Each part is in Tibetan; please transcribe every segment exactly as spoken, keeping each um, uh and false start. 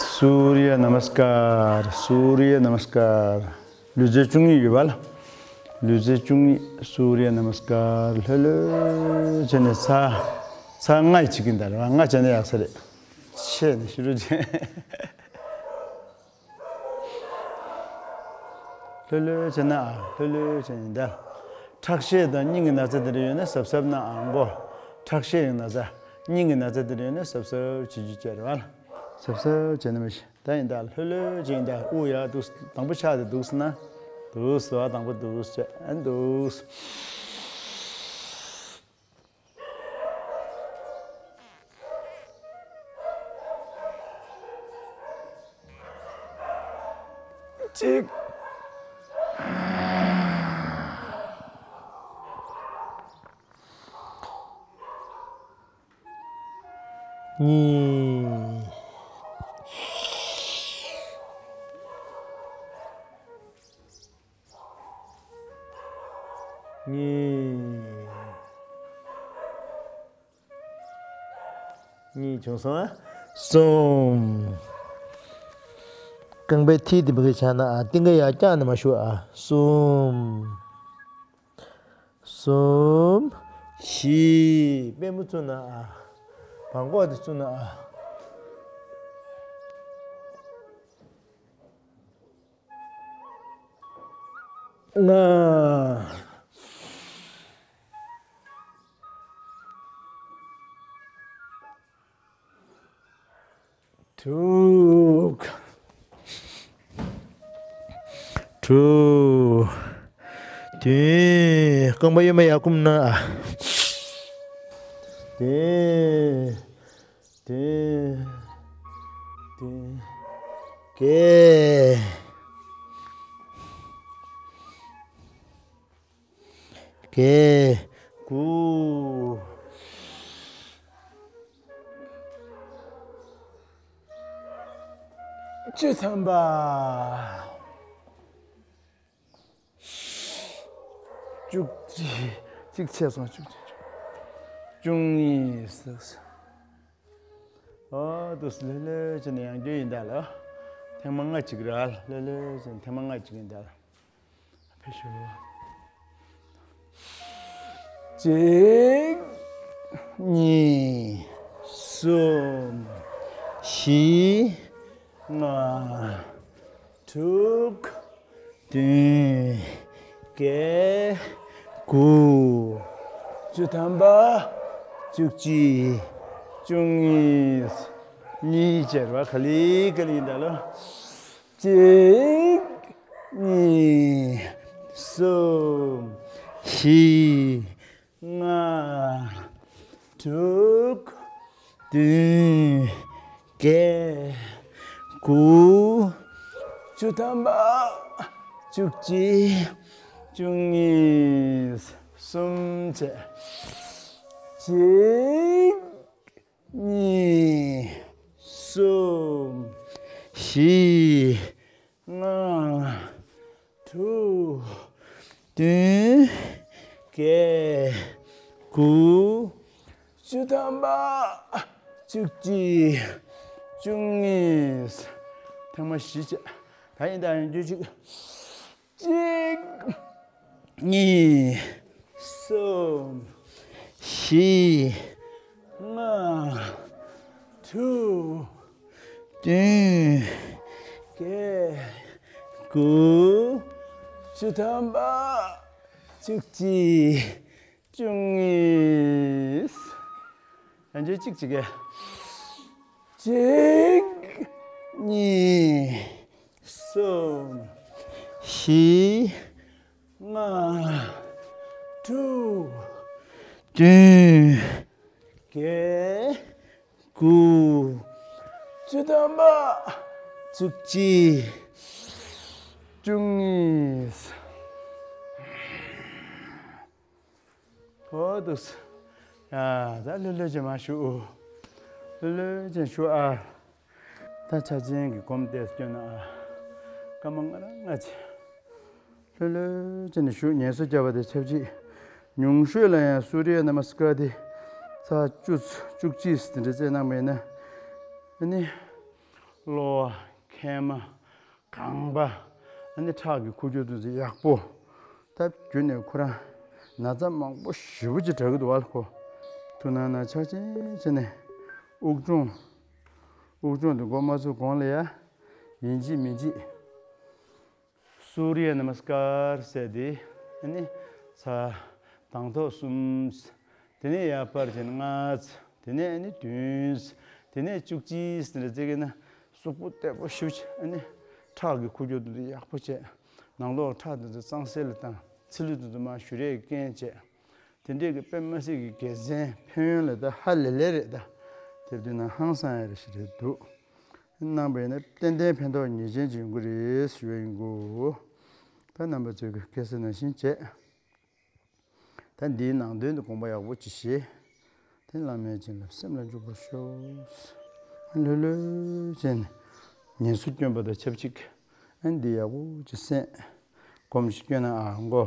སུརྱ་ན་མ་སྐཱར། སུརྱ་ན་མ་སྐཱར། ལུས་རྩལ་བཅུ་གཉིས་ཡོད་པ་ལ། ལུས་རྩལ་བཅུ་གཉིས། སུརྱ་ན་མ་སྐཱར། ལྷོད་ལྷོད་བྱས་ནས་ཚར། ཚར་ལྔ་བྱེད་ཀྱིན་གདའ་རེད་བ། ལྔ་བྱས་ན་ཡག་ས་རེད། ཆེ་ནས་ཤི་རུ་ཆེ། ལྷོད་ལྷོད་བྱས་ན་ཨ། ལྷོད་ལྷོད་བྱས་ནས་གདའ། ཁྲག་ཤེད་དང་སྙིང་གི་ན་ཚ་དེ་འདྲ་ཡོད་ན་གཟབ་གཟབ་གནང་ཨ། མགོ། ཁྲག་ཤེད་ཀྱི་ན་ཚ། སྙིང་གི་ན་ཚ་དེ་འདྲ་ཡོད་ན་གཟབ་གཟབ་བྱེད་རྒྱུ་བྱས་རེད་བ། གཟབ་གཟབ་བྱས་ན་མི་ཤི། ད་ཡིན་ད་ལྷོད་ལྷོད་ཅིག་ཡིན་ད། དབུགས་ཡར་འདུག་དང་པོ་ཕྱག་དེ་འདུག་ཟེར་ན། འདུག་ཟེར་བ། དང་པོ་འདུག་ཟེར་ཨ། འདུག་གཅིག་གཉིས། གཉིས། གཉིས་བྱུང་སོང་ཨ། གསུམ། རྐང་པའི་མཐིལ་དེ་མི་གི་ཆ་ན་ཨ། གཏིང་ཀ་ཡར་བརྐྱངས་ནས་མ་བཞུགས་ཨ། གསུམ། གསུམ། བཞི། པུས་མོ་བཙུགས་ན་ཨ། བྲང་ཁོག་དེ་བཙུགས་ན་ཨ། ལྔ། དྲུག་དྲུག་བདུན། རྐང་པ་གཡོན་མ་ཡར་བསྐུམ་ན། བདུན། བདུན། བདུན། བརྒྱད། བརྒྱད། དགུ། བཅུ་ཐམ་པ། བཅུ་གཅིག་གཅིག་ཆད་སོང་། བཅུ་གཅིག་བཅུ་གཉིས། ཨོ་འདུག་སེ་ལྷོད་ལྷོད་བྱས་ནས་ཡང་བསྐྱར་ཡིན་ད་ལ། ཐེངས་མ་ལྔ་གཅིག་ར། ལྷོད་ལྷོད་བྱས་ནས་ཐེངས་མ་ལྔ་གཅིག་ཡིན་ད་ལ། ཕེབས་ཤོག་གཅིག་གཉིས། གསུམ། བཞི། ལྔ། དྲུག་བདུན། བརྒྱད། དགུ། བཅུ་ཐམ་པ། བཅུ་གཅིག་བཅུ་གཉིས། གཉིས་བྱས་ར་ག་ལེ་ག་ལེ་ཡིན་ད་ལོ། གཅིག་གཉིས། གསུམ། བཞི། ལྔ། དྲུག་བདུན། བརྒྱད། དགུ། བཅུ་ཐམ་པ། བཅུ་གཅིག་བཅུ་གཉིས། གསུམ་བྱས། གཅིག་གཉིས། གསུམ། བཞི། ལྔ། དྲུག་བདུན། བརྒྱད། དགུ། བཅུ་ཐམ་པ། བཅུ་གཅིག་བཅུ་གཉིས། ཐེངས་མ་བཞི་བྱས། ད་ཡིན་ད་ཡིན་བཅུ་གཅིག་གཅིག་གཉིས། གསུམ། བཞི། ལྔ། དྲུག་བདུན། བརྒྱད། དགུ། བཅུ་ཐམ་པ། བཅུ་གཅིག་བཅུ་གཉིས། ཡང་བསྐྱར་གཅིག་བྱེད་ཀྱི། གཅིག་གཉིས། གསུམ། བཞི། ལྔ། དྲུག་བདུན། བརྒྱད། དགུ། བཅུ་ཐམ་པ། བཅུ་གཅིག་བཅུ་གཉིས། ཨོ་འདུག་སེ། ཡ་ད་ལྷོད་ལྷོད་བྱས་མར་བཞུགས། ལྷོད་ལྷོད་བྱས་བཞུགས་ཨ། ད་ཕྱག་ཆེན་གྱི་སྒོམ་དེ་སྐྱོན་ན་ཨ། སྐར་མ་ལྔ་ར་ལྔ་བྱས། ལྷོད་ལྷོད་བྱས་ནས་བཞུགས། ངལ་གསོ་བརྒྱབ་པ་དེ་ཆབས་ཅིག་ཉུང་ཤོས་ལ་ཡང་སུ་རི་ཡ་ན་མ་སི་ཀར་དེ་ཚར་བཅུ་བཅུ་གཅིག་དེ་འདྲ་རྩེ་གནང་བ་ཡིན་ན། ཨ་ནི། གློ་བ། མཁལ་མ། རྐང་པ། ཨ་ནི་ཁྲག་གི་ཁུག་ཀྱོག་དེ་ཚོ་ཡག་པོ། ད་རྒྱུན་ནས་ཁོ་རང་ན་ཚ་མང་པོ་ཞེ་པོ་ཅིག་དྲག་གི་འདུག་བ་ལ་ཁོ། ཐུགས་སྣང་གནང་ཆ་ཆེན་བྱས་ནས་དབུགས་སྦྱོང་། དབུགས་སྦྱོང་དེ་འགོ་མ་ཚུགས་གོང་ལ་ཡ། ཡིན་གཅིག་མིན་གཅིག་སུརྱ་ན་མ་སི་ཀར་ཟེར་དེ། ཨ་ནི་ཚ། དང་ཐོག་གསུམ། དེ་ནས་ཡར་སྤར་བྱས་ན་ལྔ། དེ་ནས་ཨ་ནི་བདུན། དེ་ནས་བཅུ་གཅིག་ཟེར་ནས་བརྩི་གི་ན། གཟུགས་པོ་བདེ་པོ་ཞེ་པོ་ཅིག་ཨ་ནི་ཁྲག་གི་ཁུག་ཀྱོག་དེ་ཚོ་ཡག་པོ་བྱས། ནང་ལོགས་ཁྲག་དེ་ཚོ་གཙང་སེལ་དང་ཚིལ་ལུ་དེ་ཚོ་མར་བཞུར་ཡས་རྐྱེན་བྱས། དེ་འདྲས་ཀྱི་དཔེ་མི་སྲིད་ཀྱི་དགེ་མཚན་ཕན་ཡོན་ལ་ད་ཧ་ལས་ལས་རེད་ད། དེབ་དུས་ན་ཧང་སང་ཡ་རེ་ཞིག་རེད་འདུག་གནང་པ་ཡིན་ན་ཏན་ཏན་ཕན་ཐོགས་ངེས་ཅན་ཅིག་ཡོང་གི་རེད་ཞུ་བ་ཡིན་གོ། ད་རྣམ་པ་ཚོས་ཀྱི་ཁ་སང་ནང་བཞིན་བྱས། ད་འདིའི་ནང་དོན་དུ་དགོངས་པ་ཡག་པོ་ཅིག་བཞེས། དེ་བླ་མའི་བྱིན་རླབས་སེམས་ལ་འཇུག་པར་ཤོག་ལྷོད་ལྷོད་བྱས་ནས་ངལ་གསོ་སྐྱོན་པ་དང་ཆབས་ཅིག་ཨ་འདི་ཡག་པོ་ཅིག་གསན། སྒོམ་ཞིག་སྐྱོན་ན་ཨ་མགོ།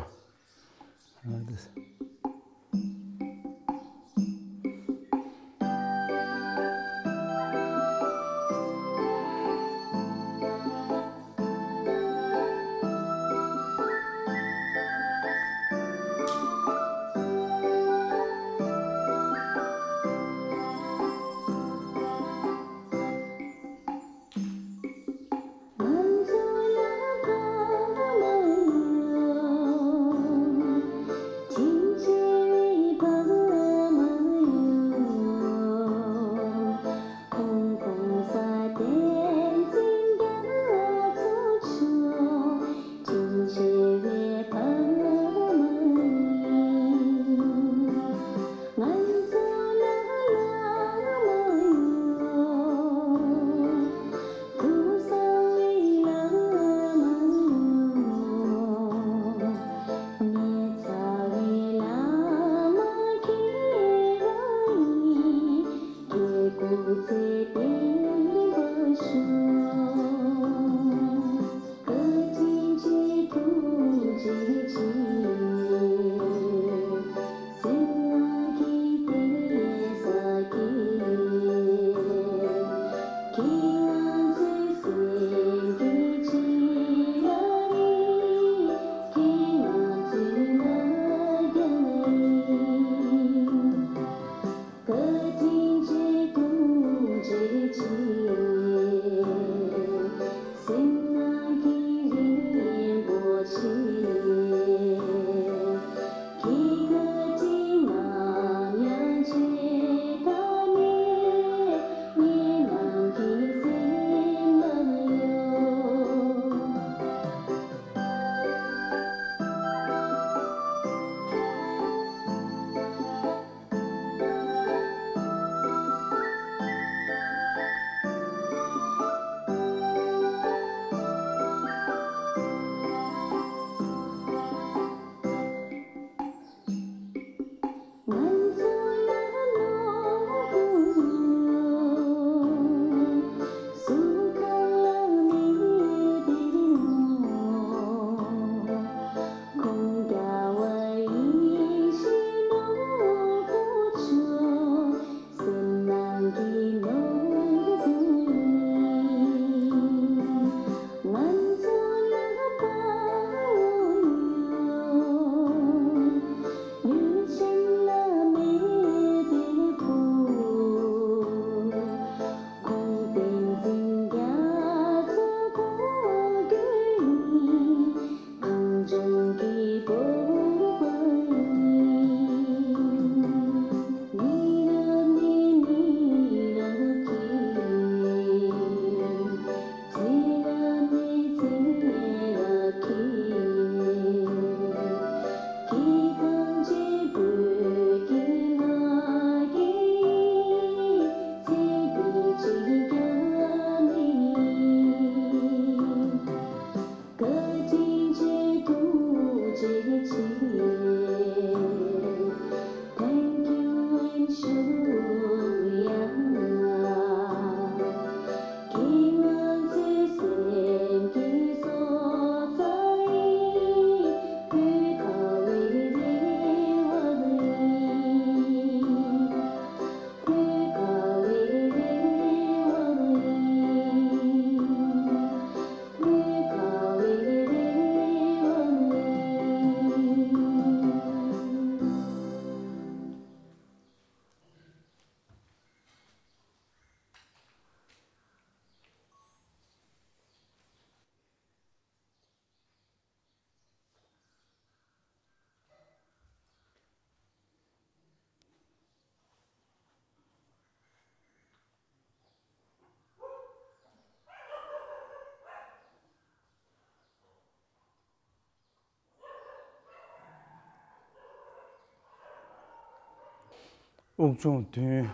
དབུགས་སྦྱོང་བདུན།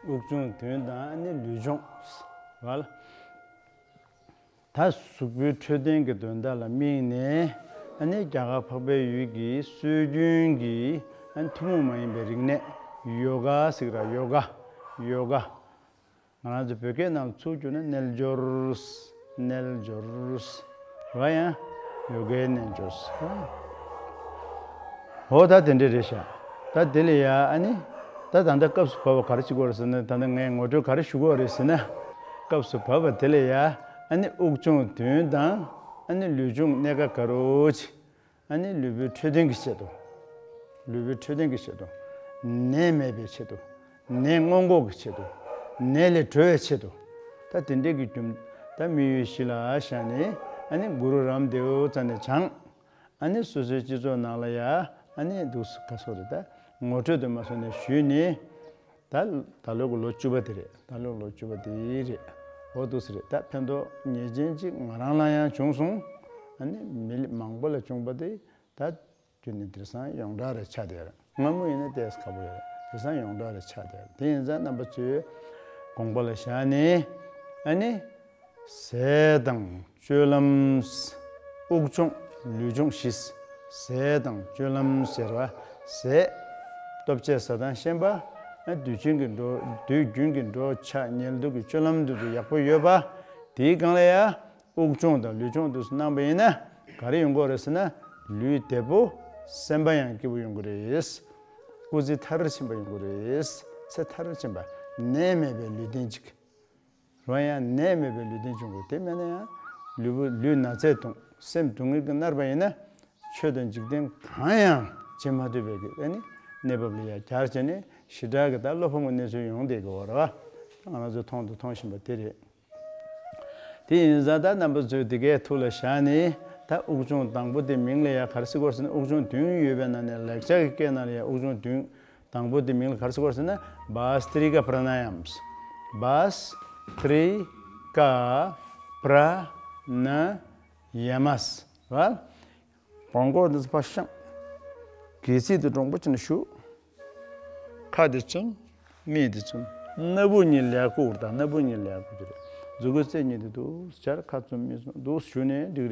དབུགས་སྦྱོང་བདུན་དང་ཨ་ནི་ལུས་སྦྱོང་། རེད་བ། ད་གཟུགས་པོའི་འཕྲོད་བསྟེན་གྱི་དོན་དག་ལ་དམིགས་ནས་ཨ་ནི་རྒྱ་གར་འཕགས་པའི་ཡུལ་གྱི་སྲོལ་རྒྱུན་གྱི་ཨ་ནི་ཐུན་མོང་མ་ཡིན་པའི་རིག་གནས་ཡོ་ག་ཟེར་གྱི་རེད། ཡོ་ག་ཡོ་ག་ང་རང་ཚོ་བོད་སྐད་ནང་ལ་ཚུར་བསྒྱུར་ན་རྣལ་འབྱོར། རྣལ་འབྱོར། རེད་བ། ཡང་ཡོ་གའི་རྣལ་འབྱོར། འོ་ད་དེ་འདྲ་རེད་ཤག་ད་དེ་ལ་ཡ་ཨ་ནི། ད་ད་ལྟ་སྐབས་སུ་བབས་པ་ག་རེ་བྱེད་དགོས་རེད་ཟེར་ན། ད་ལྟ་ངས་ངོ་སྤྲོད་ག་རེ་ཞུ་དགོས་རེད་ཟེར་ན། སྐབས་སུ་བབས་པ་དེ་ལ་ཡ་ཨ་ནི་དབུགས་སྦྱོང་བདུན་དང་ཨ་ནི་ལུས་སྦྱོང་གནད་འགག་ག་རེ་བྱེད། ཨ་ནི་ལུས་པོའི་འཕྲོད་བསྟེན་གྱི་ཆེད་དུ། ལུས་པོའི་འཕྲོད་བསྟེན་གྱི་ཆེད་དུ། ནད་མེད་པའི་ཆེད་དུ། ནད་སྔོན་འགོག་གི་ཆེད་དུ། ནད་ལས་གྲོལ་བའི་ཆེད་དུ། ད་དེ་འདྲའི་གི་རྒྱུ་ད་དམིགས་ཡུལ་གཞི་ལ་བཞག་ནས་ཨ་ནི་གུ་རུ་རམ་དེའུ་རྩ་ནས་སྦྱངས། ཨ་ནི་སོ་སོའི་སྤྱི་ཚོགས་ནང་ལ་ཡ་ཨ་ནི་འདུག་སེ་ག་སོ་རེད། ད་ངོ་སྤྲོད་དུ་མ་སོང་ནས་ཞུས་ནས། ད་ད་ལོ་གི་ལོ་བཅུ་པ་དེ་རེད། ད་ལོ་ལོ་བཅུ་པ་དེ་རེད། འོ་འདུག་སེ་རེད། ད་ཕན་ཐོགས་ངེས་ཅན་ཅིག་ང་རང་ལ་ཡང་བྱུང་སོང་། ཨ་ནི་མི་མང་པོ་ལ་བྱུང་པ་དེ་ད་རྒྱུན་ནས་དེང་སང་ཡོངས་གྲགས་རེད་ཆགས་བསྡད་ཡོད་རེད། སྔ་མོ་ཡིན་ན་ཏོག་ཙམ་ཁག་པོ་ཡོད་རེད། དེང་སང་ཡོངས་གྲགས་རེད་ཆགས་བསྡད་ཡོད་རེད། དེ་ཡིན་ཙང་རྣམ་པ་ཚོས་དགོངས་པ་ལ་བཞག་ནས་ཨ་ནི། ཟས་དང་སྤྱོད་ལམ། དབུགས་སྦྱོང་ལུས་སྦྱོང་བཞི། ཟས་དང་སྤྱོད་ལམ་ཟེར་བ། ཟས། ལྟོ་ཆས་ཟ་སྟངས་ཤེས་པ། དུས་རྒྱུན་གྱི་འགྲོ་དུས་རྒྱུན་གྱི་འགྲོ་འཆག་ཉལ་འདུག་གི་སྤྱོད་ལམ་འདི་ཚོ་ཡག་པོ་ཡོད་པ། དེའི་སྒང་ལ་ཡ་དབུགས་སྦྱོང་དང་ལུས་སྦྱོང་འདུག་སེ་གནང་པ་ཡིན་ན་ག་རེ་ཡོང་གི་རེད་ཟེར་ན། ལུས་བདེ་པོ། སེམས་པ་ཡང་སྐྱིད་པོ་ཡོང་གི་རེད། སྐུ་ཚེ་མཐར་ཕྱིན་པ་ཡོང་གི་རེད། ཚེ་མཐར་ཕྱིན་པ། ནད་མེད་པའི་ལུས་རྟེན་གཅིག་རང་ཡང་ནད་མེད་པའི་ལུས་རྟེན་འབྱུང་དགོས། དེ་མེད་ན་ཡང་ལུས་པོ་ལུས་ན་ཚས་གདུང་སེམས་སྡུག་བསྔལ་གྱིས་མནར་བ་ཡིན་ན། ཆོས་དང་འཇིག་རྟེན་གང་ཡང་བྱེད་མ་ཐུབ་པའི་གི་ཨ་ནི་གནས་བབ་ལ་ཡང་གྱར་བྱས་ནས་ཞེ་དྲག་གི་ད་བློ་ཕམ་གྱི་གནས་ཚུལ་ཡོང་བསྡད་ཀྱི་ཡོད་རེད་བ། ང་རང་ཚོས་མཐོང་དང་མཐོང་བཞིན་པ་དེ་རེད། དེ་ཡིན་ཙང་ད་རྣམ་པ་ཚོས་དེ་གའི་ཐུགས་ལ་བཞག་ནས་ད་དབུགས་སྦྱོང་དང་པོ་དེ་མིང་ལ་ཡང་ག་རེ་ཟེར་དགོས་ཟེར་ན། དབུགས་སྦྱོང་བདུན་ཡོད་པའི་ནང་ནས་ལེགས་སྦྱར་གྱི་སྐད་ནང་ལ་ཡང་དབུགས་སྦྱོང་བདུན། དང་པོ་དེ་མིང་ལ་ག་རེ་ཟེར་དགོས་ཟེར་ན། བཱ་སི་ཏྲི་ཀ་པྲ་ན་ཡམ། བཱ་སི་ཏྲི་ཀ་པྲ་ན་ཡ་མ་སི། རེད་བ། སྒོང་སྐོར་འདི་ཚོ་ཕར་བཤམས། སྒལ་ཚིགས་དེ་འདྲོང་པོ་བྱས་ནས་བཞུགས། ཁ་དེ་བཙུམ། མིག་དེ་བཙུམ། སྣ་བུག་གཉིས་ལེགས་པོ་དང་སྣ་བུག་གཉིས་ལེགས་པོ་དེ་རེད། མཛུབ་གུ་རྩེ་གཉིས་དེ་འདུག་སེ་སྦྱར། ཁ་བཙུམ་མིག་བཙུམ་འདུག་སེ་བཞུགས་ནས་འགྲིག་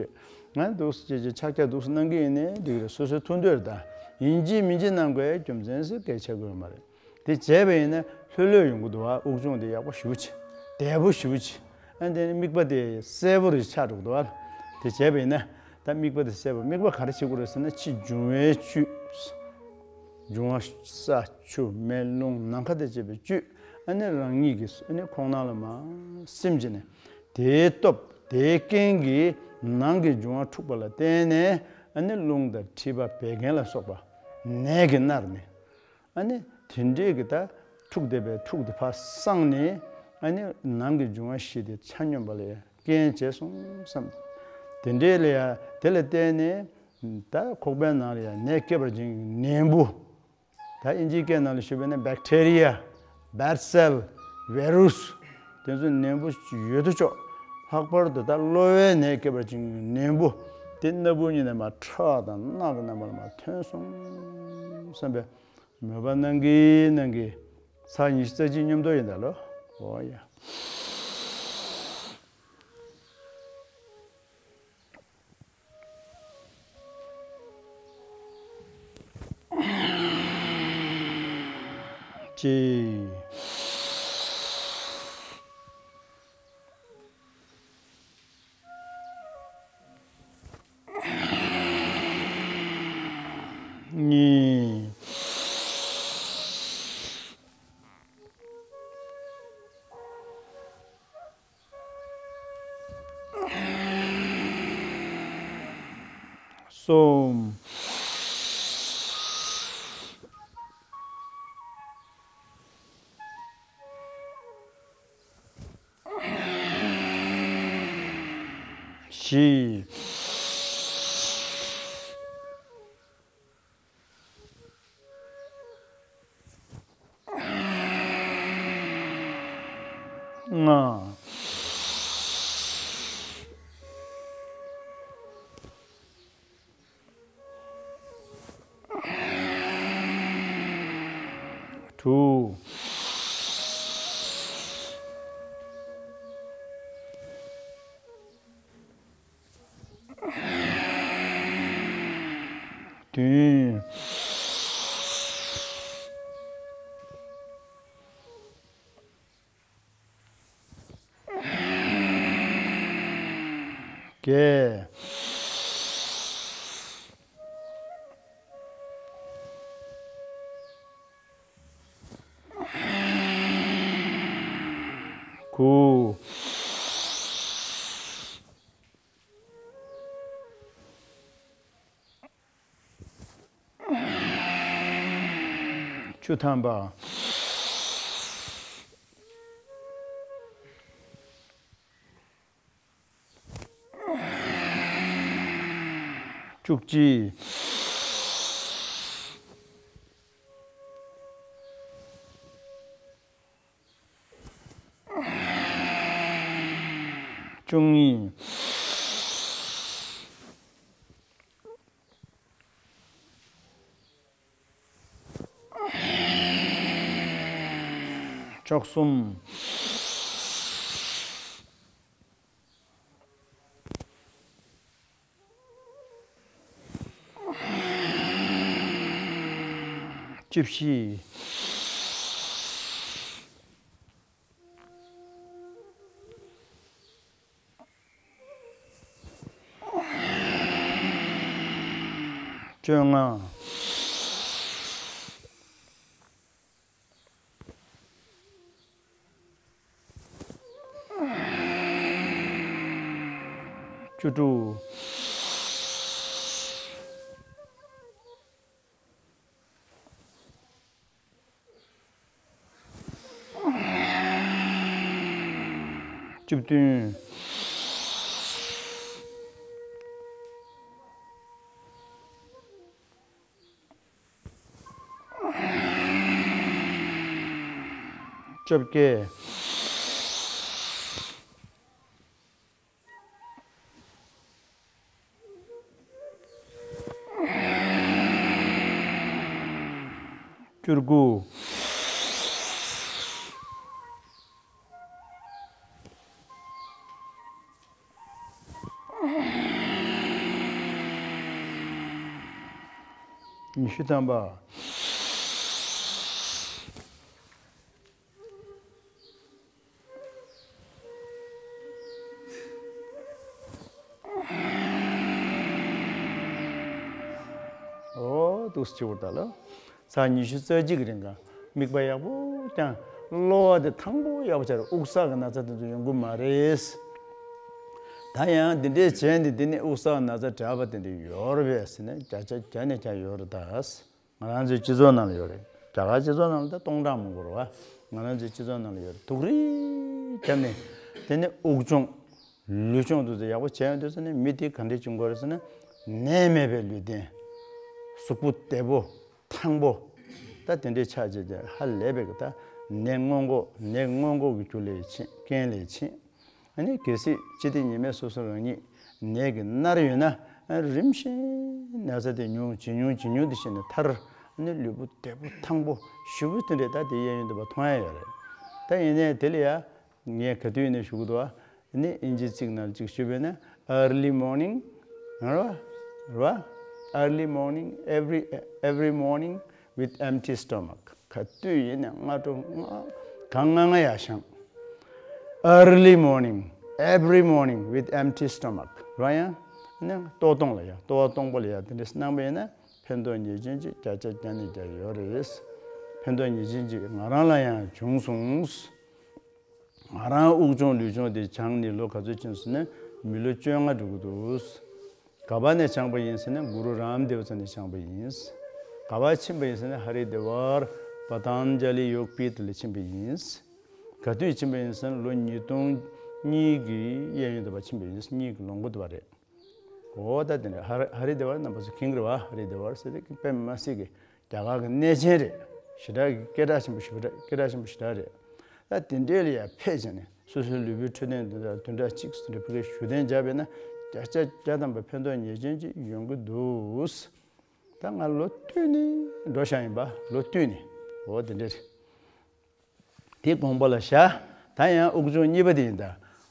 རེད། ང་འདུག་སེ་བྱས་བྱས་ཕྱག་རྒྱ་འདུག་སེ་གནང་གི་ཡིན་ནའི་འགྲིག་རེད། སོ་སོའི་ཐུགས་འདོད་ལ་ད་ཡིན་གཅིག་མིན་གཅིག་གནང་དགོས་རྒྱུ་མཚན་ཟེར་སྐད་ཆ་དགོས་མ་རེད། དེ་བྱས་པ་ཡིན་ན་ལྷོད་ལྷོད་ཡོང་གི་འདུག་བ། དབུགས་སྦྱོང་དེ་ཡག་པོ་ཞེ་པོ་བྱེད། བདེ་པོ་ཞེ་པོ་བྱེད། ཨ་ནི་དེ་ནི་དམིགས་པ་དེ་གསལ་པོ་རེ་ཆགས་འགྲོ་གི་འདུག་བ། དེ་བྱས་པ་ཡིན་ན་ད་དམིགས་པ་དེ་གསལ་པོ། དམིགས་པ་ག་རེ་བྱེད་དགོས་རེད་ཟེར་ན། ཕྱི་འབྱུང་བའི་བཅུད། འབྱུང་བ་ས་ཆུ་མེ་རླུང་ནམ་མཁའ་དང་བཅས་པའི་བཅུད་ཨ་ནི་རང་ཉིད་ཀྱི་ཨ་ནི་ཁོག་ནང་ལ་མར་སིམ་བྱས་ནས། དེའི་སྟོབས་དེའི་རྐྱེན་གྱིས་ནང་གི་འབྱུང་བ་འཁྲུགས་པ་ལ་བརྟེན་ནས་ཨ་ནི་རླུང་དང་མཁྲིས་པ་བད་ཀན་ལ་སོགས་པ་ནད་ཀྱིས་མནར་ནས། ཨ་ནི་དེ་འདྲའི་གི་ད་འཁྲུགས་བསྡད་པའི་འཁྲུགས་དེ་ཕར་སངས་ནས། ཨ་ནི་ནང་གི་འབྱུང་བ་བཞི་དེ་ཆ་སྙོམས་པ་ལ་ཡང་རྐྱེན་བྱས་སོང་བསམ། དེ་འདྲའི་ལ་ཡང་དེ་ལ་བརྟེན་ནས་ད་ཁོག་པའི་ནང་ལ་ཡང་ནད་སྐྱེད་པར་བྱེད་ནད་འབུ། ད་ཨིན་ཇིའི་སྐད་ནང་ལ་ཞུས་པ་ན་བེག་ཏེ་རི་ཡ། བེཌ་སེལ། བི་རུ་སི། དེ་ཚོ་ནད་འབུ་ཡོད་དོ་ཅོག་ལྷག་པར་དུ་ད་གློ་བའི་ནད་སྐྱེད་པར་བྱེད་ནད་འབུ་དེ་སྣ་བུག་གཉིས་ནས་མར་ཁྲག་དང་རྣག་གི་རྣམ་པ་ལ་མར་ཐོན་སོང་བསམ་པའི་མོས་པ་གནང་གི་གནང་གི། ཚར་ཉི་ཤུ་རྩ་གཅིག་མཉམ་དུ་ཡིན་ད་ལོ། འོ་ཡ། གཅིག་གཉིས། གསུམ། བཞི། ལྔ། དྲུག་བདུན། བརྒྱད། དགུ། བཅུ་ཐམ་པ། བཅུ་གཅིག། བཅུ་གཉིས། བཅུ་གསུམ། བཅུ་བཞི། བཅོ་ལྔ། བཅུ་དྲུག། བཅུ་བདུན། བཅོ་བརྒྱད། བཅུ་དགུ། ཉི་ཤུ་ཐམ་པ། འོ་འདུག་སེ་བྱེད་དགོས་ད་ལོ། ཚར་ཉི་ཤུ་རྩ་གཅིག་གི་རིང་ག་དམིགས་པ་ཡག་པོ་བསྐྱངས། གློ་བ་དེ་ཐང་པོ་ཡག་པོ་བྱས་ར་དབུགས་བསགས་ཀྱི་ན་ཚ་དེ་ཚོ་ཡོང་གི་མ་རེད། ད་ཡང་འདི་འདྲས་བྱས་ནས་འདི་ནས་དབུགས་བསགས་ན་ཚ་དྲག་པ་དེ་འདྲས་ཡོད་རེད་པས་ཟེར་ནས་བརྒྱ་ཆ་བརྒྱ་ནས་བརྒྱ་ཡོད་རེད་ད། ང་རང་ཚོའི་སྤྱི་ཚོགས་ནང་ལ་ཡོད་རེད། རྒྱ་གར་སྤྱི་ཚོགས་ནང་ལ་ད་སྟོང་ཕྲག་མང་པོ་རེད་བ། ང་རང་ཚོའི་སྤྱི་ཚོགས་ནང་ལ་ཡོད་རེད། དུག་རིགས་བརྒྱབ་ནས་དེ་ནས་དབུགས་སྦྱོང་ལུས་སྦྱོང་དེ་ཚོ་ཡག་པོ་བྱས་ཡོང་དུས་ཙ་ནས་མི་དེ་ག་འདྲས་བྱུང་དགོས་རེད་ཟེར་ན། ནད་མེད་པའི་ལུས་རྟེན། གཟུགས་པོ་བདེ་པོ། ཐང་པོ། ད་དེ་འདྲའི་ཆ་བྱེད་དེ་ཧ་ལས་པའི་གི་ད་ནད་སྔོན་འགོག་ནད་སྔོན་འགོག་གི་རྒྱུ་ལས་ཕྱིན་རྐྱེན་ལས་ཕྱིན། ཨ་ནི་གལ་སྲིད་སྤྱི་བདེ་ཉེས་མེད་སོ་སོ་རང་ཉིད་ནད་ཀྱིས་མནར་ཡོད་ན། ཨ་རིམ་བཞིན་ན་ཚ་དེ་ཉུང་ཇེ་ཉུང་ཇེ་ཉུང་དུ་ཕྱིན་ནས་མཐར་ཨ་ནི་ལུས་པོ་བདེ་པོ་ཐང་པོ་ཞེ་པོ་དེ་འདྲའི་ད་དེ་གཡས་གཡོན་དུ་བ་མཐོང་ཡ་ཡོད་རེད། ད་ཡིན་ནའི་དེ་ལ་ཡ་ངས་ག་དུས་ཡིན་ནའི་ཞུ་གི་འདུག་ཨ། ནི་ཨིན་ཇི་ཚིག་ནང་ཅིག་ཞུས་པས་ན། Early morning རེད་བ། རེད་བ། Early morning, every, every morning with empty stomach. ག་དུས་ཡིན་ནའི་སྔ་དྲོ་སྔ་གང་སྔ་སྔ་ཡར་བཞེངས། Early morning, every morning with empty stomach. རེད་བ། ཡང་ནི་ལྟོ་སྟོང་ལ་ཡ་ལྟོ་བ་སྟོང་པོ་ལ་ཡ་དེ་འདྲས་གནང་པ་ཡིན་ན་ཕན་ཐོགས་ངེས་ཅན་ཅིག་བརྒྱ་ཆ་བརྒྱ་ནས་བརྒྱ་ཡོད་རེད། ཕན་ཐོགས་ངེས་ཅན་ཅིག་ང་རང་ལ་ཡང་བྱུང་སོང་། ང་རང་དབུགས་སྦྱོང་ལུས་སྦྱོང་དེ་སྦྱངས་ནས་ལོ་ག་ཚོད་ཕྱིན་ཟེར་ན་མི་ལོ་བཅོ་ལྔ་འགྲོ་གི་འདུག། ག་པ་ནས་སྦྱངས་པ་ཡིན་ཟེར་ན་གུ་རུ་རམ་དེ་བ་ཚ་ནས་སྦྱངས་པ་ཡིན། ག་པ་ཕྱིན་པ་ཡིན་ཟེར་ན་ཧ་རི་དེ་བར་པ་ཏན་ཇ་ལི་ཡོག་པི་ཏ་ལ་ཕྱིན་པ་ཡིན། ག་དུས་ཕྱིན་པ་ཡིན་ཟེར་ན་ལོ་ཉིས་སྟོང་གཉིས་ཀྱི་གཡས་གཡོན་དུ་བ་ཕྱིན་པ་ཡིན། གཉིས་ཀྱི་ལོ་མགོ་དུ་བ་རེད། འོ་ད་དེ་འདྲ་ཧ་རི་ཧ་རི་དེ་བར་རྣམ་པ་ཚོ་མཁྱེན་གྱི་རེད་བ། ཧ་རི་དེ་བར་ཟེར་དེ་དཔེ་མི་སྲིད་ཀྱི་རྒྱ་གར་གྱི་གནས་ཆེན་རེད། ཞེ་དྲག་གི་སྐད་གྲགས་ཆེན་པོ་ཞེ་དྲག་སྐད་གྲགས་ཆེན་པོ་ཞེ་དྲག་རེད། ད་དེ་འདྲའི་ལ་ཡ་ཕེབས་བྱས་ནས་སོ་སོའི་ལུས་པོའི་འཕྲོད་བསྟེན་དེ་དག་བདུན་ཕྲག་གཅིག་ཙམ་རེ་ཕ་གིར་བཞུགས་གདན་འཇགས་པས་ན་བརྒྱ་ཆ་བརྒྱ་ཐམ་པ་ཕན་ཐོགས་ངེས་ཅན་ཅིག་ཡོང་གི་འདུག། ད་ང་ལོ་བསྟུད་ནས་འགྲོ་བཞག་ཡིན་པ། ལོ་བསྟུད་ནས། འོ་དེ་འདྲ་རེད། དེ་དགོངས་པ་ལ་བཞག། ད་ཡང་དབུགས་སྦྱོང་གཉིས་པ་དེ་ཡིན་ད།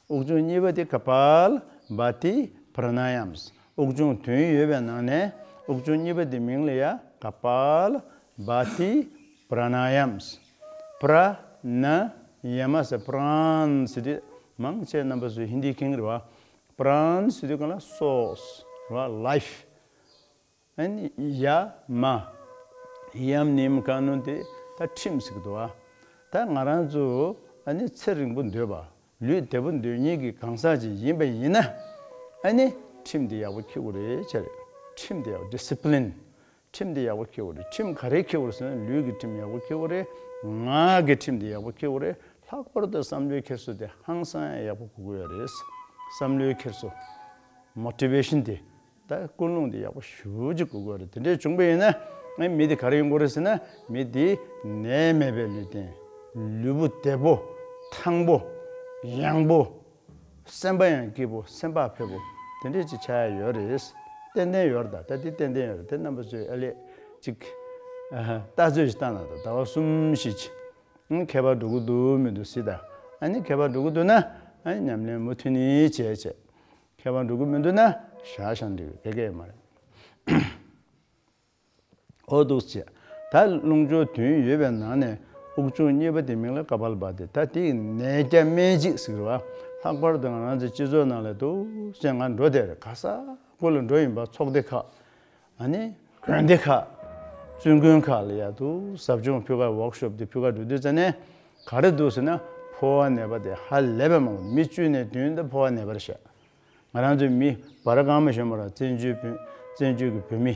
དབུགས་སྦྱོང་གཉིས་པ་དེ་ཀ་པལ་བྷ་ཏི་པྲ་ན་ཡམ། དབུགས་སྦྱོང་བདུན་ཡོད་པའི་ནང་ནས་ དབུགས་གཅོད་གཉིས་པ་དེ་མིང་ལ་ཡ་ཀ་པཱལ་བྷ་ཏི་པྲ་ན་ཡམ། པྲ་ན་ཡ་མ་ཟེར་པྲཱན་ཟེར་དུས་མང་ཆེ་རྣམ་པ་ཚོས་ཧིན་དི་མཁྱེན་གྱི་རེད་བ། པྲཱན་ཟེར་དུས་གང་ལ་སོ་སི་རེད་བ། ལའིཕ། ཨ་ནི་ཡ་མ། ཡམ་ནིམ་ཀ་ནུན་དེ་ད་ཁྲིམས་ཟེར་གི་འདུག་བ། ད་ང་རང་ཚོ་ཨ་ནི་ཚེ་རིང་པོ་འདོད་པ། ལུས་བདེ་པོ་འདོད་མཁན་གྱི་གང་ཟག་ཅིག་ཡིན་པ་ཡིན་ན། ཨ་ནི་ཁྲིམས་དེ་ཡག་པོ་འཁྱེར་དགོས་རེད་ཆ་རེད། ཁྲིམས་དེ་ཡག་པོ། ཌི་སི་པི་ལིན། ཁྲིམས་དེ་ཡག་པོ་འཁྱེར་དགོས་རེད། ཁྲིམས་ག་རེ་འཁྱེར་དགོས་རེད་ཟེར་ན་ལུས་ཀྱི་ཁྲིམས་ཡག་པོ་འཁྱེར་དགོས་རེད། ངག་གི་ཁྲིམས་དེ་ཡག་པོ་འཁྱེར་དགོས་རེད། ལྷག་པར་དུ་བསམ་བློའི་འཁྱེར་སོ་དེ་ཧང་སང་ཡག་པོ་དགོས་ཀྱི་ཡོད་རེད། བསམ་བློའི་འཁྱེར་སོ། མོ་ཊི་ཝེ་ཤན་དེ། ད་ཀུན་སློང་དེ་ཡག་པོ་ཞེ་པོ་ཅིག་དགོས་ཀྱི་ཡོད་རེད། དེ་འདྲས་བྱུང་པ་ཡིན་ན་ཨེ་མི་དེ་ག་རེ་ཡོང་གི་རེད་ཟེར་ན་མི་དེ་ནད་མེད་པའི་ལུས་རྟེན། ལུས་པོ་བདེ་པོ། ཐང་པོ། ཡང་པོ། སེམས་པ་ཡང་སྐྱིད་པོ། སེམས་པ་ཕེབས་པོ། དེ་འདྲས་ཅིག་ཆགས་ཡ་ཡོད་རེད། ཏན་ཏན་ཡོད་རེད། ད་ད་དེ་ཏན་ཏན་ཡོད་རེད། དེ་རྣམ་པ་ཚོས་ཨ་ལས་ཅིག་ཨ་ལྟ་ཚོད་ཅིག་བཏང་ན་ད་ཟླ་བ་གསུམ་བཞི་ཅིག་ཨང་ཁྱད་པར་འགྲོ་གི་འདུག་མི་འདུག་གཟིགས་དང་། ཨ་ནི་ཁྱད་པར་འགྲོ་གི་འདུག་ན་ཨ་ནི་ཉམས་ལེན་མུ་མཐུད་ནས་བྱས་བྱས། ཁྱད་པར་འགྲོ་གི་མི་འདུག་ན་བཞག་བཞག་འགྲིག་གི་གེ་གེ་མ་རེད། ཨོ་འདུག་སེ། ད་རླུང་སྦྱོར་བདུན་ཡོད་པའི་ནང་ནས་དབུགས་གཅོད་གཉིས་པ་དེ་མིང་ལ་ཀ་པཱལ་བྷ་ཏི། ད་དེ་ནད་བརྒྱ་སྨན་གཅིག་ཟེར་བ། ལྷག་པར་དུ་ང་རང་ཚོའི་སྤྱི་ཚོགས་ནང་ལ་འདུག་སེ་ང་འགྲོ་བསྡད་རེད། ག་ས་ག་ལ་འགྲོ་ཡིན་པ། ཚོགས་སྡེ་ཁག་ཨ་ནི་དགོན་སྡེ་ཁག་བཙུན་དགོན་ཁག་ལ་ཡ་འདུག་ཟབ་སྦྱོང་ཕུལ་ག་ཝོག་ཤོབ་དེ་ཕུལ་ག་འགྲོ་དུས་ཙ་ནས་ག་རེ་འདུག་ཟེར་ན་ཕོ་བ་ནད་པ་དེ་ཧ་ལས་པ་མང་པོ། མི་བཅུ་ནས་བདུན་དེ་ཕོ་བ་ནད་པ་རེད་ཤག་ང་རང་ཚོའི་མི་བར་གང་མ་ཞོན་པ་ར་བཙན་བྱོལ་བོད། བཙན་བྱོལ་གྱི་བོད་མི་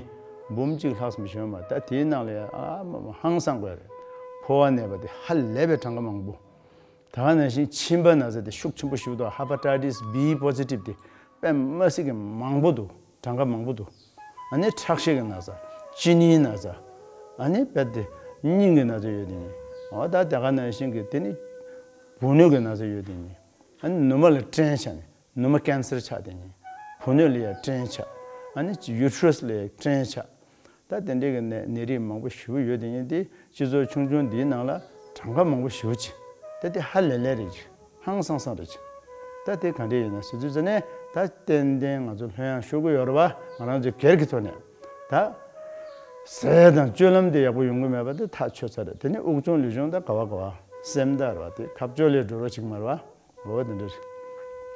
འབུམ་གཅིག་ལྷག་ཙམ་ཞོན་པ། ད་དེའི་ནང་ལ་ཡང་ཨ་མ་མ་ཧང་སང་དགོས་རེད། ཕོ་བ་ནད་པ་དེ་ཧ་ལས་པའི་གྲངས་ཀ་མང་པོ། ད་ག་ནང་བཞིན་མཆིན་པ་ན་ཚ་དེ་ཤུགས་ཆེན་པོ་ཞིག་འདུག་ཧེ་པ་ཊའི་ཊི་སི་བི་པོ་སི་ཊིབ་དེ་དཔེ་མ་སྲིད་ཀྱི་མང་པོ་འདུག་གྲངས་ཀ་མང་པོ་འདུག་ཨ་ནི་ཁྲག་ཤེད་ཀྱི་ན་ཚ། གཅིན་སྙིའི་ན་ཚ། ཨ་ནི་རྦད་དེ་སྙིང་གི་ན་ཚ་ཡོད་དེ་ནི། འོ་ད་དེ་ག་ནང་བཞིན་གྱི་དེ་ནི་བུ་སྣོད་ཀྱི་ན་ཚ་ཡོད་དེ་ནི། ཨ་ནི་ནུ་མ་ལ་སྐྲན་ཆགས་ནས། ནུ་མ་ཀན་སར་ཆགས་དེ་ནི། བུ་སྣོད་ལ་ཡང་སྐྲན་ཆགས། ཨ་ནི་ཡུ་ཊི་རས་ལ་ཡང་སྐྲན་ཆགས། ད་དེ་འདྲའི་གི་ནད་ནད་རིགས་མང་པོ་ཞེ་པོ་ཡོད་དེ་ནི། དེ་སྤྱི་ཚོགས་ཆུང་ཆུང་འདིའི་ནང་ལ་གྲངས་ཀ་མང་པོ་ཞེ་པོ་ཅིག་ད་དེ་ཧ་ལས་ལས་རེད་ཅིག་ཧང་སང་སང་རེད་ཅིག་ད་དེ་ག་འདྲ་ཡིན་ན་ཟེར་དུས་ཙ་ནས་ད་ཏན་ཏན་ང་ཚོ་ལྷོད་ཡངས་ཤོར་གི་ཡོད་རེད་བ། ང་རང་ཚོའི་སྒེར་གྱི་ཐོག་ནས་ད་ཟས་དང་སྤྱོད་ལམ་དེ་ཡག་པོ་ཡོང་གི་མེད་པ་དེ་ཐག་ཆོད་ཚར་རེད། དེ་ནས་དབུགས་གཅོད་ལུས་སྦྱོང་ད་ག་བ་ག་བ་སེམས་ད་རེད་བ། དེ་ཁ་བཅོ་ལས་འགྲོ་རོགས་ཅིག་མ་རེད་བ། འོ་དེ་འདྲ་རེད།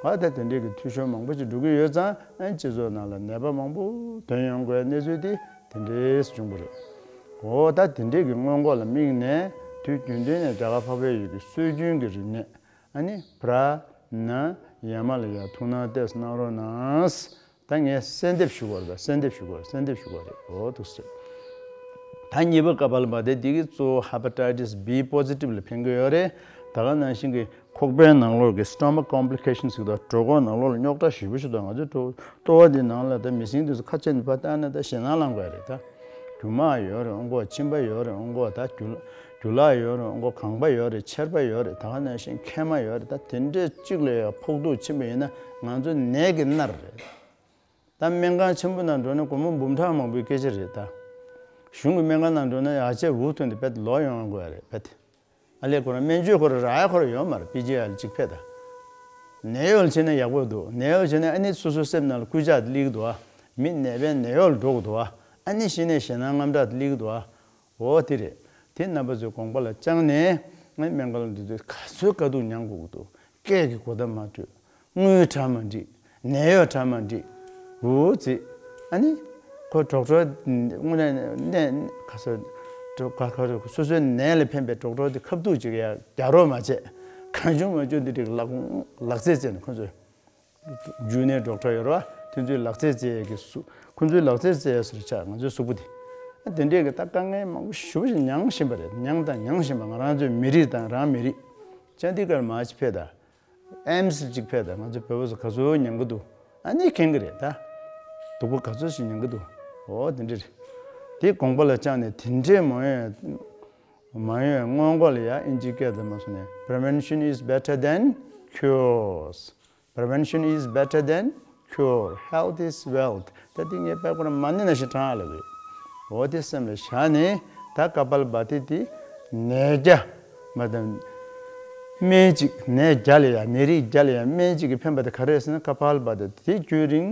ཨ་ད་དེ་འདྲའི་གི་འཐུས་ཤོར་མང་པོ་ཅིག་འགྲོ་གི་ཡོད་ཙང་ཨ་སྤྱི་ཚོགས་ནང་ལ་ནད་པ་མང་པོ་ཐོན་ཡོང་དགོས་གནས་ཚུལ་དེ་དེ་འདྲས་བྱུང་བ་རེད། འོ་ད་དེ་འདྲའི་གི་སྔོན་འགོག་ལ་དམིགས་ནས་དུས་རྒྱུན་ལྡན་ནས་རྒྱ་གར་འཕགས་པའི་ཡུལ་གྱི་སྲོལ་རྒྱུན་གྱི་རིག་གནས། ཨ་ནི་པྲ་ན་ཡ་མ་ལ་ཡ་ཐུགས་སྣང་ཏོག་ཙམ་གནང་རོགས་གནང་། ད་ངས་གསལ་འདེབས་ཞུ་དགོས་རེད། གསལ་འདེབས་ཞུ་དགོས་རེད། གསལ་འདེབས་ཞུ་དགོས་རེད། འོ་འདུག་སེ། ད་གཉིས་པ་ཀ་པཱལ་བྷ་ཏི་འདི་གི་གཙོ་བོ་ཧེ་པ་ཊའི་ཊི་སི་བི་པོ་སི་ཊིབ་ལ་ཕན་གྱི་ཡོད་རེད། ད་ག་ནང་བཞིན་གྱི་ཁོག་པའི་ནང་ལོགས་ཀྱི་སི་ཊོ་མག་ཀོམ་པི་ལི་ཀེ་ཤན་ཟེར་གི་འདུག་གྲོད་ཁོག་ནང་ལོགས་ལ་རྙོག་དྲ་ཞེ་པོ་ཞིག་འདུག་ང་ཚོའི་གྲོད་ལྟོ་བ་འདི་ནང་ལ་ད་མི་སེང་དུས་སུ་ཁ་ཕྱེ་ནས་ཕར་བལྟས་ན་ད་ཞེད་སྣང་ལངས་དགོས་རེད་ད། རྒྱུ་མ་ཡོད་རེད་ཨང་གོ། མཆིན་པ་ཡོད་རེད་ཨང་གོ། ད་རྒྱུ་རྒྱུ་ལག་ཡོད་རེད་ཨང་གོ། ཁང་པ་ཡོད་རེད། ཆར་པ་ཡོད་རེད། ད་ག་ནང་བཞིན་མཁལ་མ་ཡོད་རེད། ད་དེ་འདྲས་གཅིག་ལ་ཡང་ཕོག་ཐུག་ཕྱིན་པ་ཡིན་ན་ང་ཚོ་ནད་ཀྱིས་མནར་རེད། ད་སྨན་ཁང་ཆེན་པོ་ནང་འགྲོ་ན་སྒོར་མོ་འབུམ་ཕྲག་མང་པོའི་སྐད་ཆ་རེད་ད། གཞུང་གི་སྨན་ཁང་ནང་འགྲོ་ན་ཡར་ཆད་འུ་ཐོན་ཏེ་རྦད་ལོག་ཡོང་དགོས་ཡ་རེད་རྦད། ཨ་ལས་ཁོ་རང་སྨན་བཅོས་ཁོ་རང་རག་ཡ་ཁོ་རང་ཡོད་མ་རེད། པི་ཇི་ཨའི་ལ་གཅིག་ཕེབས་ད། ནད་གཡོག་བྱས་ན་ཡག་པོ་འདུག་ནད་གཡོག་བྱས་ན་ཨ་ནི་སོ་སོའི་སེམས་ནང་ལ་སྐུལ་ལྕག་དེ་སླེབས་ཀྱི་འདུག་ཨ། མི་ནད་པའི་ནད་གཡོག་ལ་འགྲོ་གི་འདུག་ཨ། ཨ་ནི་གཞི་ནས་ཞེད་སྣང་དངངས་སྐྲག་དེ་སླེབས་ཀྱི་འདུག་ཨ། འོ་དེ་རེད། དེ་རྣམ་པ་ཚོས་དགོངས་པ་ལ་བཅངས་ནས་ངས་སྨན་ཁང་ལ་འདུག་དུས་ག་ཚོད་དཀའ་སྡུག་མྱངས་དགོས་ཀྱི་འདུག་སྐད་ཀྱི་གོ་བརྡ་མ་སྤྲོད། དངུལ་གྲངས་མ་འགྲིག་ནད་གཡོག་གྲངས་མ་འགྲིག་འུ་ཙི། ཨ་ནི། ཁོ་ཌོག་ཊར་དངོས་གནས་གནས་ག་ས་ཌོག་ག་ག་སོ་སོའི་ནད་ལ་ཕན་པའི་ཌོག་ཊར་དེ་ཁ་ཐུག་ཅིག་ཡ་རྒྱག་རོགས་མ་བྱས། གང་བྱུང་མ་བྱུང་དེ་འདྲའི་ལག་ལག་རྩལ་རྩེད་ནས་ཁོ་ཚོས། རྒྱུ་ནས་ཌོག་ཊར་ཡོད་རེད་བ། དེ་ཚོའི་ལག་རྩལ་རྩེད་ཡས་ཀྱི་སུ་ཁོ་ཚོའི་ལག་རྩལ་རྩེད་ཡས་སུ་ཆགས་ང་ཚོའི་གཟུགས་པོ་དེ། ཨ་དེ་འདྲའི་གི་ད་དཀའ་ངལ་མང་པོ་ཞེ་པོ་ཞིག་མྱངས་བཞིན་པ་རེད། མྱངས་དང་མྱངས་བཞིན་པ་ང་རང་ཚོའི་མི་རིགས་དང་རང་མི་རིགས། ཅན་དི་གར་མར་ཅིག་ཕེབས་དང་། ཨེམ་སི་ཅིག་ཕེབས་དང་། ང་ཚོའི་བོད་པ་ཚོ་ག་ཚོད་མྱངས་ཀྱི་འདུག་ཨ་ནི་མཁྱེན་གྱི་རེད་ད། སྡུག་པོ་ག་ཚོད་ཞིག་མྱངས་ཀྱི་འདུག་འོ་དེ་འདྲ་རེད། དེ་དགོངས་པ་ལ་བཅངས་ནས་དེ་འདྲས་མ་ཡོང་། མ་ཡོང་སྔོན་འགོག་ལ་ཡ་ཨིན་ཇི་སྐད་དུ་མ་སོང་ནས། Prevention is better than cures. Prevention is better than cure. Health is wealth. ད་དེ་ངས་དཔེ་ཁོ་རང་མ་ཎི་ནང་བཞིན་བགྲངས་ལབ་ཡོད། འོ་དེ་སེམས་ལ་བཞག་ནས་ད་ཀ་པཱལ་བྷ་ཏི་དེ་ནད་བརྒྱ་མ་དང་སྨན་གཅིག་ནད་བརྒྱ་ལ་ཡ་ནད་རིགས་བརྒྱ་ལ་ཡ་སྨན་གཅིག་གིས་ཕན་པ་དེ་ག་རེ་རེད་ཟེར་ན་ཀ་པཱལ་བྷ་ཏི་དེ་རྒྱུན་རིང་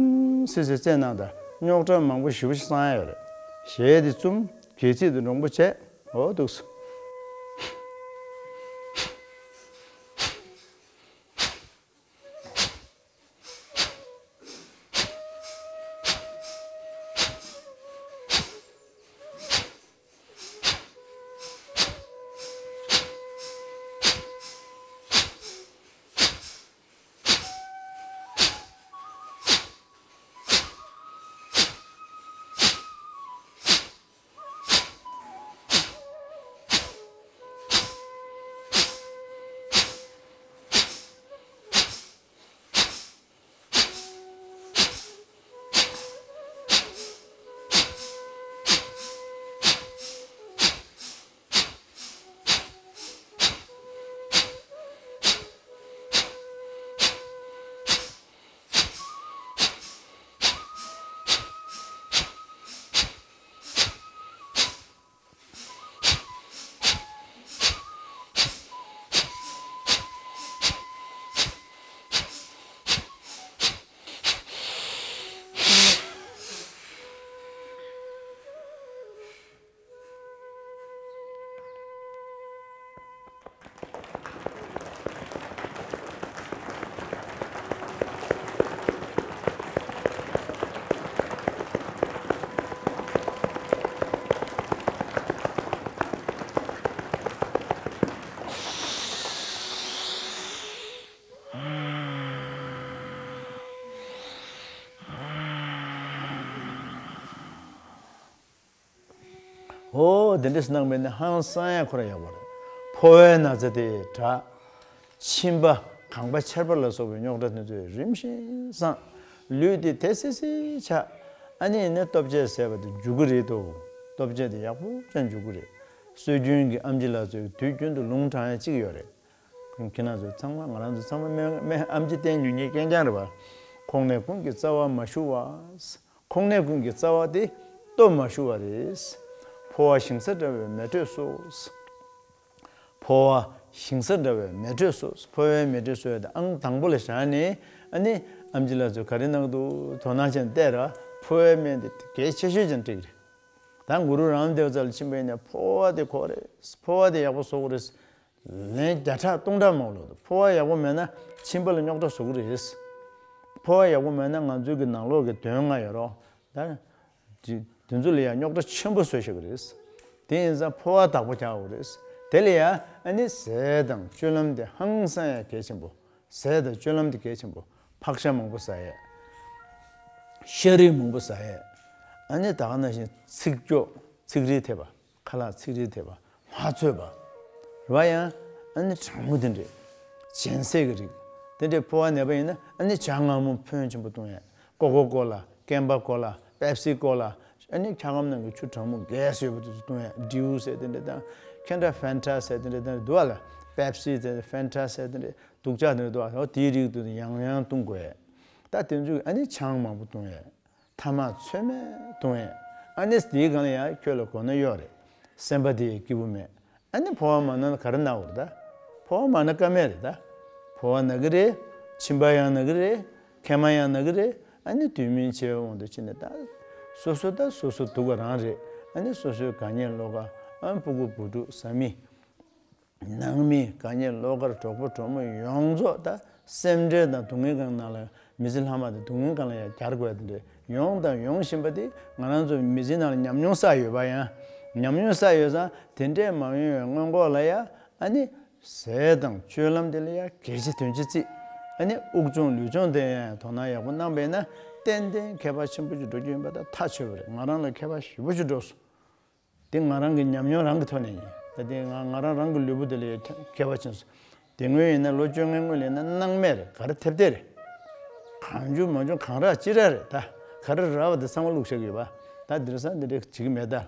སེ་སེ་རྩེད་གནང་དང་། རྙོག་དྲ་མང་པོ་ཞེ་པོ་ཞིག་སངས་ཡོད་རེད། གཞས་དེ་བཙུམ། སྒལ་ཚིགས་དེ་འདྲོང་པོ་བྱས། འོ་འདུག་སེ། འོ། དེ་འདྲས་གནང་བས་ན་ཧང་སང་ཡ་ཁོ་ར་ཡག་པོ་རེད། ཕོ་བའི་ན་ཚ་དེ་དྲག་མཆིན་པ། ཁང་པ་ཆར་པ་ལ་སོགས་པའི་རྙོག་དྲ་དེ་ཚོས་རིམ་བཞིན་སངས། ལུས་དེ་དེ་སི་སི་ཆགས། ཨ་ནི་ཡིན་ན་ལྟོ་ཆས་ཟས་པ་དེ་འཇུ་གི་རེད་དོ། ལྟོ་ཆས་དེ་ཡག་པོ་ཅང་འཇུ་གི་རེད། སྲོལ་རྒྱུན་གྱི་ཨམ་ཆི་ལགས་ཚོས་དུས་རྒྱུན་དུ་ལུང་དྲངས་ཡ་གཅིག་ཡོད་རེད། ཁྱེད་རང་ཚོ་ཚང་མ། ང་རང་ཚོ་ཚང་མ་སྨན་སྨན་ཨམ་ཆི་བསྟེན་མྱོང་མཁན་རྐྱང་རྐྱང་རེད་པ། ཁོང་ནས་ཁོང་གི་རྩ་བ་མ་ཞུ་བ། ཁོང་ནས་ཁོང་གི་རྩ་བ་དེ་སྟོབས་མ་ཞུ་བ་རེད། ཕོ་བ་ཞིང་ས་འདྲ་བའི་མེ་དྲོད་གསོ། ཕོ་བ་ཞིང་ས་འདྲ་བའི་མེ་དྲོད་གསོ། ཕོ་བའི་མེ་དྲོད་གསོ་ཡ་དེ་ཨང་དང་པོ་ལ་བཞག་ནས། ཨ་ནི་ཨམ་ཆི་ལགས་ཚོས་ག་རེ་གནང་འདུག་དོ་སྣང་བྱས་བལྟས་ར། ཕོ་བའི་སྨན་དེ་གལ་ཆེ་ཤོས་ཅན་འགྲིག་རེད། ད་གུ་རུ་རམ་དེབ་རྩ་ལ་ཕྱིན་པ་ཡིན་ན་ཕོ་བ་དེ་ཁོ་རེད། ཕོ་བ་དེ་ཡག་པོ་བཟོ་དགོས་རེད། ལན་བརྒྱ་ཕྲག་སྟོང་ཕྲག་མང་པོ་ལོག་འདུག་ཕོ་བ་ཡག་པོ་མེད་ན་མཆིན་པ་ལ་རྙོག་དྲ་བཟོ་གི་རེད། ཕོ་བ་ཡག་པོ་མེད་ན་ང་ཚོའི་གི་ནང་ལོགས་ཀྱི་དོན་ལྔ་ཡོད་རོགས། ད་དེ་དེ་ཚོ་ལ་ཡང་རྙོག་དྲ་ཆེན་པོ་བཟོས་བཞག་གི་རེད། དེ་ཡིན་ཙང་ཕོ་བ་བདག་པོ་རྒྱག་དགོས་རེད། དེ་ལ་ཡང་ཨ་ནི་ཟས་དང་སྤྱོད་ལམ་དེ་ཧང་སང་ཡ་གལ་ཆེན་པོ། ཟས་དང་སྤྱོད་ལམ་དེ་གལ་ཆེན་པོ། ཕག་ཤ་མང་པོ་ཟ་ཡས། ཤ་རིགས་མང་པོ་ཟ་ཡས། ཨ་ནི་ད་ག་ནང་བཞིན་ཚིག་སྐྱོ། ཚིག་རིལ་ཐེབས་པ། ཁ་ལག་ཚིག་རིལ་ཐེབས་པ། མ་འཚོས་པ། རེད་པ། ཡང་ཨ་ནི་གྲང་མོ་དེ་འདྲས། སྦྱིན་སྲེག་གི་རིགས། དེ་འདྲས་ཕོ་བ་ནད་པ་ཡིན་ན་ཨ་ནི་ཇ་མངར་མོ་ཕོན་ཆེན་པོ་བཏུང་ཡས། ཀོ་ཀོ་ཀོ་ལ། ཀེམ་པ་ཀོ་ལ། པེབ་སི་ཀོ་ལ། ཨ་ནི་འཁྱག་སྒམ་ནང་གི་ཆུ་གྲང་མོ་གས་ཡོད་པ་དེ་ཚོ་བཏུང་ཡས། ཌིའུ་ཟེར་དེ་འདྲས་དང་། ཁེ་འདྲ་ཧྥན་ཊ་ཟེར་དེ་འདྲས་དང་འདུག་བ་ལ། པེབ་སི་ཟེར། ཧྥན་ཊ་ཟེར་དེ་འདྲས། སྡུག་ཅག་དེ་འདྲ་འདུག་བ། འོ་དེའི་རིགས་དེ་ཚོ་ཡང་ཡང་བཏུང་དགོས་ཡས། ད་དེ་ཚོ་ཨ་ནི་ཆང་མང་པོ་བཏུང་ཡས། ཐ་མག་ཚོད་མེད་བཏུང་ཡས། ཨ་ནི་དེའི་སྒང་ལ་ཡང་ཁྱོད་ལ་གོ་ན་གཡོག་རེད། སེམས་པ་དེ་ཡི་སྐྱིད་པོ་མེད། ཨ་ནི་ཕོ་བ་མ་ན་ན་ག་རེ་ན་དགོས་རེད་ད། ཕོ་བ་མ་ན་ཀ་མེད་རེད་ད། ཕོ་བ་ན་གི་རེད། མཆིན་པ་ཡང་ན་གི་རེད། མཁལ་མ་ཡང་ན་གི་རེད། ཨ་ནི་དུས་མིན་འཆི་བའི་དབང་དུ་ཕྱིན་ནས་ད། སོ་སོ་ད་སོ་སོ་སྡུག་པ་རང་རེད། ཨ་ནི་སོ་སོའི་དགའ་ཉེ་བློ་དགའ། ཨ་ཕྲུ་གུ་བུ་ཕྲུག་བཟའ་མི། ནང་མི། དགའ་ཉེ་བློ་དགའ། གྲོགས་པོ་གྲོགས་མོ་ཡོངས་རྫོགས་ད་སེམས་ཁྲལ་དང་སྡུག་བསྔལ་གང་ནང་ལ། མི་ཚེ་ལྷག་མ་དེ་སྡུག་བསྔལ་གང་ལ་ཡང་གྱར་དགོས་དེ་འདྲས་ཡོང་དང་ཡོང་བཞིན་པ་དེ་ང་རང་ཚོ་མི་ཚེ་ནང་ལ་ཉམས་མྱོང་བསགས་ཡོད་པ་ཡང་། ཉམས་མྱོང་བསགས་ཡོད་ཙང་དེ་འདྲས་མ་ཡོང་བའི་སྔོན་འགོག་ལ་ཡང་ཨ་ནི་ཟས་དང་སྤྱོད་ལམ་དེ་ལ་ཡང་གལ་ཆེ་དོན་ཆེ་བརྩི། ཨ་ནི་དབུགས་སྦྱོང་ལུས་སྦྱོང་དེ་ཡང་དོ་སྣང་ཡག་པོ་གནང་བས་ན་ཏན་ཏན་ཁྱད་པར་ཆེན་པོ་ཞིག་འགྲོ་རྒྱུ་ཡིན་པ་ད་ཐག་ཆོད་པ་རེད། ང་རང་ལ་ཁྱད་པར་ཞེ་པོ་ཞིག་འགྲོ་སོང་། འདི་ང་རང་གི་ཉམས་མྱོང་རང་གི་ཐོག་ནས་ཡིན། ད་འདི་ང་ང་རང་རང་གི་ལུས་པོ་འདི་ལ་ཡང་ཁྱད་པར་ཕྱིན་སོང་། དེ་སྔོན་ཡིན་ན་ལོ་བཅོ་ལྔའི་སྔོན་ལ་ཡིན་ན་སྣང་མེད་རེད། ག་རེ་ཐེབས་ཐེབས་རེད། གང་བྱུང་མང་བྱུང་གང་རག་ཅི་རག་རེད་ད། ག་རེ་རག་པ་དེ་ཚང་མ་བླུགས་བཞག་གི་ཡོད་པ། ད་འདིར་སང་འདི་འདྲ་བྱེད་ཀྱི་མེད་ད།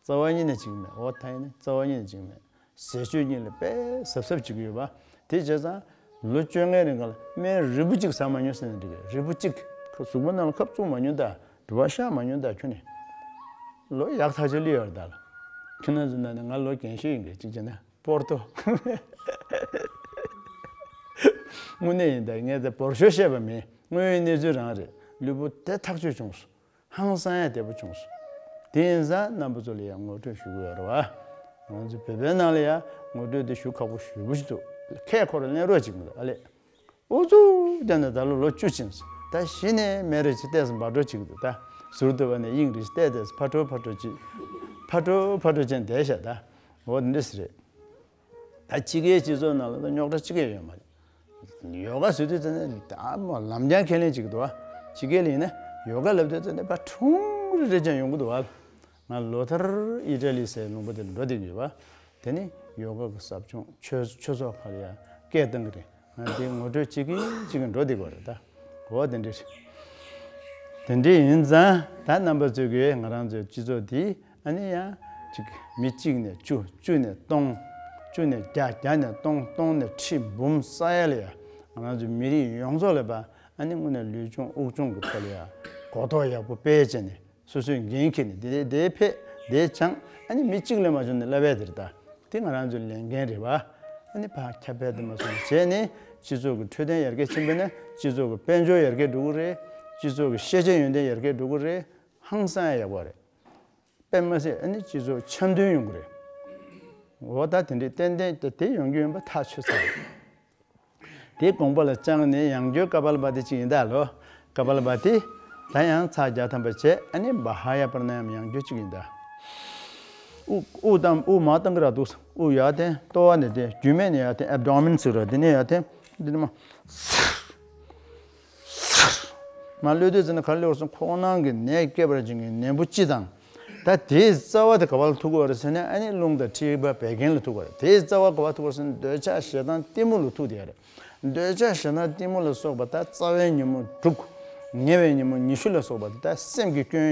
རྩ་བ་ཉིད་ནས་བྱེད་ཀྱི་མེད། འོ་ད་ཡིན་ན་རྩ་བ་ཉིད་ནས་བྱེད་ཀྱི་མེད། ཟས་སྤྱོད་གཉིས་ལ་དཔེ་གཟབ་གཟབ་བྱེད་ཀྱི་ཡོད་པ། དེ་བྱས་ཙང་ལོ་བཅོ་ལྔའི་རིང་ག་ལ་སྨན་རིལ་བུ་གཅིག་ཟ་མ་མྱོང་ཟེར་ན་འགྲིག་གི་རེད། རིལ་བུ་གཅིག་གཟུགས་པོ་ནང་ལ་ཁབ་བཙུགས་མ་མྱོང་ད། དྲི་བ་བཤགས་མ་མྱོང་ད་ཁྱོད་ནི། ལོ་ཡག་ཐག་ཆོད་ལི་ཡོད་རེད་ད་ལ། ཁྱེད་རང་ཚོ་ནང་ནས་ང་ལོ་རྒན་ཤོས་ཡིན་གི་གཅིག་བྱས་ན་སྤོར་ཏོ། དངོས་གནས་ཡིན་ད། ངས་ད་བོར་ཤོར་བཤད་པ་མིན། དངོས་ཡོད་གནས་ཚུལ་རང་རེད། ལུས་པོ་དེ་ཐག་ཆོད་བྱུང་སོང་། ཧང་སང་ཡ་བདེ་པོ་བྱུང་སོང་། དེ་ཡིན་ཙང་རྣམ་པ་ཚོ་ལ་ཡང་ངོ་སྤྲོད་ཞུ་གི་ཡོད་རེད་བ། ང་ཚོ་བོད་པའི་ནང་ལ་ཡང་ངོ་སྤྲོད་དེ་ཞུ་ཁག་པོ་ཞེ་པོ་ཞིག་འདུག་ཁས་ཁོ་རང་ལེན་རོགས་བྱེད་ཀྱི་འདུག་ཨ་ལས། ཨུ་ཚུགས་བསྡད་ནས་ད་ལོ་ལོ་བཅུ་ཕྱིན་སོང་། ད་གཞི་ནས་མེ་རེ་ཅིག་བལྟས་སོང་འབའ་འགྲོ་བྱེད་ཀྱི་འདུག་ད་ཟུར་དུ་བ་ནས་དབྱིངས་རེ་ཅིག་བལྟས་བལྟས་སོང་ཕ་དྲོ་ཕ་དྲོ་ཅིག་ཕ་དྲོ་ཕ་དྲོ་ཅན་བསྡད་ཤག་ད་འོ་འདི་འདྲ་ཞིག་རེད། ད་ཕྱི་རྒྱལ་སྤྱི་ཚོགས་ནང་ལ་ད་རྙོག་དྲ་ཅི་གས་ཡོད་མ་རེད། ཡོ་ག་བཟོས་དུས་ཙམ་ནས་ད་མོ་ལམ་རྒྱང་ཁས་ལེན་བྱེད་ཀྱི་འདུག་བ། ཕྱི་རྒྱལ་ལ་ཡིན་ན་ཡོ་ག་ལབ་དུས་ཙམ་ནས་ཕར་ཁྲུང་རེ་རེ་ཅན་ཡོང་གི་འདུག་བ། ང་ལོ་ལྟར་ཨི་ཊ་ལི་ཟེར་ལུང་པ་དེར་འགྲོ་བསྡད་ཀྱི་ཡོད་བ། དེ་ནི་ཡོ་ག་གི་ཟབ་སྦྱོང་ཆོས་ཆོས་ཚོགས་ཁག་ལ་ཡང་སྐད་བཏང་གི་རེད། ང་དེ་ངོ་སྤྲོད་བྱེད་ཀྱིན་བྱེད་ཀྱིན་འགྲོ་བསྡད་ཀྱི་ཡོད་རེད་ད། འོ་དེ་འདྲ་རེད། དེ་འདྲ་ཡིན་ཙང་ད་རྣམ་པ་ཚོས་ཀྱིས་ང་རང་ཚོའི་སྤྱི་ཚོགས་འདི་ཨ་ནི་ཡང་ཅིག་མི་གཅིག་ནས་བཅུ་བཅུ་ནས་སྟོང་བཅུ་ནས་བརྒྱ་བརྒྱ་ནས་སྟོང་སྟོང་ནས་ཁྲི་འབུམ་ས་ཡ་ལ་ཡང་ང་རང་ཚོའི་མི་རིགས་ཡོངས་རྫོགས་ལ་ཕར་ཨ་ནི་དངོས་གནས་ལུས་སྦྱོང་དབུགས་སྦྱོང་གི་ཐོག་ལ་ཡང་གོ་རྟོགས་ཡག་པོ་སྤེལ་བྱས་ནས་སོ་སོས་འགན་འཁྱེར་ནས་དེ་དེ་ཕེབས་དེ་སྦྱངས་ཨ་ནི་མི་གཅིག་ལས་མ་བྱུང་ནས་བསླབ་ཡས་དེ་རེད་ད། དེ་ང་རང་ཚོའི་ལས་འགན་རེད་བ། ཨ་ནི་ཕར་ཁྱབ་སྤེལ་དུ་མ་སོང་བྱས་ནས་སྤྱི་ཚོགས་ཀྱི་འཕྲོད་བསྟེན་ཡར་རྒྱས་ཕྱིན་པ་ན་སྤྱི་ཚོགས་ཀྱི་དཔལ་འབྱོར་ཡར་རྒྱས་འགྲོ་གི་རེད། སྤྱི་ཚོགས་ཀྱི་ཤེས་བྱ་ཡོན་ཏན་ཡར་རྒྱས་འགྲོ་གི་རེད། ཧང་སང་ཡག་པོ་རེད། དཔེ་མ་སྲིད་ཨ་ནི་སྤྱི་ཚོགས་འཆམ་མཐུན་ཡོང་གི་རེད། འོ་ད་དེ་འདྲའི་ཏན་ཏན་དེ་དེ་ཡོང་རྒྱུ་ཡིན་པ་ཐག་ཆོད་ཚར་རེད། དེ་དགོངས་པ་ལ་བཅངས་ནས་ཡང་བསྐྱར་ཀ་པཱལ་བྷ་ཏི་གཅིག་ཡིན་ད་ལོ། ཀ་པཱལ་བྷ་ཏི། ད་ཡང་ཚར་བརྒྱ་ཐམ་པ་བྱས་ཨ་ནི་བྷ་ཧ་ཡ་པྲ་ན་ཡམ་ཡང་བསྐྱར་གཅིག་ཡིན་ད། དབུགས་དབུགས་བཏང་དབུགས་མར་བཏང་གི་ར་འདུག་དབུགས་ཡར་འཐེན་ལྟོ་བ་ནས་འཐེན་རྒྱུས་མེད་ནས་ཡར་འཐེན་ཨེབ་ཌོ་མིན་ཟེར་ར་འདི་ནས་ཡར་འཐེན་འདི་ནས་མར། མར་གློད་དུས་ཙམ་ན་ག་རེ་གློད་རེད་ཟེར་ན་ཁོག་ནང་གི་ནད་སྐྱེད་པར་བྱེད་མཁན་ནད་འབུ་སྤྱི་དང་། ད་དེའི་རྩ་བ་དེ་ག་པར་ལ་ཐུག་གི་ཡོད་རེད་ཟེར་ན་ཨ་ནི་རླུང་དང་མཁྲིས་པ་བད་ཀན་ལ་ཐུག་གི་ཡོད་རེད། དེའི་རྩ་བ་ག་པར་ཐུག་གི་ཡོད་རེད་ཟེར་ན་འདོད་ཆགས་ཞེ་སྡང་གཏི་མུག་ལ་ཐུག་བསྡད་ཡོད་རེད། འདོད་ཆགས་ཞེ་སྡང་གཏི་མུག་ལ་སོགས་པ་ད་རྩ་བའི་ཉོན་མོངས་དྲུག་ཉེ་བའི་ཉོན་མོངས་ཉི་ཤུ་ལ་སོགས་པ་དེ་ད་སེམས་ཀྱི་སྐྱོན་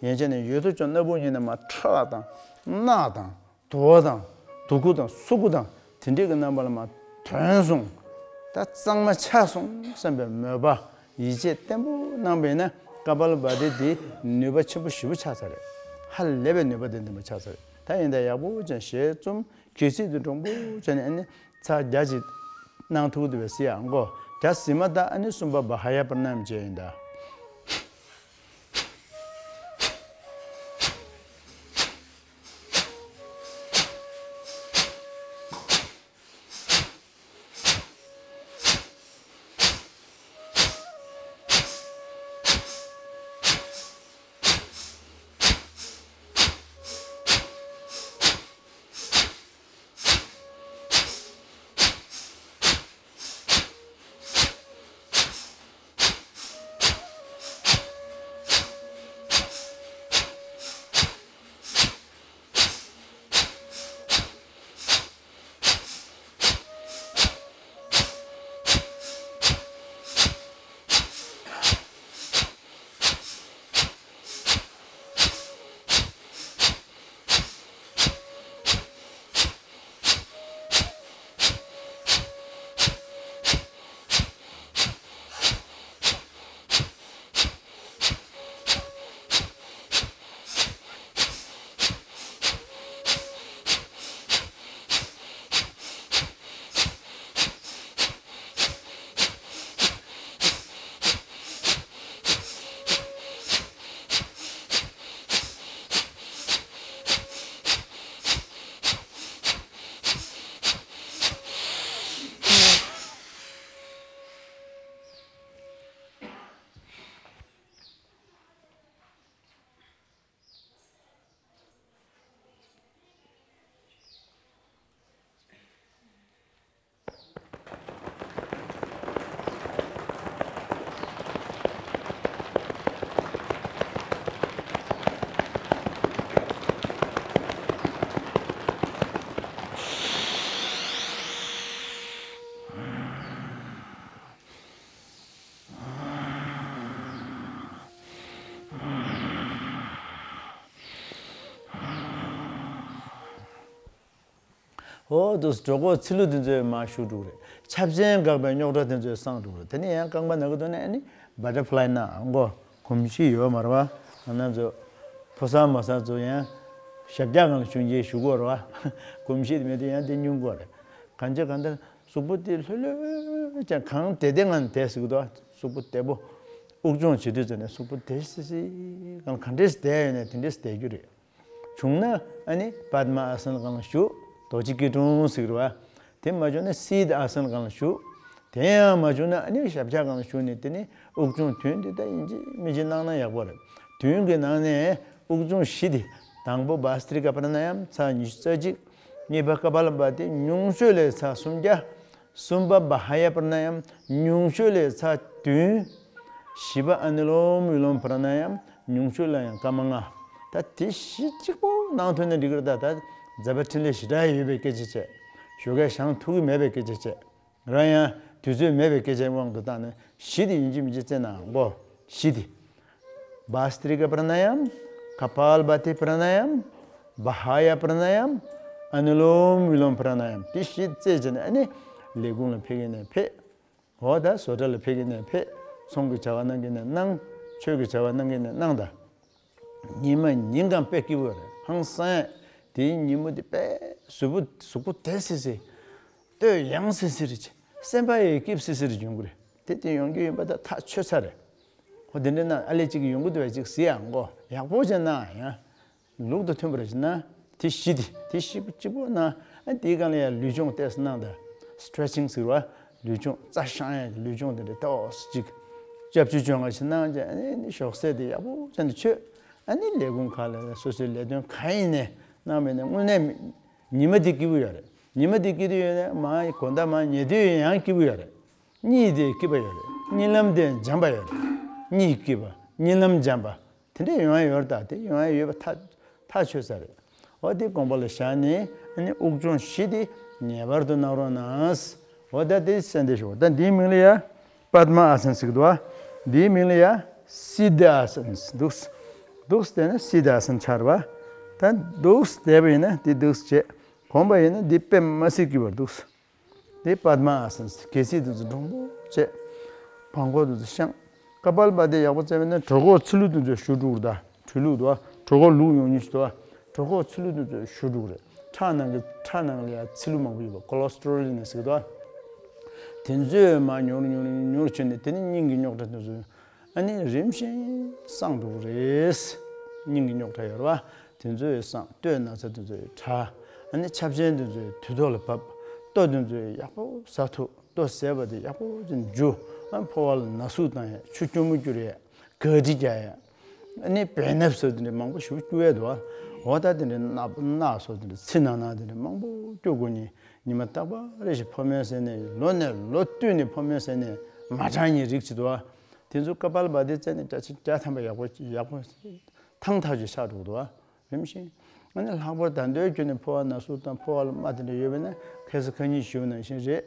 ཡོན་ཡན་ཆད་ནས་ཡོད་དོ་ཅོག་སྣ་བུག་གཉིས་ནས་མར་ཁྲག་དང་རྣག་དང་དུ་བ་དང་དུ་ཁུ་དང་སུ་ཁུ་དང་དེ་འདྲས་ཀྱི་རྣམ་པ་ལ་མར་ཐོན་སོང་། ད་གཙང་མ་ཆགས་སོང་བསམ་པའི་མོས་པ་ཡིད་ཆེས་བརྟན་པོ་གནང་བས་ན་ཀ་པཱལ་བྷ་ཏི་འདི་ནུས་པ་ཆེན་པོ་ཞེ་པོ་ཆགས་ཚར་རེད། ཧ་ལས་པའི་ནུས་པ་ལྡན་ལྡན་པ་ཆགས་ཚར་རེད། ད་ཡིན་ད་ཡག་པོ་ཅན་ཞལ་བཙུམ་གལ་སྲིད་དུ་འདྲོང་པོ་བྱས་ནས་ཨ་ནི་ཚར་བརྒྱ་ཅིག་གནང་ཐུབ་འདུག་པས་སི་ཡ་མགོ་བརྒྱ་ཟིན་མ་ད་ཨ་ནི་གསུམ་པ་བྷ་ཧ་ཡ་པྲ་ན་ཡམ་བྱས་ཡིན་ད། འོ་དུ་གྲོད་ཁོག་ཚིལ་ལུ་དེ་ཚོས་མར་ཞུ་འགྲོ་གི་རེད། ཆབ་ཆེན་འགག་པའི་རྙོག་དྲ་དེ་ཚོས་སངས་འགྲོ་གི་རེད། དེ་ནས་ཡང་རྐང་པ་ན་གི་འདུག་ན་ཨ་ནི་བ་ཊར་ཕ་ལའི་ན་མགོ་གོམས་གཤིས་ཡོད་མ་རེད་བ། ང་རང་ཚོ་ཕོ་གསར་མོ་གསར་ཚོ་ཡང་ཞབས་བཀྱག་སྒང་ལ་ཞུན་གྱིས་ཞུ་གི་ཡོད་རེད་བ། གོམས་གཤིས་དེ་མེད་དུས་ཡང་དེ་ཉུང་གི་རེད། གང་ཅི་གང་ལྟར་གཟུགས་པོ་དེ་ལྷོད་ལྷོད་ཀྱང་གང་བདེ་བདེ་ངང་བསྡད་ཟེར་གི་འདུག་གཟུགས་པོ་བདེ་པོ། དབུགས་སྦྱོང་བྱེད་དུས་ཙམ་ནས་གཟུགས་པོ་བདེ་སི་སི་གང་ག་འདྲས་བསྡད་ཡོད་ནས་དེ་འདྲས་བསྡད་རྒྱུ་རེད། བྱུང་ན་ཨ་ནི་པདྨ་ཨ་སན་སྒང་ལ་བཞུགས། རྡོ་རྗེ་སྐྱིལ་ཀྲུང་ཟེར་གྱི་རེད་བ། དེ་མ་བྱུང་ན་སིད་ཨ་སན་སྒང་ལ་བཞུགས། དེ་ཡང་མ་བྱུང་ན་ཨ་ནི་ཞབས་བཅགས་སྒང་ལ་བཞུགས་ནས་དེ་ནི་དབུགས་སྦྱོང་བདུན་དེ་ད་ཡིན་གཅིག་མིན་གཅིག་གནང་ན་ཡག་པོ་རེད། བདུན་གྱི་ནང་ནས་དབུགས་སྦྱོང་བཞི་དེ། དང་པོ་བྷ་སྟི་རི་ཀ་པྲ་ན་ཡམ་ཚར་ཉི་ཤུ་རྩ་གཅིག། གཉིས་པ་ཀ་པཱ་ལ་བྷ་ཏི་ཉུང་ཤོས་ལ་ཚར་སུམ་བརྒྱ། གསུམ་པ་བྷ་ཧ་ཡ་པྲ་ན་ཡམ་ཉུང་ཤོས་ལ་ཚར་བདུན། བཞི་པ་ཨ་ནི་ལོམ་བི་ལོམ་པྲ་ན་ཡམ་ཉུང་ཤོས་ལ་ཡང་སྐར་མ་ལྔ། ད་དེ་བཞི་གཅིག་པོ་གནང་ཐུབ་ན་འགྲིག་གི་རེད། ད་ད་མཛད་པ་འཕྲིན་ལས་ཞེ་དྲག་ཡོད་པའི་སྐད་ཆ་བྱས། ཞོགས་ཀས་བཞེངས་ཐུབ་ཀྱི་མེད་པའི་སྐད་ཆ་བྱས། རང་ཡང་དུས་ཚོད་མེད་པའི་སྐད་ཆའི་དབང་དུ་བཏང་ནས་བཞི་དེ་ཡིན་གཅིག་མིན་གཅིག་བཙལ་ནའང་གོ། བཞི་དེ། བྷ་སྟི་རི་ཀ་པྲ་ན་ཡམ། ཀ་པཱལ་བྷ་ཏི་པྲ་ན་ཡམ། བྷ་ཧ་ཡ་པྲ་ན་ཡམ། ཨ་ནི་ལོམ་བི་ལོམ་པྲ་ན་ཡམ། དེ་བཞི་བཙལ་བྱས་ནས་ཨ་ནི་ལས་ཁུངས་ལ་ཕེབས་ཀྱི་ནས་ཕེབས། འོ་ད་བཟོ་གྲྭ་ལ་ཕེབས་ཀྱི་ནས་ཕེབས། ཚོང་གི་བྱ་བ་གནང་གི་ནས་གནང་། ཆོས་ཀྱི་བྱ་བ་གནང་གི་ནས་གནང་ད། ཉི་མ་ཉིན་གང་དཔེ་སྐྱིད་པོ་རེད། ཧང་སང་། དེའི་ཉིན་མོ་དེ་དཔེ་གཟུགས་པོ་གཟུགས་པོ་བདེ་སི་སི། ལྟོས་ཡང་སི་སི་རེད་ཅེ། སེམས་པ་ཡི་སྐྱིད་སི་སི་རེད་ཡོང་གི་རེད། དེ་དེ་ཡོང་རྒྱུ་ཡིན་པ་ད་ཐག་ཆོད་ཚར་རེད། ཧོ་དེ་འདྲ་ན་ཨ་ལེ་གཅིག་ཡོང་གི་འདུག་བས་གཅིག་ཟི་ཡང་གོ་ཡག་པོ་བྱས་ན་ཡང་། ལུགས་དང་མཐུན་པར་བྱས་ན། དེ་བཞི་དེ་དེ་བཞི་པོ་གཅིག་པོ་ན། ཨ་དེའི་སྒང་ལ་ཡང་ལུས་སྦྱོང་ཏོག་ཙམ་གནང་ད། སི་ཊེ་ཆིང་ཟེར་བ། ལུས་སྦྱོང་རྩ་བཤང་ཡག་གི་ལུས་སྦྱོང་དེ་འདྲ་ཏོག་ཙམ་ཅིག་སྐྱབས་བཅོལ་བཅོ་ལྔ་ཞིག་གནང་བྱས་ཨ་ནི་ཞོགས་ཟས་དེ་ཡག་པོ་བྱས་ནས་མཆོད། ཨ་ནི་ལས་ཁུངས་ཁག་ལ་སོ་སོའི་ལས་དོན་གང་ཡིན་ནས་གནང་བས་ན་དངོས་གནས་ཉི་མ་དེ་སྐྱིད་པོ་ཡོད་རེད། ཉི་མ་དེ་སྐྱིད་དུ་ཡོད་ན་མ་དགོང་དག་མ་ཉལ་དུས་ཡང་སྐྱིད་པོ་ཡོད་རེད། གཉིད་དེ་སྐྱིད་པ་ཡོད་རེད། གཉིད་ལམ་དེ་འཇམ་པ་ཡོད་རེད། གཉིད་སྐྱིད་པ་གཉིད་ལམ་འཇམ་པ། དེ་འདྲས་ཡོང་ཡ་ཡོད་རེད། ད་དེ་ཡོང་ཡ་ཡོད་པ་ཐག་ཐག་ཆོད་ས་རེད། འོ་དེ་དགོངས་པ་ལ་བཞག་ནས་ཨ་ནི་དབུགས་སྦྱོང་བཞི་དེ་ངེས་པར་དུ་གནང་རོགས་གནང་། འོ་ད་དེ་གསན་བདེ་ཞུ། ད་འདིའི་མིང་ལ་ཡ་པདྨ་ཨ་སན་ཟེར་གི་འདུག་བ། འདིའི་མིང་ལ་ཡ་སིདྡྷ་ཨ་སན་འདུག་འདུག་དེ་ནི་སིདྡྷ་ཨ་སན་ཆགས་རེད་བ། ད་འདུག་བསྡད་པ་ཡིན་ན་དེ་འདུག་བྱས། གོམས་པ་ཡིན་ན་འདི་དཔེ་མ་སྲིད་སྐྱིད་པར་འདུག་འདི་པདྨ་ཨ་སན། གལ་སྲིད་དེ་ཚོ་འགྲོ་མགོ་བྱས། བང་ཁོག་དེ་ཚོ་བཤང་། ཀ་པཱལ་བྷ་ཏི་ཡག་པོ་བཙལ་བས་ན་གྲོད་ཁོག་ཚི་ལུ་དེ་ཚོ་གཞུ་འགྲོ་གི་རེད་ད། གྲོད་ལུག་འདུག་བ། གྲོད་ཁོག་ལུག་ཡོང་ཉེན་ཞིག་འདུག་བ། གྲོད་ཁོག་ཚི་ལུ་དེ་ཚོ་གཞུ་འགྲོ་གི་རེད། ཁྲག་ནང་གི་ཁྲག་ནང་ལ་ཡ་ཚི་ལུ་མང་པོ་ཡོད་པ་ཀོ་ལེ་སི་ཊོ་རོལ་ཡིན་ན་ཟེར་གི་འདུག་བ། དེ་ཚོས་མར་ཉུར་ཉུར་ཉུར་བྱས་ནས་དེ་ནི་སྙིང་གི་རྙོག་དྲ་དེ་ཚོ། ཨ་ནི་རིམ་བཞིན་སངས་འགྲོ་གི་རེད། སྙིང་གི་རྙོག་དྲ་ཡོད་རེད་བ། དེ་ཚོ་ཡི་སངས། སྟོད་ན་ཚ་དེ་ཚོ་ཡི་དྲག་ཨ་ནི་ཆབ་ཆེན་དེ་ཚོ་ཡི་དུས་ཐོག་ལ་བབས། ལྟོ་དེ་ཚོ་ཡི་ཡག་པོ་ཟ་ཐུབ། ལྟོ་ཟས་པ་དེ་ཡག་པོ་ཅིག་འཇུ། ཨ་ནི་ཕོ་བ་ལ་ན་ཟུག་བཏང་ཡ། ཆུ་སྐྱུར་མོ་སྐྱུར་ཡ། ག་དྲི་རྒྱག་ཡ། ཨ་ནི་བེ་ནབ་ཟེར་དེ་འདྲ་མང་པོ་ཞེ་པོ་སྐྱུར་ཡ་འདུག་བ། འོ་ད་དེ་འདྲ་ནག་ནག་སོགས་དེ་འདྲ་ཚི་ནག་ནག་དེ་འདྲ་མང་པོ་སྐྱུར་དགོས་ནི། ཉི་མ་རྟག་པར་རེ་བཞིན་ཕོ་མོའི་ཟས་ནས་ལོ་ནས་ལོ་བསྟུད་ནས་ཕོ་མོའི་ཟས་ནས་མ་དྲག་ཉེ་རིགས་ཅིག་འདུག་བ། དེ་ཚོ་ཀ་པཱལ་བྷ་ཏི་བཙལ་ནས་བརྒྱ་ཆ་བརྒྱ་ཐམ་པ་ཡག་པོ་ཡག་པོ་ཐང་ཐག་ཆོད་ཆགས་འགྲོ་གི་འདུག་བ། རིམ་བཞིན། ཨ་ནི་ལྷག་པར་ད་ལྟའི་ཁྱོན་ནས་ཕོ་བ་ན་ཟུག་དང་ཕོ་བ་ལ་རྨ་དེ་འདྲ་ཡོད་པས་ན་ཁ་སང་ཁ་ཉིན་ཞུས་པ་ནང་བཞིན་རེད།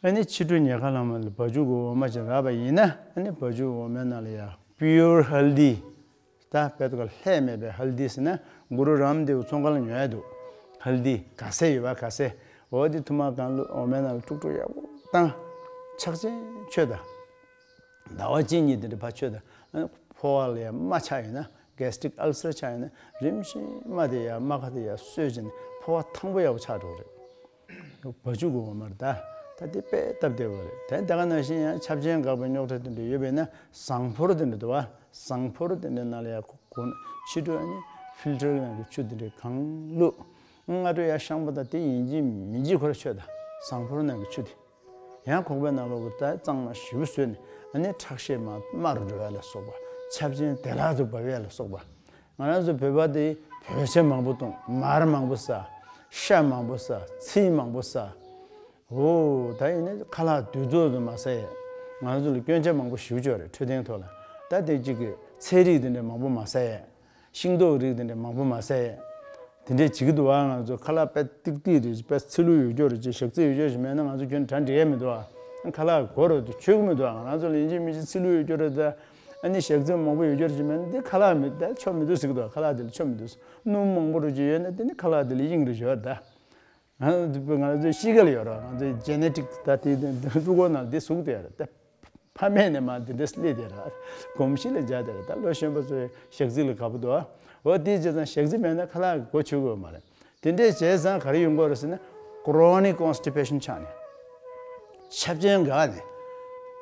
ཨ་ནི་ཕྱི་དྲོ་ཉལ་ཁ་ལངས་མ་ལ་བ་ཕྱུགས་ཀྱི་འོ་མ་ཅིག་རག་པ་ཡིན་ན་ཨ་ནི་བ་ཕྱུགས་འོ་མའི་ནང་ལ་ཡ་པིའུར་ཧལ་དི། ད་དཔེ་ཐོག་ལྷད་མེད་པའི་ཧལ་དི་ཟེར་ན་གུ་རུ་རམ་དེའུ་ཚོང་ཁང་ལ་ཉོ་ཡ་འདུག་ཧལ་དི་ག་སེ་ཡོད་པ་ག་སེ། འོ་དེ་ཐུར་མ་གང་བླུགས་འོ་མའི་ནང་ལ་དཀྲུག་དཀྲུག་ཡག་པོ་བཏང་། ཕྱག་ཆེན་མཆོད་ད། ཟླ་བ་གཅིག་གཉིས་དེ་འདྲ་ཕར་མཆོད་དང་། ཕོ་བ་ལ་ཡང་རྨ་ཆགས་ཡོད་ན། གེ་སི་ཊིག་ཨལ་སར་ཆགས་ཡོད་ན་རིམ་བཞིན་རྨ་དེ་ཡང་རྨ་ཁ་དེ་ཡང་གསོས་བྱས་ནས་ཕོ་བ་ཐང་པོ་ཡག་པོ་ཆགས་འགྲོ་གི་རེད། བ་ཕྱུགས་ཀྱི་འོ་མ་རེད་ད། ད་དེ་དཔེ་སྟབས་བདེ་བ་རེད། དེ་ད་ག་ནང་བཞིན་ཡང་ཆབ་ཆེན་འགག་པའི་རྙོག་དྲ་དེ་འདྲ་ཡོད་པས་ན་ཟངས་ཕོར་དེ་འདྲ་འདུག་བ། ཟངས་ཕོར་དེ་འདྲ་ནང་ལ་ཡང་གོ་ཕྱི་དྲོ་ནས་ཕིལ་ཊར་ནང་གི་ཆུ་དེ་འདྲ་གང་བླུགས། སྔ་དྲོ་ཡར་བཤང་པ་དང་དེ་ཡིན་གཅིག་མིན་གཅིག་ཁོ་ར་མཆོད་ད། ཟངས་ཕོར་ནང་གི་ཆུ་དེ། ཡང་ཁོག་པའི་ནང་ལོགས་ཀྱི་ད་གཙང་མ་ཞིབ་བཟོས་ནས་ཨ་ནི་ཁྲག་ཤེད་མར་དམའ་རུ་འགྲོ་ཡ་ལ་སོགས་པ། ཆབ་ཆེན་བདེ་བླག་ཏུ་འབབ་ཡ་ལ་སོགས་པ། ང་རང་ཚོ་བོད་པ་དེ་བོད་ཆས་མང་པོ་གཏོང་། མར་མང་པོ་ཟ། ཤ་མང་པོ་ཟ། ཚིལ་མང་པོ་ཟ། འོ་ད་ཡིན་ན་ཁ་ལག་དུས་ཐོག་ཏུ་མ་ཟ་ཡས། ང་རང་ཚོ་ལ་སྐྱོན་ཆ་མང་པོ་ཞེ་པོ་ཅིག་ཡོད་རེད་འཕྲོད་བསྟེན་ཐོག་ལ། ད་དེ་གཅིག་གི་ཚལ་རིགས་དེ་འདྲ་མང་པོ་མ་ཟ་ཡས། ཤིང་ཏོག་རིགས་དེ་འདྲ་མང་པོ་མ་ཟ་ཡས། དེ་འདྲས་བྱེད་ཀྱི་འདུག་བ། ང་ཚོ་ཁ་ལག་དཔེ་ཏིག་ཏིག་རེད། དཔེ་ཚིལ་ལུ་ཡོད་རྒྱུ་རེད་ཅེས་ཞག་ཚིལ་ཡོད་རྒྱུ་ཞིག་མེད་ན་ང་ཚོ་ཁྱོན་གྲ་འགྲིག་ཡས་མི་འདུག་བ། ཁ་ལག་གོ་རུ་དུ་ཆོད་ཀྱི་མི་འདུག་བ། ང་རང་ཚོ་ལ་ཡིན་གཅིག་མིན་གཅིག་ཚིལ་ལུ་ཡོད་རྒྱུ་རེད་ད། ཨ་ནི་ཞག་ཚིལ་མང་པོ་ཡོད་རྒྱུ་རེད་ཅེས་མེད་ན་དེ་ཁ་ལག་མི་དེ་ཆོ་མི་འདུག་ཟེར་གྱི་འདུག་ཁ་ལག་དེ་ལ་ཆོ་མི་འདུག་སྣུམ་མང་པོ་རུ་ཅིག་ཡོད་ན་དེ་ནི་ཁ་ལག་དེ་ལ་དབྱིངས་རུ་ཡོད་ད། ང་ཚོ་ང་ཚོའི་གཤིས་ཀ་ལ་ཡོད་རེད། ང་ཚོའི་ཇེ་ནེ་ཊིག་ད་དེ་དེ་གླུ་གོ་ནང་དེ་ཟུག་དེ་ཡོད་རེད་ད། ཕ་མེས་ནས་མ་འདི་འདྲ་སླེབས་དེ་ར། གོམས་གཤིས་ལ་སྦྱར་དེ་ར། ད་ལོ་གཞོན་པ་ཚོའི་ཞག་ཚིལ་ལ་དགའ་པོ་འདུག་ཨ། འོ་དེའི་རྗེས་ཙང་ཞག་ཚིལ་མེད་ན་ཁ་ལག་གི་གོ་ཆོད་གི་ཡོད་མ་རེད། དེ་འདྲས་བྱས་ཙང་ག་རེ་ཡོང་གི་ཡོད་རེད་ཟེར་ན། ཀོ་རོ་ནིག་ཀོན་སི་ཊི་པེ་ཤན་ཆགས་ནས། ཆབ་ཆེན་འགག་ནས།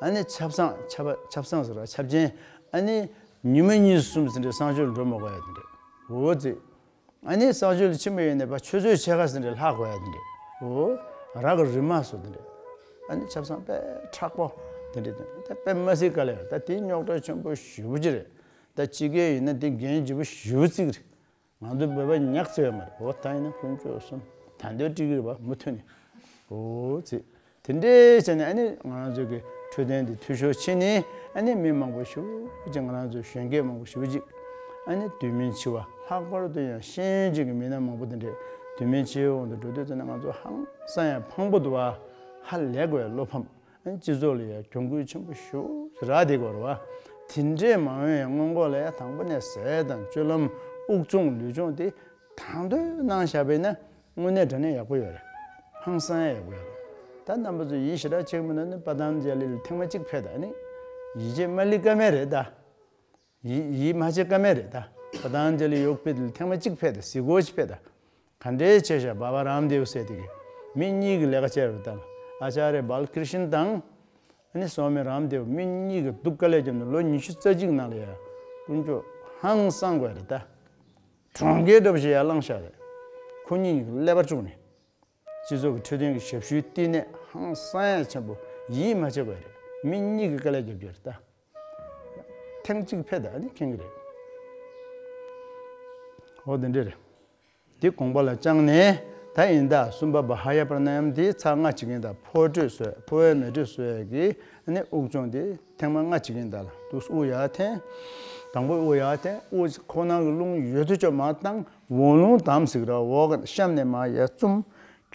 ཨ་ནི་ཆབ་གསང་། ཆབ་པ། ཆབ་གསང་ཟེར་བ། ཆབ་ཆེན། ཨ་ནི་ཉི་མ་གཉིས་གསུམ་ཟིན་རེ་གསང་སྤྱོད་འགྲོ་མ་དགོས་ཡ་དེ་འདྲ། འོ་ཙི། ཨ་ནི་གསང་སྤྱོད་ལ་ཕྱིན་པ་ཡིན་ནས་པ་ཆུ་ཚོད་ཕྱེད་ཀ་ཟིན་རེ་ལྷག་དགོས་ཡ་དེ་འདྲ། འོ། ར་ག་རི་མ་སོ་དེ་འདྲ། ཨ་ནི་ཆབ་གསང་དཔེ་མཁྲེགས་པོ་དེ་འདྲ་དེ་འདྲ། ད་དཔེ་མ་སྲིད་དཀའ་ལས་ཡོད། ད་དེ་རྙོག་དྲ་ཆེན་པོ་ཞེ་པོ་ཅིག་རེད། ད་སྤྱི་སྒེར་ཡིན་ན་དེ་འགན་ལྗིད་པོ་ཞེ་པོ་ཅིག་རེད། ང་ཚོ་བོད་པ་ཉག་ཚེ་ཡོད་མ་རེད། འོ་ད་ཡིན་ན་དཀོན་མཆོག་གསུམ་ད་འདོད་སྤྲི་གི་རེད་པ་མུ་མཐུད་ནས། འོ་ཙི། དེ་འདྲའི་བྱས་ནས་ཨ་ནི་ང་རང་ཚོ་གི་འཕྲོད་བསྟེན་འདི་འཐུས་ཤོར་ཕྱིན་ནས་ཨ་ནི་མི་མང་པོ་ཞེ་པོ་ཅིག་ང་རང་ཚོ་གཞོན་སྐྱེས་མང་པོ་ཞེ་པོ་ཅིག་ཨ་ནི་དུས་མིན་འཆི་བ། ལྷག་པར་དུ་ཡང་ཤེས་ཡོན་ཅན་གྱི་མི་སྣ་མང་པོ་དེ་འདྲས་དུས་མིན་འཆི་བའི་དབང་དུ་འགྲོ་དུས་ཙམ་ན་ང་ཚོ་ཧང་སང་ཡང་ཕངས་པོ་འདུག་བ། ཧ་ལས་དགོས་བློ་ཕམ། སྤྱི་ཚོགས་ལ་ཡང་གྱོང་གུད་ཆེན་པོ་ཞེ་པོ་རག་བསྡད་ཀྱི་ཡོད་རེད་བ། དེ་འདྲས་མ་ཡོང་ཡང་སྔོན་འགོག་ལ་ཡང་དང་པོ་ནས་ཟས་དང་སྤྱོད་ལམ། དབུགས་སྦྱོང་ལུས་སྦྱོང་དེ་དང་དོད་གནང་བཞག་པ་ཡིན་ན་དངོས་གནས་དྲང་གནས་ཡག་པོ་ཡོད་རེད། ཧང་སང་ཡག་པོ་ཡོད་རེད། ད་རྣམ་པ་ཚོ་ཡིད་ཞེ་དྲག་ཆེས་མི་འདུག་ན་པ་ཏན་ཇ་ལི་ལ་ཐེངས་མ་གཅིག་ཕེབས་དང་། ཨ་ནི་ཡིད་ཆེས་མ་ལི་ཀ་མེད་རེད་ད། ཡིད་ཡིད་མ་ཆེས་ཀ་མེད་རེད་ད། པ་ཏན་ཇ་ལི་ཡོག་པིད་ལ་ཐེངས་མ་གཅིག་ཕེབས་དང་། གཟིགས་སྐོར་ཞིག་ཕེབས་དང་། ག་འདྲས་བྱས་ཤག་བྷ་བ་རམ་དེབ་ཟེར་དེ་གི་མི་གཉིས་ཀྱི་ལས་ཀ་བྱས་རེད་ད། ཨ་ཅཱ་རེ་བྷ་ལ་ཀྲི་ཤན་དང་། ཨ་ནི་སོ་མི་རམ་དེབ། མི་གཉིས་ཀྱིས་སྡུག་དཀའ་ལས་བརྒྱབ་ནས་ལོ་ཉི་ཤུ་རྩ་གཅིག་ནང་ལ་ཡ་དཀོན་མཆོག་ཧང་སང་དགོས་རེད་ད། གྲོང་ཁྱེར་འདྲ་པོ་ཞིག་ཡར་བསླངས་བཞག་རེད། ཁོ་གཉིས་ཀྱིས་ཀླད་པ་བཅུག་ནས་སྤྱི་ཚོགས་ཀྱི་འཕྲོད་བསྟེན་གྱི་ཞབས་ཞུའི་བསྟི་གནས་ཧང་སང་ཡ་ཆེན་པོ་ཡིད་མ་ཆེས་དགོས་རེད། མི་གཉིས་ཀྱིས་དཀའ་ལས་བརྒྱབ་རྒྱུ་རེད་ད། ཐེངས་གཅིག་ཕེབས་དང་། ཨ་ནི་མཁྱེན་གྱི་རེད། འོ་དེ་འདྲ་རེད། དེ་དགོངས་པ་ལ་བཅངས་ནས། ད་ཡིན་ད་སུམ་པ་བྷ་ཧ་ཡ་པྲ་ན་ཡམ་དེ་ཚར་ལྔ་བྱེད་ཀྱིན་ད། ཕོ་དྲོད་གསོ་ཡ། ཕོ་བའི་མེ་དྲོད་གསོ་ཡ་གི་ཨ་ནི་དབུགས་སྦྱོང་དེ་ཐེངས་མ་ལྔ་བྱེད་ཀྱིན་ད་ལ། དུས་དབུགས་ཡར་འཐེན། དང་པོ་དབུགས་ཡར་འཐེན། དབུགས་ཁོག་ནང་གི་རླུང་ཡོད་དུ་ཅོག་མར་བཏང་། འོག་རླུང་དམ་ཟིག་ར་འོག་གཤམ་ནས་མར་ཡར་བཙུམ།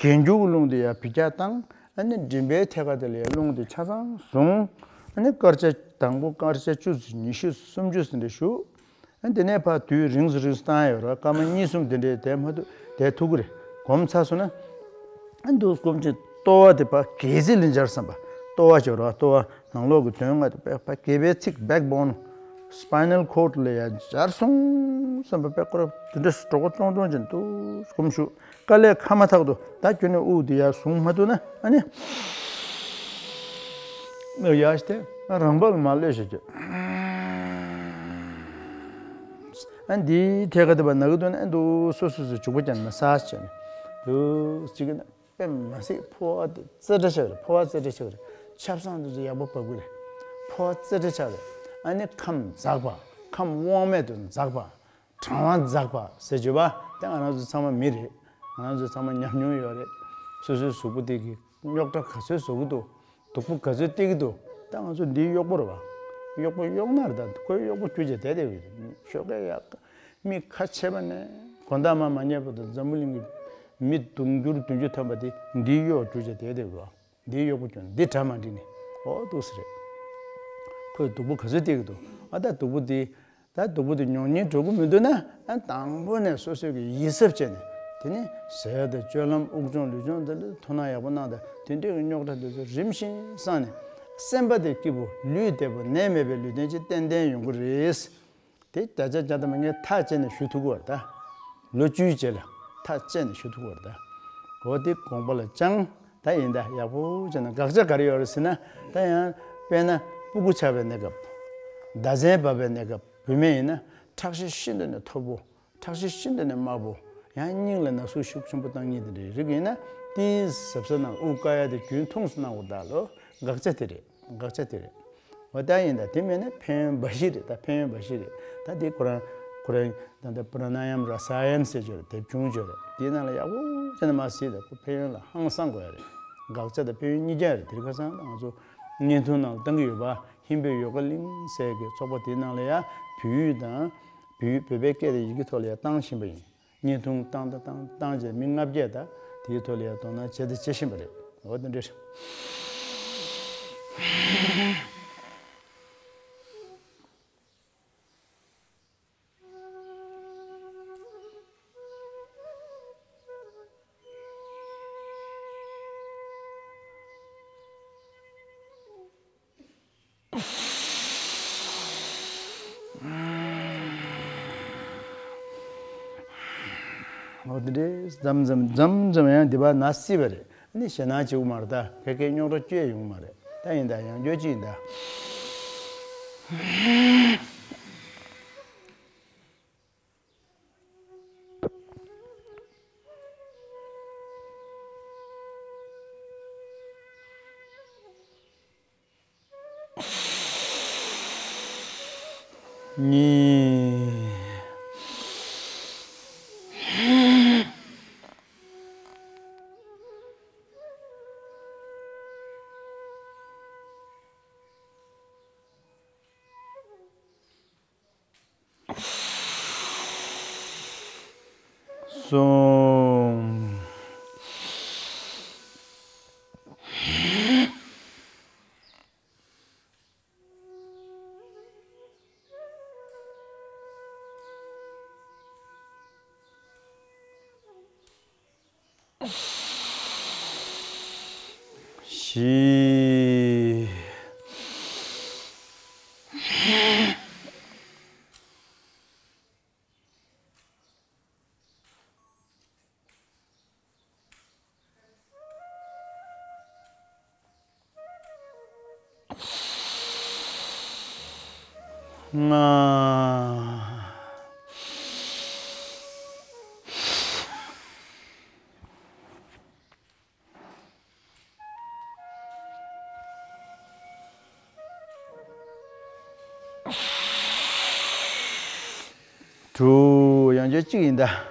གྱེན་རྒྱུག་རླུང་དེ་ཡར་བི་རྒྱ་བཏང་། ཨ་ནི་མགྲིན་པའི་ཐད་ཀ་དེ་ལ་ཡར་རླུང་དེ་ཆ་ཚང་བཟུང་། ཨ་ནི་སྐར་ཆ་དང་པོ་སྐར་ཆ་བཅུ་ཙམ་ཉི་ཤུ་ཙམ་སུམ་ཅུ་ཙམ་འདྲ་བཞུགས། ཨ་དེ་ནས་ཕར་དུས་རིང་སུ་རིང་སུ་བཏང་ཡ་ཡོད་རེད། སྐར་མ་གཉིས་གསུམ་དེ་འདྲས་བསྡད་མ་ཐུབ། བསྡད་ཐུབ་ཀྱི་རེད། གོམས་ཚར་སོང་ན། ཨ་འདུག་སྐོམ་ཅིག་ལྟོ་བ་དེ་ཕར་སྒལ་ཚིགས་ལ་འབྱར་བསམ་པ། ལྟོ་བ་ཅིག་ཡོད་རེད་བ། ལྟོ་བ་ནང་ལོགས་ཀྱི་དོན་ལྔ་དེ་ཕར་ཕར་སྒལ་པའི་ཚིགས། བེག་བོན། སི་པའི་ནལ་ཁོར་ཌི་ལ་ཡར་འབྱར་སོང་བསམ་པ། ཕར་ཁོ་ར་དེ་འདྲས་སུ་གྲོད་ཁོག་ཀྲོང་ཀྲོང་ཅིག་འདུག་སྐོམ་ཞུ། དཀའ་ལས་ཁ་མ་ཐག་ཏུ་ད་ཁྱོད་ནས་དབུགས་དེ་ཡར་བཟུང་མ་ཐུབ་ན། ཨ་ནི་ཡར་ཞིག་སྟེ་རང་བབས་ལ་མར་གློད་བྱེད་རྒྱུ། ཨ་འདིའི་ཐད་ཀ་དེ་ཕར་ན་གི་འདུག་ན། ཨ་འདུག་སོ་སོ་སོ་འཇུག་པ་ཀྱང་མ་ཟ་བྱས་ནས་འདུག་ཅིག་ན། དཔེ་མ་སྲིད་ཕོ་བ་དེ་རྩེ་གྲ་ཆགས་རེད། ཕོ་བ་རྩེ་གྲ་ཆགས་རེད། ཆབ་གསང་དེ་ཚོ་ཡག་པོ་བབས་ཀྱི་རེད། ཕོ་བ་རྩེ་གྲ་ཆགས་རེད། ཨ་ནི་ཁམས་འཛག་པ། ཁམས་དབང་མེད་དུ་འཛག་པ། གྲང་བ་འཛག་པ་ཟེར་བརྗོད་པ་དེ་ང་རང་ཚོ་ཚང་མ་མི་རེད། ང་རང་ཚོ་ཚང་མ་ཉམས་མྱོང་ཡོད་རེད། སོ་སོའི་གཟུགས་པོ་དེ་གི་རྙོག་དྲ་ག་ཚོད་བཟོ་གི་འདུག་སྡུག་པོ་ག་ཚོད་སྟེར་གི་འདུག་ད་ང་ཚོ་འདིའི་གཡོག་པོ་རེད་བ། གཡོག་པོ་གཡོག་ནར་ད་ཁོའི་གཡོག་པོ་གྱུར་བྱས་བསྡད་བསྡད་ཡོད་རེད། ཞོགས་ཀས་ཡག་མི་ཁ་ཕྱེ་བ་ནས་དགོང་དག་མ་མ་ཉལ་བར་དུ་འཛམ་བུ་གླིང་གི་མི་དུང་ཕྱུར་བདུན་ཅུ་ཐམ་པ་དེ་འདིའི་གཡོག་གྱུར་བྱས་བསྡད་བསྡད་ཡོད་རེད་བ། འདིའི་གཡོག་པོ་གྱུར་འདི་གྲ་མ་འགྲིག་ནས། ཨོ་འདུག་སེ་རེད། ཁོས་སྡུག་པོ་ག་ཚོད་སྟེར་གི་འདུག་ཨ་ད་སྡུག་པོ་འདི། ད་སྡུག་པོ་དེ་མྱོང་སྙིང་འདོད་ཀྱི་མི་འདུག་ན། ཨ་དང་པོ་ནས་སོ་སོས་ཀྱི་ཡིད་གཟབ་བྱས་ནས། དེ་ནས་ཟས་དང་སྤྱོད་ལམ། དབུགས་སྦྱོང་ལུས་སྦྱོང་དེ་ལ་ཐུགས་སྣང་ཡག་པོ་གནང་དང་། དེ་འདྲའི་རྙོག་དྲ་དེ་ཚོ་རིམ་བཞིན་སངས་ནས། སེམས་པ་དེ་སྐྱིད་པོ། ལུས་བདེ་པོ། ནད་མེད་པའི་ལུས་རྟེན་ཅིག་ཏན་ཏན་ཡོང་གི་རེད། དེ་བརྒྱ་ཆ་བརྒྱ་ཐམ་པ་ངས་ཐག་བཅད་ནས་ཞུ་ཐུབ་ཀྱི་ཡོད་རེད་ད། ལོ་བཅུའི་རྗེས་ལ་ཐག་བཅད་ནས་ཞུ་ཐུབ་ཀྱི་ཡོད་རེད་ད། འོ་དེ་དགོངས་པ་ལ་བཅངས། ད་ཡིན་ད་ཡག་པོ་བྱས་ན། དགག་བྱ་ག་རེ་ཡོད་རེད་ཟེར་ན། ད་ཡང་དཔེར་ན་སྤུ་གུ་ཆགས་པའི་གནས་སྐབས། ཟླ་མཚན་འབབ་པའི་གནས་སྐབས། བུད་མེད་ཡིན་ན་ཁྲག་ཤེད་ཤིན་ཏུ་ནས་མཐོ་པོ། ཁྲག་ཤེད་ཤིན་ཏུ་ནས་དམའ་པོ། ཡང་སྙིང་ལ་ན་ཟུག་ཤུགས་ཆེན་པོ་བཏང་མཁན་དེ་འདྲའི་རིགས་ཡིན་ན། དེའི་གཟབ་གཟབ་གནང་། དབུགས་བཀག་ཡ་དེ་རྒྱུན་མཐུངས་སུ་གནང་དགོས་ད་ལོ། དགག་བྱ་དེ་རེད། དགག་བྱ་དེ་རེད། འོ་ད་ཡིན་ད། དེ་མིན་ན་ཕན་ཡོན་འབའ་ཞིག་རེད། ད་ཕན་ཡོན་འབའ་ཞིག་རེད། ད་དེ་ཁོ་རང་ཁོ་རང་ད་ད་པྲ་ན་ཡམ་ར་ས་ཡམ་ཟེར་ཅིག་ཡོད་རེད། དེབ་ཆུང་ཅིག་ཡོད་རེད། དེའི་ནང་ལ་ཡག་པོ་བྱས་ནས་མར་གཟིགས་དང་། ཁོ་ཕན་ཡོན་ལ་ཧང་སང་དགོས་ཡ་རེད། དགག་བྱ་དང་ཕན་ཡོན་གཉིས་ཀ་རེད། དེ་རིང་ཁ་སང་ང་ཚོ་བརྙན་ཐུང་ནང་ལ་བཏང་གི་ཡོད་པ། ཧིན་བོད་ཡོ་ག་གླིང་ཟེར་གི་ཚོགས་པ་དེའི་ནང་ལ་ཡ་བོད་ཡིག་དང་། བོད་ཡིག་བོད་པའི་སྐད་དང་ཡི་གེ་ཐོག་ལ་ཡ་བཏང་བཞིན་པ་ཡིན། བརྙན་ཐུང་བཏང་དང་བཏང་བཏང་བྱས་མི་ལྔ་བརྒྱ་དང་དེའི་ཐོག་ལ་ཡང་དོ་སྣང་བྱས་དང་བྱེད་བཞིན་པ་རེད། འོ་དེ་འདྲ་རེད། འོ་དེ་འདྲས་མཚམས་མཚམས་མཚམས་མཚམས་ཡང་འདི་པར་ན་སྲིད་པ་རེད། ཨ་ནི་ཞེད་སྣང་བྱེད་དགོས་མ་རེད་ད། ཁ་སྐད་རྙོག་དྲ་བཅོས་ཡོང་མ་རེད། ད་ཡིན་ད་ཡང་བསྐྱར་གཅིག་ཡིན་ད། གཉིས། གསུམ། བཞི། ལྔ། དྲུག། ཡང་བསྐྱར་གཅིག་ཡིན་ད།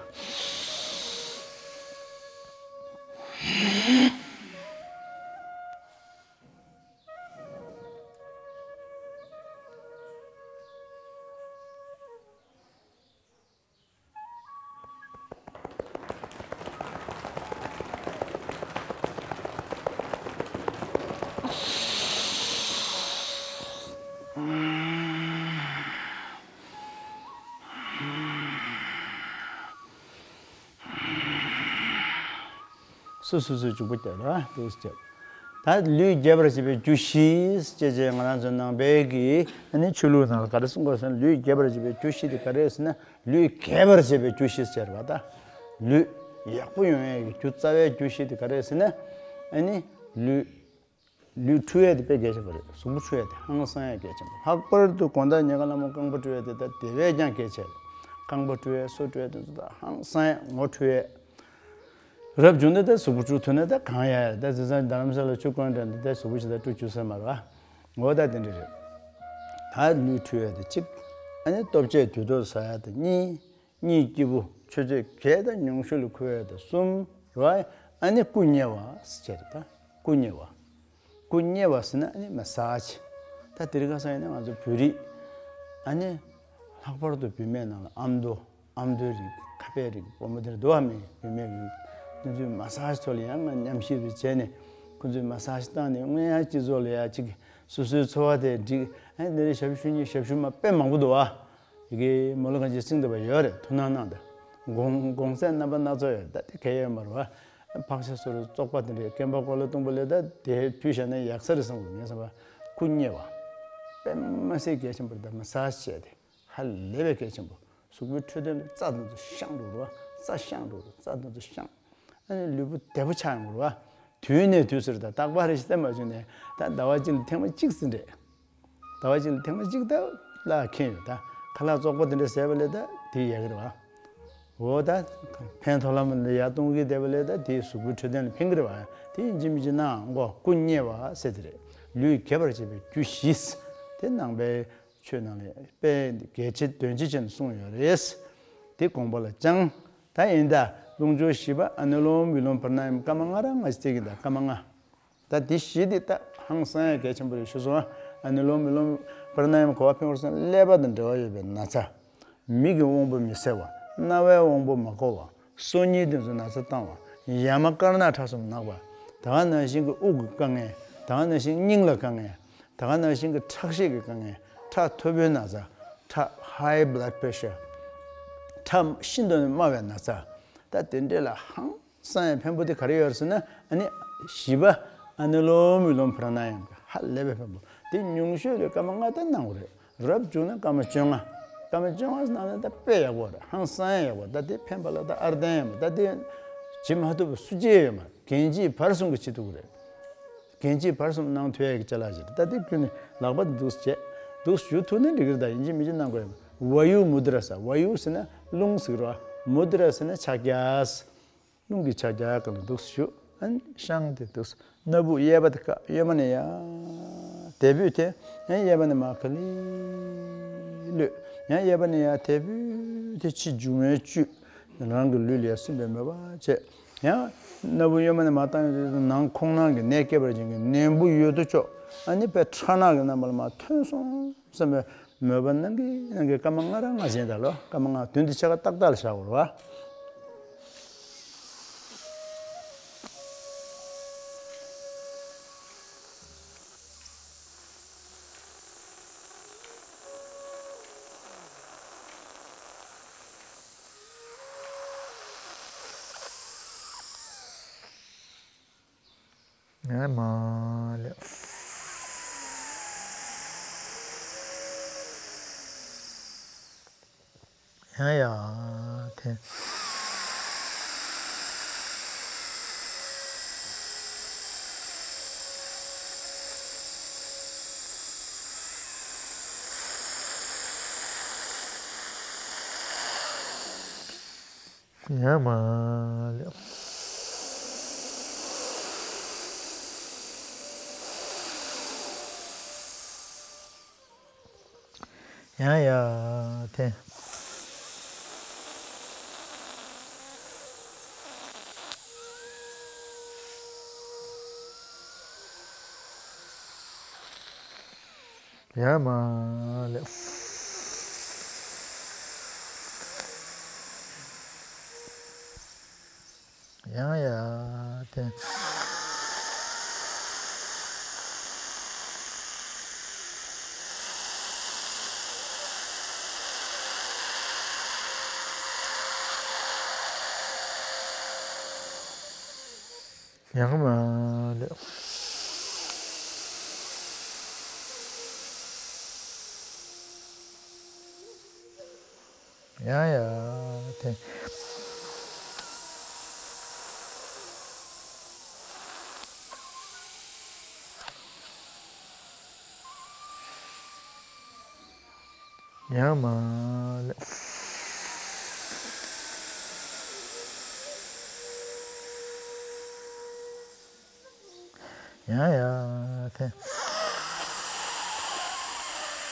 སོ་སོ་སོའི་འཇུག་པ་རྒྱབ་ར་འདུག་སེ་བྱས། ད་ལུས་རྒྱས་པར་བྱེད་པའི་རྒྱུ་བཞི་ཅེས་བྱས། ང་རང་ཚོ་ནང་པའི་གི་ཨ་ནི་ཆོས་ལུགས་ནང་ལ་ག་རེ་གསུང་དགོས་ཟེར་ན། ལུས་རྒྱས་པར་བྱེད་པའི་རྒྱུ་བཞི་དེ་ག་རེ་ཟེར་ན། ལུས་རྒྱས་པར་བྱེད་པའི་རྒྱུ་བཞི་ཟེར་བ་ད། ལུས་ཡག་པོ་ཡོང་ཡས་ཀྱི་རྒྱུ་རྩ་བའི་རྒྱུ་བཞི་དེ་ག་རེ་ཟེར་ན། ཨ་ནི་ལུས། ལུས་འཁྲུ་ཡས་དེ་དཔེ་གལ་ཆེན་པོ་རེད། གཟུགས་པོ་འཁྲུ་ཡས་དེ་ཧང་སང་ཡས་གལ་ཆེན་པོ། ལྷག་པར་དུ་དགོང་དག་ཉལ་ཁ་ལྷ་མོ་རྐང་པ་བཀྲུ་ཡས་དེ་ད་དེ་བས་ཀྱང་གལ་ཆེ་རེད། རྐང་པ་བཀྲུ་ཡས། སོ་བཀྲུ་ཡས་དེ་ཚོ་ད་ཧང་སང་ཡས། ངོ་འཁྲུ་ཡས། རབ་བྱུང་ན་ད་གཟུགས་པོ་བཀྲུ་ཐུབ་ན་ད་གང་ཡག་ཡོད། ད་བྱས་ཙང་རྡ་རམ་ས་ལ་ཆུ་དཀོན་དྲགས་ནས་ད་གཟུགས་པོ་ཞིག་ད་བཀྲུ་བཅུག་ས་མ་རེད་པ། འོ་ད་དེ་འདྲ་རེད། ད་ལུས་འཁྲུ་ཡས་དེ་གཅིག་ཨ་ནི་ལྟོ་ཆས་དུས་ཐོག་ཟ་ཡས་དེ་གཉིས། གཉིད་སྐྱིད་པོ་ཆུ་ཚོད་བརྒྱད་དང་ཉུང་ཤོས་ལ་འཁོར་ཡས་དེ་གསུམ་རེད་པ། ཨ་ནི་སྐུ་མཉེལ་བ་ཟེར་ད། སྐུ་མཉེལ་བ། སྐུ་མཉེལ་བ་ཟེར་ན་ཨ་ནི་མ་སཱ་ཇི། ད་དེ་རིང་ཁ་སང་ཡིན་ན་ང་ཚོ་བོད་རིགས་ཨ་ནི་ལྷག་པར་དུ་བུད་མེད་ནང་ལ་ཨ་མདོ། ཨ་མདོའི་རིགས། ཁ་པའི་རིགས། བུ་མོ་དེར་འདུག་པ། མི་བུད་མེད་རིགས། ཁོང་ཚོས་མ་སཱ་ཇི་ཐོག་ལ་ཡང་ང་མཉམ་ཞིབ་རེ་བྱས་ནས། ཁོང་ཚོས་མ་སཱ་ཇི་བཏང་ནས་སྔོན་ཡང་སྤྱི་ཚོགས་ལ་ཡང་ཅིག་སོ་སོའི་འཚོ་བ་དེ་འགྲིག་ཨ་ནི་དེ་རིང་ཞབས་ཞུ་གཉིས་ཞབས་ཞུ་མ་དཔེ་མང་པོ་འདུག་པ། ཡི་གེ་མོ་ལ་གང་ཅི་སྲིང་འདོད་པ་ཡོད་རེད། ཐུགས་སྣང་གནང་དང་། དགོངས་དགོངས་ཚད་རྣམ་པ་སྣ་ཚོགས་ཡོད་རེད། ད་དེ་གལ་ཡོད་མ་རེད་པ། ཕག་ཤ་སོ་རུ་བཙོག་པ་དེ་འདྲའི་སྐེམ་པ་ཀོ་ལ་གཏུམ་པོ་ལས་ད་དེ་ཕུལ་བཞག་ན་ཡག་ས་རེད་བསམ་གི་འདུག་ངས་བསམ་པ། སྐུ་མཉེལ་བ། དཔེ་མ་སྲིད་གལ་ཆེན་པོ་རེད། ད་མ་སཱ་ཇི་བྱས་ཏེ་ཧ་ལས་པའི་གལ་ཆེན་པོ། གཟུགས་པོའི་འཕྲོད་བསྟེན་ལ་རྩ་དང་ཚུ་བཤང་འགྲོ་རུ་བ། རྩ་བཤང་འགྲོ་རུ། རྩ་དང་ཚུ་བཤང་། ཨ་ནི་ལུས་པོ་བདེ་པོ་ཆགས་ཡོང་རུ་བ། དུས་ནས་དུས་སུ་རེད། ད་རྟག་པར་རེ་ཞིག་བསྟེན་པ་བྱུང་ནས་ད་ཟླ་བ་གཅིག་ལ་ཐེངས་མ་གཅིག་ཟིན་རེད། ཟླ་བ་གཅིག་ལ་ཐེངས་མ་གཅིག་ད་ལ་ཁེངས་ཡོད། ད་ཁ་ལག་བཙོག་པ་དེ་འདྲ་ཟས་པ་ལས་ད་དེ་ཡག་གི་རེད་བ། འོ་ད་ཕན་ཐོགས་ལམ་ལ་ཡར་གཏོང་གི་བསྡད་པ་ལས་ད་དེ་གཟུགས་པོའི་འཕྲོད་བསྟེན་ལ་ཕན་གི་རེད་བ། དེ་ཡིན་གཅིག་མིན་གཅིག་གནང་དགོས། སྐུ་མཉེལ་བ་ཟེར་དེ་རེད། ལུས་རྒྱས་པར་བྱེད་པའི་རྒྱུ་བཞི། དེ་ནང་པའི་ཆོས་ནང་ལ་དཔེ་གལ་ཆེ་དོན་ཆེ་བྱས་ནས་གསུངས་ཡོད་རེད། དེ་དགོངས་པ་ལ་བཅངས། ད་ཡིན་ད། རླུང་སྦྱོར་བཞི་པ། ཨ་ནུ་ལོམ་བི་ལོམ་པྲ་ན་ཡམ། སྐར་མ་ལྔ་རང་ང་ཞིག་བརྩི་གི་ཡིན་ད། སྐར་མ་ལྔ། ད་འདི་བཞི་འདི་ད་ཧང་སང་ཡ་གལ་ཆེན་པོ་རེད་ཞུ་སོང་། ཨ་ནུ་ལོམ་བི་ལོམ་པྲ་ན་ཡམ་ག་པར་ཕན་དགོས་ཟེར་ན། ཀླད་པ་དང་འབྲེལ་བ་ཡོད་པའི་ན་ཚ། མིག་གི་དབང་པོ་མི་གསལ་བ། རྣ་བའི་དབང་པོ་མ་གོ་བ། སོ་གཉིས་དེ་ཚོ་ན་ཚ་བཏང་བ། ཡ་མ་དཀར་ནག་ཁྲག་གསུམ་ནག་པ། ད་ག་ནང་བཞིན་གྱི་དབུགས་ཀྱི་དཀའ་ངལ། ད་ག་ནང་བཞིན་སྙིང་ལ་དཀའ་ངལ། ད་ག་ནང་བཞིན་གྱི་ཁྲག་ཤེད་ཀྱི་དཀའ་ངལ། ཁྲག་མཐོ་པོའི་ན་ཚ། ཁྲག་high blood pressure། ཁྲག་ཤིན་ཏུ་ནས་དམའ་བའི་ན་ཚ། ད་དེ་འདྲས་ལ་ཧང་སང་ཡ་ཕན་པོ་དེ་ག་རེ་ཡོད་ཟེར་ན། ཨ་ནི་བཞི་པ་ཨ་ནི་ལོམ་བི་ལོམ་པྲ་ན་ཡམ་གྱི་ཧ་ལས་པའི་ཕན་པོ་དེ་ཉུང་ཤོས་ལ་སྐར་མ་ལྔ་ད་གནང་དགོས་རེད། རབ་བྱུང་ན་སྐར་མ་བཅོ་ལྔ། སྐར་མ་བཅོ་ལྔ་ཟེར་ན་ད་དཔེ་ཡག་པོ་རེད། ཧང་སང་ཡག་པོ། ད་དེ་ཕན་པ་ལ་ད་ཨར་ལྡན་ཡོད་མ། ད་དེ་བྱེད་མ་ཐུབ་པ་སུ་གཅིག་ཡོད་མ་རེད། གན་རྐྱལ་བར་གསུམ་གྱིས་བྱེད་ཐུབ་ཀྱི་རེད། གན་ཅི་བར་གསུམ་གནང་ཐུབ་ཡ་གི་ཅ་ལག་ཅིག་རེད། ད་དེ་ཁྱོད་ནི་ལག་པ་འདུག་བྱས་འདུག་ཞུ་ཐུབ་ན་འགྲིག་གི་རེད། ད་ཡིན་གཅིག་མིན་གཅིག་གནང་དགོས་ཡ། ཝ་ཡུ་མུ་དྲ་ཟེར། ཝ་ཡུ་ཟེར་ན་རླུང་ཟེར་གི་རེད་བ། མུ་དྲ་ཟེར་ན་ཕྱག་རྒྱ། རླུང་གི་ཕྱག་རྒྱ་ག་ལ་འདུག་ཞུ། ཨན་ཤང་དེ་འདུག་སྣ་བུག་གཡས་པ་དེ་ཀ་གཡོན་མ་ནས་ཡར་དལ་བུས་དེ། ཨན་གཡས་པ་ནས་མར་ག་ལེ་གློད། ཡང་གཡས་པ་ནས་ཡར་དལ་བུས་དེ་ཕྱི་འབྱུང་བའི་བཅུད་རང་གི་ལུས་ལ་ཡར་སིམ་པའི་མོས་པ་བྱས། ཡང་སྣ་བུག་གཡོན་མ་ནས་མར་བཏང་ཡོང་དུས་ནང་ཁོང་ནང་གི་ནད་བསྐྱེད་པར་བྱེད་མཁན་ནད་འབུ་ཡོད་དོ་ཅོག་ཨ་ནི་དཔེ་ཁྲག་ནག་གི་རྣམ་པ་ལ་མར་ཐོན་སོང་བསམ་པའི་མོས་པ་གནང་གི་གནང་གི། སྐར་མ་ལྔ་རང་ལྔ་བྱས་ད་ལོ། སྐར་མ་ལྔ་དོན་དུ་ཆ་ག་ཏག་ཏག་ལ་བཞག་དགོས་རེད་བ། ཡ་མ་ལེ། ཡ་ཡ་དེ། ཡ་མ་ལེ། ཡ་ཡ་དེ། ཡ་མ་ལེ། ཡ་ཡ་དེ། ཡ་མ་ལེ། ཡ་ཡ་དེ། ཡ་མ་ལེ།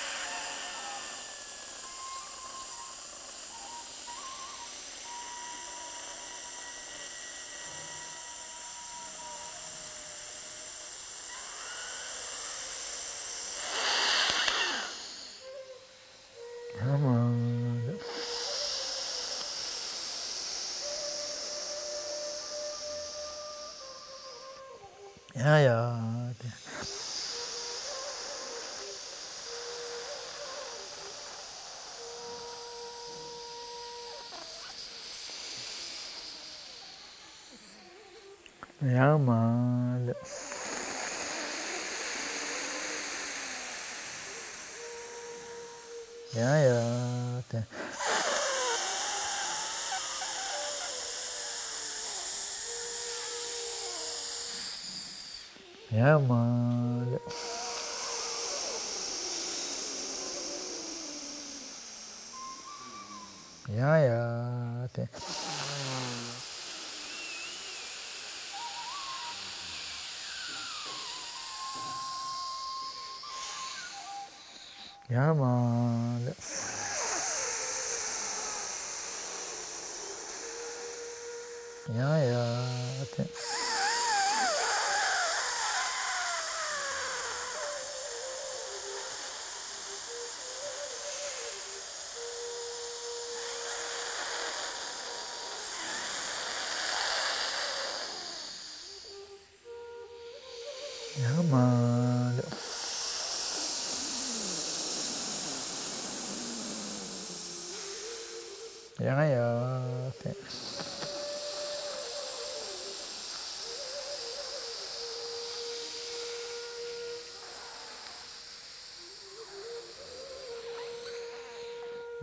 ཡ་ཡ་དེ། ཡ་མ་ལེ། ཡ་ཡ་དེ། ཡ་མ་ལེ། ཡ་ཡ་དེ། ཡ་མ་ལེ། ཡ་ཡ་དེ། ཡ་མ་ལེ། ཡ་ཡ་དེ། ཡ་མ་ལེ། ཡ་ཡ་དེ།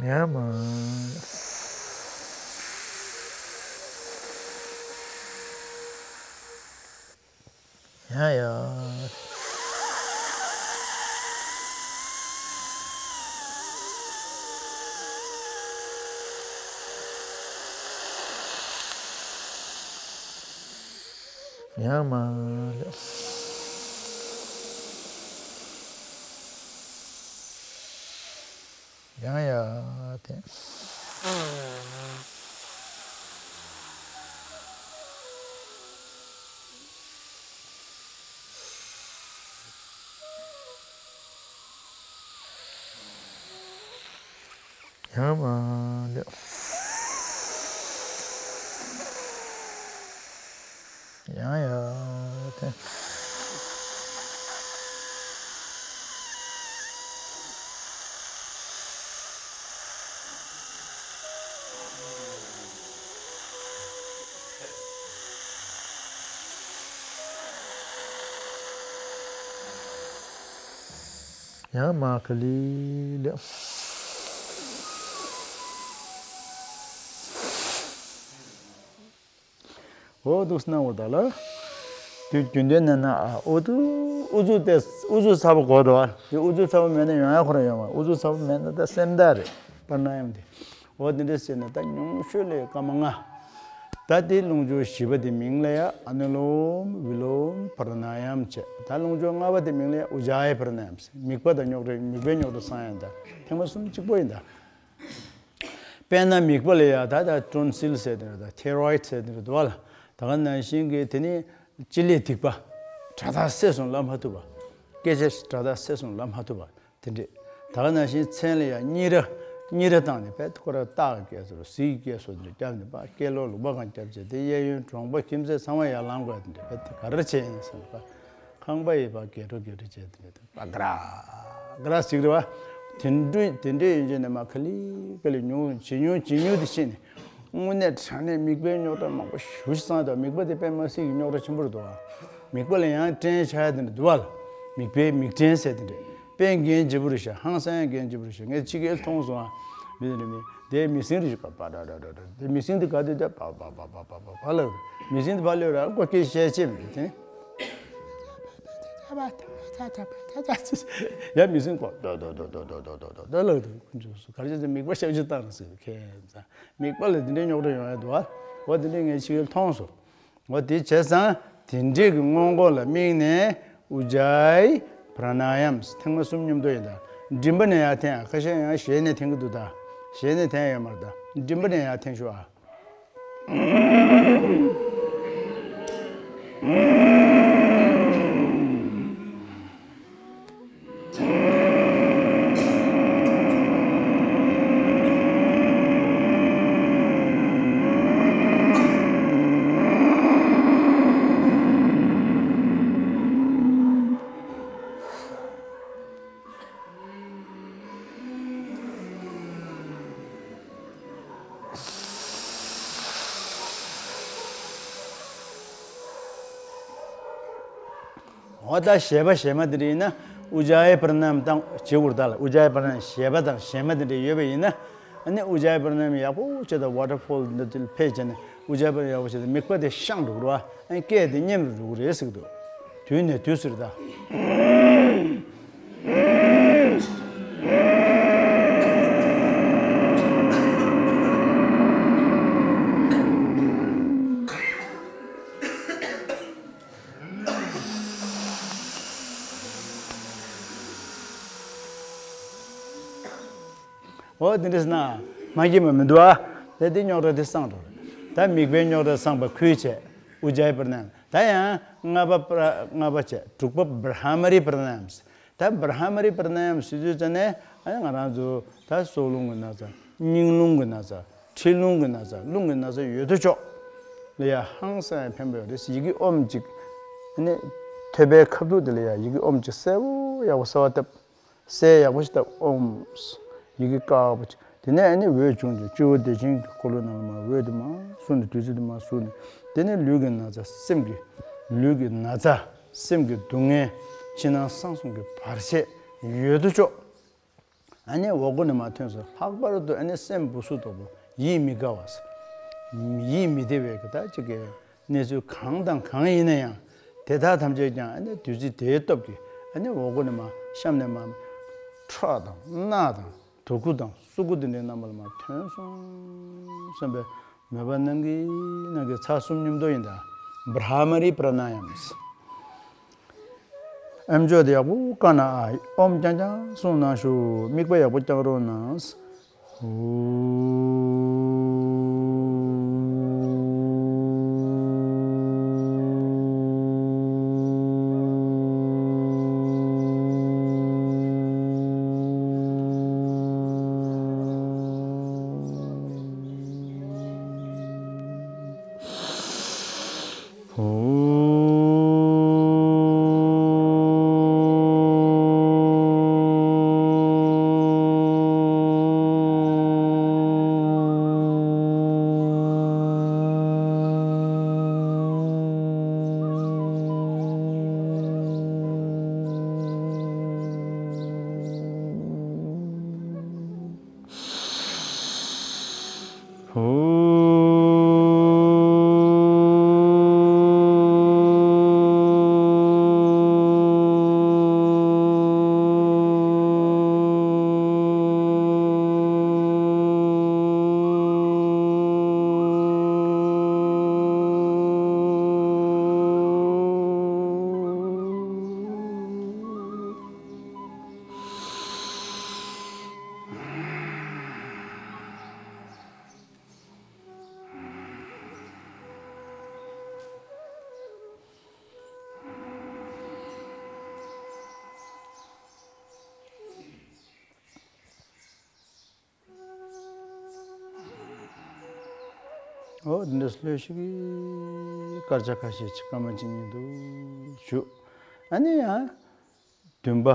ཡ་མ་ལེ། ཡ་ཡ། ཡང་མ་ལེགས། ཡང་ཡར་འཐེན། ཡང་མ་ལེགས། ཡང་ཡར་འཐེན། ཡང་མ་ཁ་ལི་ལེགས། འོ་འདུག་སྣང་བ་ད་ལ། དུས་རྒྱུན་ལྡན་ན་ན་ཨ་ཨུ་ཚུགས་ཨུ་ཚུགས་ཏེ་ཨུ་ཚུགས་ཚ་པོ་དགོས་འདུག་ཨ། དེ་ཨུ་ཚུགས་ཚ་པོ་མེད་ན་ཡོང་ཡ་ཁོ་རང་ཡོང་བ། ཨུ་ཚུགས་ཚ་པོ་མེད་ན་ད་སེམས་ཐག་རེད། པར་ན་ཡམ་དེ། འོ་དེ་འདྲ་བྱས་ནས་ད་ཉུང་ཤོས་ལ་སྐར་མ་ལྔ། ད་དེ་རླུང་སྦྱོར་བཞི་པ་དེ་མིང་ལ་ཡ་ཨ་ནུ་ལོམ་བི་ལོམ་པྲ་ན་ཡམ་བྱས། ད་རླུང་སྦྱོར་ལྔ་པ་དེ་མིང་ལ་ཡ་ཨུ་ཇཱ་ཡ་པྲ་ན་ཡམ་ཟེར། མིག་པ་དང་རྙོག་དྲ། མིག་པའི་རྙོག་དྲ་སངས་ཡ་ད་ཐེངས་མ་གསུམ་གཅིག་པོ་ཡིན་ད། དཔེར་ན་མིག་པ་ལ་ཡ་ད་ད་ཊོན་སིལ་ཟེར་དེ་རེད། ད་ཐེ་རོ་ཡིད་ཟེར་དེ་རེད་འདུག་བ་ལ། ད་ག་ནང་བཞིན་གྱི་དེ་ནི་ལྕེ་ལས་སྡིག་པ། དགྲ་དག་སེལ་སོང་ལབ་མ་ཐུབ་པ། སྐད་ཆ་དགྲ་དག་སེལ་སོང་ལབ་མ་ཐུབ་པ་དེ་འདྲས། ད་ག་ནང་བཞིན་མཚན་ལ་ཡ་གཉིས་ར། གཉིས་ར་བཏང་ནས་བས་ཁོ་ར་སྟག་གི་སྐད་སོ་རུ་གཟིག་གི་སྐད་སོ་དེ་འདྲས་བརྒྱབ་ནས་བ་སྐད་ལོག་ལུག་པ་གང་བརྒྱབ་བྱས་དེ་གཡས་གཡོན་གྲོང་པ་ཁྱིམ་མཚེས་ཚང་མ་ཡར་ལངས་དགོས་དེ་འདྲས་བས་དེ་ག་ར་བྱས་ཡིན་བསམ་པ། ཁང་པ་ཡི་བ་སྒལ་འགྲོ་སྒལ་འགྲོ་བྱས་དེ་འདྲས་དེ། པ་ག་ར་ག་ར་ཟིག་རེད་བ། དེ་འདྲ་དེ་འདྲ་ཡིན་ཅེ་ནས་མ་ག་ལི་ག་ལི་ཉུང་ཇེ་ཉུང་ཇེ་ཉུང་དུ་ཕྱིན་ནས། དངོས་གནས་དྲང་གནས་མིག་དཔེ་རྙོག་དྲ་མང་པོ་ཞེ་པོ་ཞིག་སངས་དང་། མིག་པ་དེ་དཔེ་མ་སྲིད་ཀྱི་རྙོག་དྲ་ཆེན་པོ་རེད་འདུག་བ། མིག་པ་ལ་ཡང་སྐྲན་ཆགས་དེ་འདྲ་འདུག་བ་ལ། མིག་པའི་མིག་སྐྲན་ཟེར་དེ་འདྲ། དཔེ་འགན་ལྗིད་པོ་རེད་ཤག་ཧང་སང་ཡང་འགན་ལྗིད་པོ་རེད་ཤག་ངས་ཕྱི་རྒྱལ་མཐོང་སོང་ཨ། མི་དེ་འདྲ་མི་དེའི་མི་སེང་རེད་ཤག་པ་པ་ད་ད་ད་ད་ད། དེ་མི་སེང་དེ་ག་དུས་ད་པ་པ་པ་པ་པ་པ་ལབ། མི་སེང་དེ་ཕར་ལོས་ར་ཀོ་སྐད་བཤད་ཅེས་མི་དེ། ཡ་མི་སེང་ཁོ་ཏོ་ཏོ་ཏོ་ཏོ་ཏོ་ཏོ་ཏོ་ལབ་འདུག་ཁོ་ཚོ་ག་རེ་བྱས་ཏེ་མིག་པ་ཞབས་ཕྱི་བཏང་ཟེར་ཁྱེད་ཚ། མིག་པ་ལ་དེ་འདྲའི་རྙོག་དྲ་ཡོང་ཡ་འདུག་ཨ། འོ་དེ་འདྲའི་ངས་ཕྱི་རྒྱལ་མཐོང་སོང་། འོ་དེ་བྱས་ཙང་དེ་འདྲའི་གི་སྔོན་འགོག་ལ་དམིགས་ནས་ཨུ་ཇཱ་ཡི་པྲ་ན་ཡམ་ཐེངས་མ་གསུམ་མཉམ་དུ་ཡིན་ད། མགྲིན་པ་ནས་ཡར་འཐེན་ཡ། ཁ་ཤས་ཡང་ཞལ་ནས་འཐེན་གི་འདུག་ད། ཞལ་ནས་འཐེན་ཡ་ཡོད་མ་རེད་ད། མགྲིན་པ་ནས་ཡར་འཐེན་ཤོག་ཨ། འོ་ད་ཞེས་པ་ཞེས་མ་དེ་འདྲ་ཡིན་ན་ཨུ་ཇཱ་ཡ་པྲ་ན་ཡམ་བཏང་བྱེད་དགོས་རེད་ད་ལ། ཨུ་ཇཱ་ཡ་པྲ་ན་ཡམ་ཞེས་པ་དང་ཞེས་མ་དེ་འདྲ་ཡོད་པ་ཡིན་ན། ཨ་ནི་ཨུ་ཇཱ་ཡ་པྲ་ན་ཡམ་ཡག་པོ་བྱས་ད་ཝ་ཊར་ཕོལ་འདི་དེ་ཕེབས་བྱས་ནས་ཨུ་ཇཱ་ཡ་པྲ་ན་ཡམ་ཡག་པོ་བྱས་ད་མིག་པ་དེ་བཤང་འགྲོ་གི་རེད་བ། ཨ་ནི་སྐད་དེ་མཉམ་རུ་འགྲོ་གི་རེད་ཟེར་གི་འདུག་དུས་ནས་དུས་སུ་རེད་ད། འོ་དེ་འདྲ་ཟེར་ན་མ་སྐྱིད་པ་མི་འདུག་ཨ། དེ་དེ་རྙོག་དྲ་དེ་སངས་འགྲོ་རེད། ད་མིག་པའི་རྙོག་དྲ་སངས་པ་ཁུལ་བྱས་ཨུ་ཇཱ་ཡ་པྲ་ན་ཡམ། ད་ཡང་ལྔ་པ་པྲ་ལྔ་པ་བྱས་དྲུག་པ་བྷྲ་མ་རི་པྲ་ན་ཡམ་ཟེར། ད་བྷྲ་མ་རི་པྲ་ན་ཡམ་ཟེར་དུས་ཙམ་ནས་ཨ་ནི་ང་རང་ཚོ་ད་སྲོག་རླུང་གི་ན་ཚ། སྙིང་རླུང་གི་ན་ཚ། མཁྲིས་རླུང་གི་ན་ཚ། རླུང་གི་ན་ཚ་ཡོད་དོ་ཅོག་ལ་ཡ་ཧང་སང་ཡ་ཕན་པ་ཡོད་རེད། ཡི་གེ་ཨོམ་གཅིག་ཨ་ནི་ཐོད་པའི་ཁ་ཐུག་དེ་ལ་ཡ་ཡི་གེ་ཨོམ་གཅིག་གསལ་པོ་ཡག་པོ་གསལ་བ་བཏབ། གསལ་ཡག་པོ་ཞིག་བཏབ། ཨོམ། ཡི་གེ་དཀར་པོ་ཅིག་དེ་ནས་ཨ་ནི་འོད་བྱུང་སྟེ་སྤྱི་བོ་བདེ་ཆེན་གྱི་འཁོར་ལོ་ནང་ལ་མར་འོད་དེ་མར་བསུ་ནས་བདུད་རྩི་དེ་མར་བསུ་ནས། དེ་ནས་ལུས་ཀྱི་ན་ཚ་སེམས་ཀྱི། ལུས་ཀྱི་ན་ཚ། སེམས་ཀྱི་སྡུག་བསྔལ། ཕྱི་ནང་གསང་གསུམ་གྱི་བར་ཆད་ཡོད་དོ་ཅོག་ཨ་ནི་འོག་སྒོ་ནས་མར་ཐོན་སོང་། ལྷག་པར་དུ་ཨ་ནི་སེམས་སྦུ་སུབ་དོག་པོ་ཡིད་མི་དགའ་བ། ཡིད་མི་བདེ་བའི་གི་ད་ཅིག་གི་གནས་ཚུལ་གང་དང་གང་ཡིན་ན་ཡང་དེ་དག་ཐམས་ཅད་ཀྱང་ཨ་ནི་བདུད་རྩི་དེའི་སྟོབས་ཀྱིས་ཨ་ནི་འོག་སྒོ་ནས་མར་གཤམ་ནས་མར་ཁྲག་དང་རྣག་དང་དུག་ཁུ་དང་གསུག་ཁུ་དེ་འདྲའི་རྣམ་པ་ལ་མར་ཐོན་སོང་བསམ་པའི་མོས་པ་གནང་གི་གནང་གི། ཚར་གསུམ་མཉམ་དུ་ཡིན་ད། Bhramari pranayams. ཨེམ་ཅོག་དེ་ཡག་པོ་བཀའ་གནང་ཨ། ཨོམ་རྐྱང་རྐྱང་གསུང་གནང་ཞུ། དམིགས་པ་ཡག་པོ་རྐྱང་རོགས་གནང་། ཧུ། འོ་འདི་འདྲ་ལྷོད་ཤིག་གི་སྐར་ཆ་ཁ་ཤས་ཅིག་སྐར་མ་གཅིག་གཉིས་འདུག་ཞུ། ཨ་ནི་ཡང་། བདུན་པ།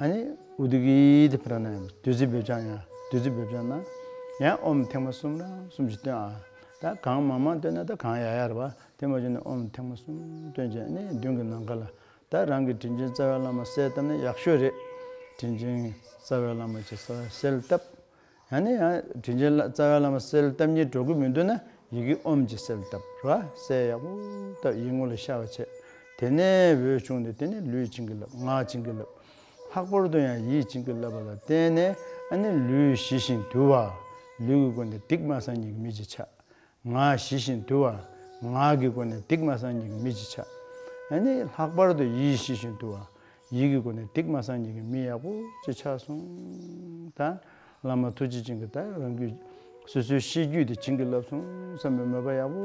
ཨ་ནི་ཨུ་དུ་གི་ཏི་པྲ་ན་ཡམ། བདུད་རྩི་འབེབས་སྦྱང་ཡང་བདུད་རྩི་འབེབས་སྦྱང་ན། ཡང་ཨོམ་ཐེངས་མ་གསུམ་རང་གསུམ་ཞིག་བཏོན་ཨ། ད་གང་མང་མང་བཏོན་ན་ད་གང་ཡག་ཡག་རེད་པ། དེ་མ་བྱུང་ན་ཨོམ་ཐེངས་མ་གསུམ་བཏོན་བྱས་ནས་མདུན་གྱི་ནམ་མཁའ་ལ། ད་རང་གི་དྲིན་ཅན་རྩ་བའི་བླ་མ་གསལ་བཏབ་ན་ཡག་ཤོས་རེད། དྲིན་ཅན་རྩ་བའི་བླ་མ་ཅིག་གསལ་བཏབ། ཡང་ནས་ཡང་དྲིན་ཅན་ལ་རྩ་བའི་བླ་མ་གསལ་བཏབ་སྙིང་འདོད་ཀྱི་མི་འདུག་ན་ཡི་གེ་ཨོམ་གྱིས་གསལ་བཏབ་ར། གསལ་ཡག་པོ་བཏབ་ཡིད་ངོ་ལ་ཤར་བ་བྱས། དེ་ནས་འོད་བྱུང་སྟེ་དེ་ནས་ལུས་བྱིན་གྱིས་བརླབས། ངག་བྱིན་གྱིས་བརླབས། ལྷག་པར་དུ་ཡང་ཡིད་བྱིན་གྱིས་བརླབས་པ་ལ་བརྟེན་ནས་ཨ་ནི་ལུས་ཞི་ཞིང་དུལ་བ། ལུས་ཀྱི་སྒོ་ནས་སྡིག་མ་བསགས་མཁན་གྱི་མི་ཅིག་ཆགས། ངག་ཞི་ཞིང་དུལ་བ། ངག་གི་སྒོ་ནས་སྡིག་མ་བསགས་མཁན་གྱི་མི་ཅིག་ཆགས། ཨ་ནི་ལྷག་པར་དུ་ཡིད་ཞི་ཞིང་དུལ་བ། ཡིད་ཀྱི་སྒོ་ནས་སྡིག་མ་བསགས་མཁན་གྱི་མི་ཡག་པོ་ཅིག་ཆགས་སོང་། ད་བླ་མ་ཐུགས་རྗེ་ཅན་གྱིས་ད་རང་རྒྱུད་སོ་སོའི་ཤེས་རྒྱུད་དེ་བྱིན་གྱིས་བརླབས་སོང་བསམ་པའི་མོས་པ་ཡག་པོ་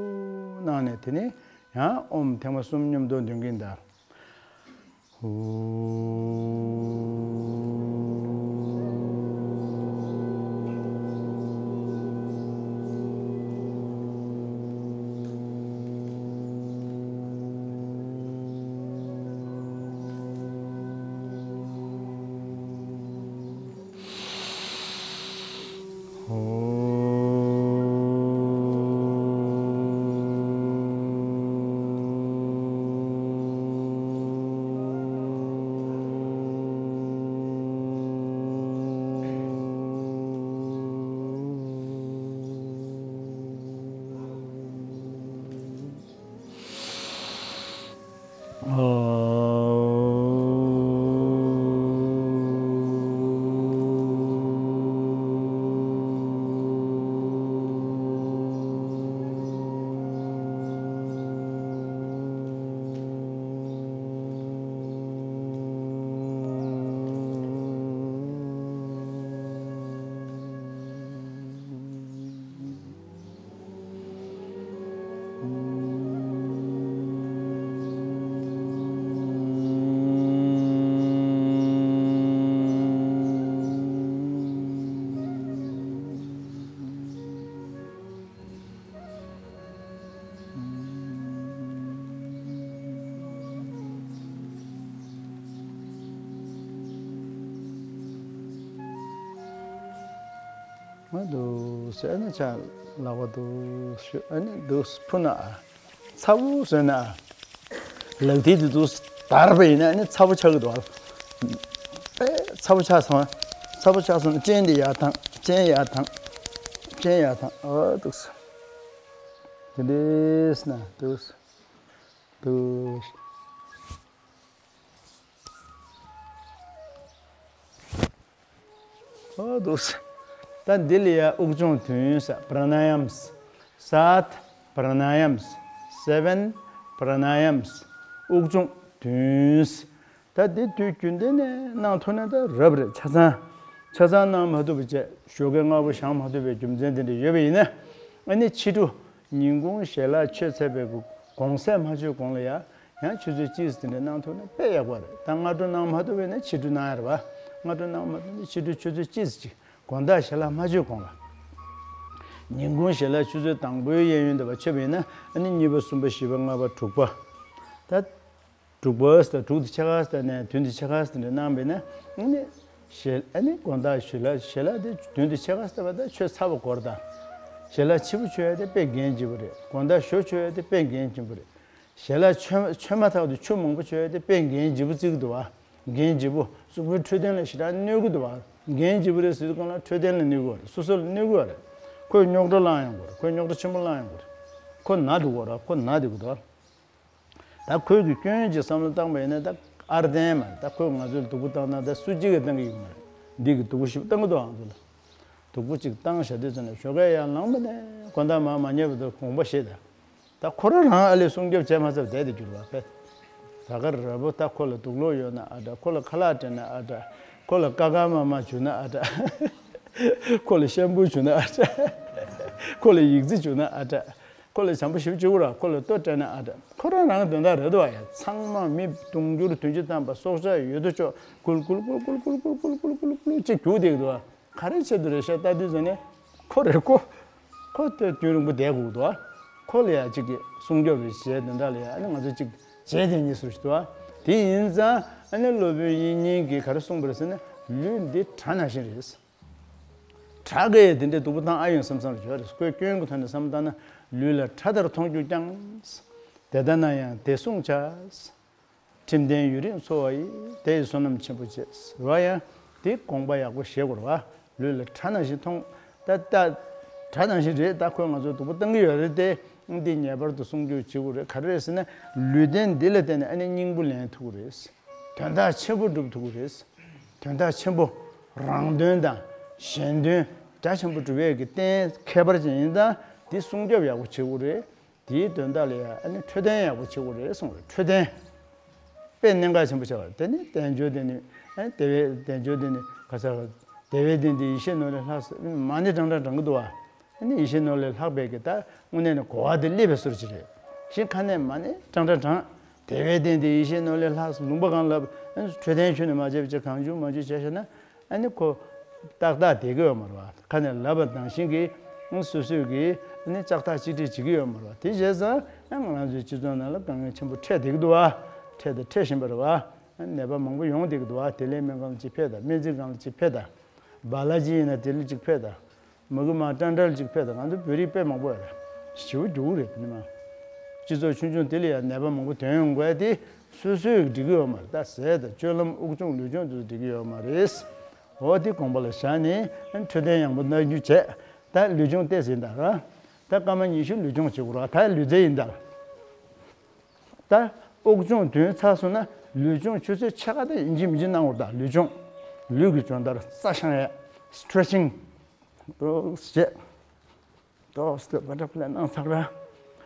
གནང་ནས་དེ་ནས་ཡང་ཨོམ་ཐེངས་མ་གསུམ་མཉམ་དུ་འདོན་གྱིན་གདའ། ཧུ། ང་འདུག་སེ་ཨ་ནི་ཆ་ལག་པ་འདུག་ཞུ་ཨ་ནི་འདུག་སེ་ཕུ་ན་ཨ། ཚ་བོ་བཟོས་ན་ཨ། ལག་མཐིལ་དེ་འདུག་སེ་དར་བ་ཡིན་ན་ཨ་ནི་ཚ་བོ་ཆགས་ཀྱི་འདུག་ཨ། ཚ་བོ་ཆགས་སོང་། ཚ་བོ་ཆགས་སོང་ན་སྤྱན་དེ་ཡར་བཏང་། སྤྱན་ཡར་བཏང་། སྤྱན་ཡར་བཏང་། ཨོ་འདུག་སེ། དེ་འདྲས་ན་འདུག་སེ། འདུག་སེ། ཨོ་འདུག་སེ། ད་འདི་ལ་ཡ་དབུགས་སྦྱོང་བདུན་ཟེར། པྲ་ན་ཡམ། སཱཐ་པྲ་ན་ཡམ། སེ་བན་ པྲ་ན་ཡམ། དབུགས་སྦྱོང་བདུན། ད་འདི་དུས་རྒྱུན་ལྡན་ནས་གནང་ཐུབ་ན་ད་རབ་རེད། ཆ་ཚང་ཆ་ཚང་གནང་མ་ཐུབ་པ་བྱས་ཞོགས་ཀས་སྔ་པོ་བཞེངས་མ་ཐུབ་པའི་རྒྱུ་མཚན་དེ་འདྲ་ཡོད་པ་ཡིན་ན། ཨ་ནི་ཕྱི་དྲོ་ཉིན་གུང་ཞལ་ལག་མཆོད་ཚར་བའི་དགོང་ཟས་མ་མཆོད་གོང་ལ་ཡ་ཡང་ཆུ་ཚོད་གཅིག་དེ་འདྲ་གནང་ཐུབ་ན་དཔེ་ཡག་པོ་རེད། ད་སྔ་དྲོ་གནང་མ་ཐུབ་པ་ཡིན་ན་ཕྱི་དྲོ་གནང་ཡ་རེད་བ། སྔ་དྲོ་གནང་མ་ཐུབ་ན་ཕྱི་དྲོ་ཆུ་ཚོད་གཅིག་ཅིག་དགོང་དག་ཞལ་ལག་མ་མཆོད་གོང་ལ། ཉིན་གུང་ཞལ་ལག་ཆུ་ཚོད་དང་པོའི་གཡས་གཡོན་དུ་བ་མཆོད་པ་ཡིན་ན། ཨ་ནི་གཉིས་པ་གསུམ་པ་བཞི་པ་ལྔ་པ་དྲུག་པ། ད་དྲུག་པ་ཟེར་དྲུག་དེ་ཕྱེད་ཀ་ཟེར་ནས་བདུན་དེ་ཕྱེད་ཀ་ཟེར་ནས་གནང་བས་ན། ཨ་ནི་ཞལ་ཨ་ནི་དགོང་དག་ཞལ་ལག་ཞལ་ལག་དེ་བདུན་དེ་ཕྱེད་ཀ་ཟེར་བ་ད་མཆོད་ཚར་བ་གོ་རེད་ད། ཞལ་ལག་ཕྱི་པོ་མཆོད་ཡ་དེ་དཔེ་འགན་ལྗིད་པོ་རེད། དགོང་དག་ཞོ་མཆོད་ཡ་དེ་དཔེ་འགན་ཆེན་པོ་རེད། ཞལ་ལག་མཆོད་མཆོད་མ་ཐག་ཏུ་ཆུ་མང་པོ་མཆོད་ཡ་དེ་དཔེ་འགན་ལྗིད་པོ་བརྩི་གི་འདུག་བ། འགན་ལྗིད་པོ། གཟུགས་པོའི་འཕྲོད་བསྟེན་ལ་ཞེ་དྲག་གནོད་ཀྱི་འདུག་བ། འགན་ལྗིད་པོ་རེད་ཟེར་དུས་སྒང་ལ་འཕྲོད་བསྟེན་ལ་གནོད་ཀྱི་བ་རེད། སོ་སོ་ལ་གནོད་ཀྱི་བ་རེད། ཁོས་རྙོག་དྲ་བསླངས་ཡོང་གི་རེད། ཁོས་རྙོག་དྲ་ཆེན་པོ་བསླངས་ཡོང་གི་རེད། ཁོ་ན་འདུག་གོ་ར། ཁོ་ན་འདུག་གོ་ད། ད་ཁོས་ཀྱི་སྐྱོན་གྱི་བསམ་བློ་བཏང་པ་ཡིན་ན་ད་ཨར་ལྡན་མ་རེད། ད་ཁོས་ང་ཚོ་ལ་སྡུག་པོ་བཏང་ན་ད་སུ་གཅིག་གིས་བཏང་གི་ཡོད་མ་རེད། འདི་གི་སྡུག་པོ་ཞིག་བཏང་གི་འདུག་ཨང་ཚོ་ལ། སྡུག་པོ་གཅིག་བཏང་བཞག་དུས་ཚོད་ནས་ཞོགས་ཀས་ཡར་ལངས་པ་ནས་དགོང་དག་མར་མ་ཉལ་བར་དུ་དགོངས་པ་བཞེས་ད། ད་ཁོ་རང་རང་ཨ་ལས་སྲུང་སྐྱོབ་བྱས་མ་ཚར་བསྡད་དེ་གྱུར་བ་ཕེ། ད་ག་ར་བོ་ད་ཁོ་ལ་དུག་ལོག་ཡོད་ན་ཨ་འདྲ། ཁོ་ལ་ཁ་ལག་སྤྲད་ན་ཨ་འདྲ། ཁོ་ལ་ཀ་ཁ་མ་མ་བྱུག་ན་ཨ་འདྲ། ཁོ་ལ་ཤམ་བུ་བྱུག་ན་ཨ་འདྲ། ཁོ་ལ་ཡིག་རྩི་བྱུག་ན་ཨ་འདྲ། ཁོ་ལ་བྱམས་པོ་ཞིབ་བྱེད་དགོས་ར། ཁོ་ལ་ལྟོ་སྤྲད་ན་ཨ་འདྲ། ཁོ་རང་རང་དོན་དག་རེད་དོ་ཨ་ཡ། ཚང་མ་མི་དུང་ཕྱུར་བདུན་ཅུ་ཐམ་པ་སྲོག་ཆགས་ཡོད་དོ་ཅོག་ཀུལ་ཀུལ་ཀུལ་ཀུལ་ཅིག་རྒྱུག་བསྡད་ཀྱི་འདུག་ཨ། ག་རེ་བྱེད་དུ་རེད་ཤག་ལྟ་དུས་ཙམ་ནས་ཁོ་རེད་ཁོ། ཁོ་ལྟ་དུས་རིང་པོ་བསྡད་དགོས་འདུག་ཨ། ཁོ་ལ་ཡ་གཅིག་གི་སྲུང་སྐྱོབ་རེ་བྱས་དོན་དག་ལ་ཡ་ཨ་ནི་ང་ཚོ་གཅིག་བྱས་དེ་གཉིས་སུ་ཞིག་འདུག་ཨ། དེ་ཡིན་ཙང་ཨ་ནི་སློབ་དཔོན་དབྱིག་གཉེན་གྱིས་ག་རེ་གསུངས་པ་རེད་ཟེར་ན། ལུས་འདི་གྲྭ་ནང་བཞིན་རེད། གྲྭ་གས་དེ་འདྲའི་སྡུག་པོ་བཏང་ཨ་ཡོང་བསམ་བསམ་རེ་བྱོས་རེད། ཁོས་སྐྱོན་གྱི་ཐོག་ནས་བསམ་བཏང་ན། ལུས་ལ་གྲྭ་ལྟར་མཐོང་གྱུར་ཀྱང་། དེ་ལྟ་ན་ཡང་དེ་བསྲུང་བྱ། ཁྲིམས་ལྡན་ཡུན་རིང་འཚོ་བ་ཡི། དེ་ཡི་བསོད་ནམས་ཆེན་པོ་བྱེད། རེད་བ། ཡང་དེ་དགོངས་པ་ཡག་པོ་བཞེས་དགོས་རེད་བ། ལུས་ལ་གྲྭ་ནང་བཞིན་མཐོང་། ད་ལྟ་གྲྭ་ནང་བཞིན་རེད། ད་ཁོས་ང་ཚོ་སྡུག་པོ་བཏང་གི་ཡོད་རེད་དེ། འདི་ངེས་པར་དུ་སྲུང་སྐྱོབ་བྱེད་དགོས་རེད། ག་རེ་རེད་ཟེར་ན། ལུས་རྟེན་འདི་ལ་བརྟེན་ནས་ཨ་ནི་སྙིང་པོ་ལེན་ཐུབ་ཀྱི་རེད། དོན་དག་ཆེན་པོ་སྒྲུབ་ཐུབ་ཀྱི་རེད། དོན་དག་ཆེན་པོ། རང་དོན་དང་གཞན་དོན་རྒྱ་ཆེན་པོ་སྒྲུབ་ཡས་ཀྱི་རྟེན་ཁྱད་པར་ཅན་ཡིན་ཙང་འདི་སྲུང་སྐྱོབ་ཡག་པོ་བྱེད་དགོས་རེད། དེའི་དོན་དག་ལ་ཡང་ཨ་ནི་འཕྲོད་བསྟེན་ཡག་པོ་བྱེད་དགོས་རེད་གསུངས་རེད། འཕྲོད་བསྟེན་དཔེ་གནད་འགག་ཆེན་པོ་ཆགས་པ་རེད། དེ་ནི་དལ་འབྱོར་དེ་ནི་ཨ་ནི་དེ་བས་དལ་འབྱོར་དེ་ནི་ག་ས་ག་དེ་བས་ལྡན་ཏེ་ཡེ་ཤེས་ནོར་ལས་ལྷག་ཟེར་མ་ཎི་བགྲང་བགྲང་བགྲང་གི་འདུག་བ། ཨ་ནི་ཡེ་ཤེས་ནོར་ལས་ལྷག་པའི་གི་ད་དངོས་གནས་ནི་གོ་བ་དེ་སླེབས་པའི་བཟོ་འདྲ་ཅིག་རེད། ཞིང་ཁ་ནས་མ་ཎི་བགྲང་བགྲང་བགྲང་། དེ་བས་ལྡན་ཏེ་ཡེ་ཤེས་ནོར་ལས་ལྷག་ཟེར་ལུང་པ་གང་ལ་ཨ་ནི་འཕྲོད་བསྟེན་ཆུ་ནས་མ་བྱས་པ་ཅིག་གང་བྱུང་མང་བྱུང་བྱས་བཞག་ན། ཨ་ནི་ཁོ་ཏག་ཏག་བསྡད་ཀྱི་ཡོད་མ་རེད་བ། ཁ་ནས་ལབ་པ་ནང་བཞིན་གྱི་ཨ་ནི་སོ་སོས་ཀྱི་ཨ་ནི་ལྕགས་ཐག་གཅིག་སྒྲིལ་བྱེད་ཀྱི་ཡོད་མ་རེད་བ། དེ་བྱས་ཙང་ཨ་ང་རང་ཚོའི་སྤྱི་ཚོགས་ནང་ལ་དཀའ་ངལ་ཆེན་པོ་འཕྲད་བསྡད་ཀྱི་འདུག་བ། འཕྲད་དང་འཕྲད་བཞིན་པ་རེད་བ། ཨ་ནི་ནད་པ་མང་པོ་ཡོང་བསྡད་ཀྱི་འདུག་བ། བདེ་ལེགས་སྨན་ཁང་ལ་གཅིག་ཕེབས་དང་། སྨན་རྩིས་ཁང་ལ་གཅིག་ཕེབས་དང་། སྦ་ལ་ཇི་ཡིན་ན་དེ་ལ་གཅིག་ཕེབས་དང་། མ་གི་མ་ཀྲང་ཀྲང་ལ་གཅིག་ཕེབས་དང་། ང་ཚོ་བོད་རིགས་དཔེ་མང་པོ་ཡོད་རེད། ཞེ་པོ་འགྱུར་རེད་དེ་ནི་མ། སྤྱི་ཚོགས་ཆུང་ཆུང་དེ་ལ་ཡང་ནད་པ་མང་པོ་ཐོན་ཡོང་དགོས་དེ་སོ་སོས་འགྲིག་གི་ཡོད་མ་རེད། ད་ཟས་དང་སྤྱོད་ལམ་དབུགས་སྦྱོང་ལུས་སྦྱོང་དེ་ཚོ་འགྲིག་གི་ཡོད་མ་རེད། འོ་དེ་དགོངས་པ་ལ་བཞག་ནས་འཕྲོད་བསྟེན་ཡག་པོ་གནང་རྒྱུ་བྱས། ད་ལུས་སྦྱོང་ཏོག་ཙམ་ཡིན་ད་ར། ད་སྐར་མ་ཉི་ཤུ་ལུས་སྦྱོང་བྱེད་དགོས་ར། ད་ལུས་རྩལ་ཡིན་ད། ད་དབུགས་སྦྱོང་བདུན་ཚར་སོང་ན་ལུས་སྦྱོང་ཆུ་ཚོད་ཕྱེད་ཀ་དང་ཡིན་གཅིག་མིན་གཅིག་གནང་དགོས་ད། ལུས་སྦྱོང་། ལུས་ཀྱི་སྦྱོང་བརྡར་རྩ་བཤང་ཡས། སི་ཊེ་ཆིང་། ཏོག་ཙམ་བྱས། ཏོག་ཙམ་བ་ཏར་ཕ་ལའི་གནང་ཚར་བ།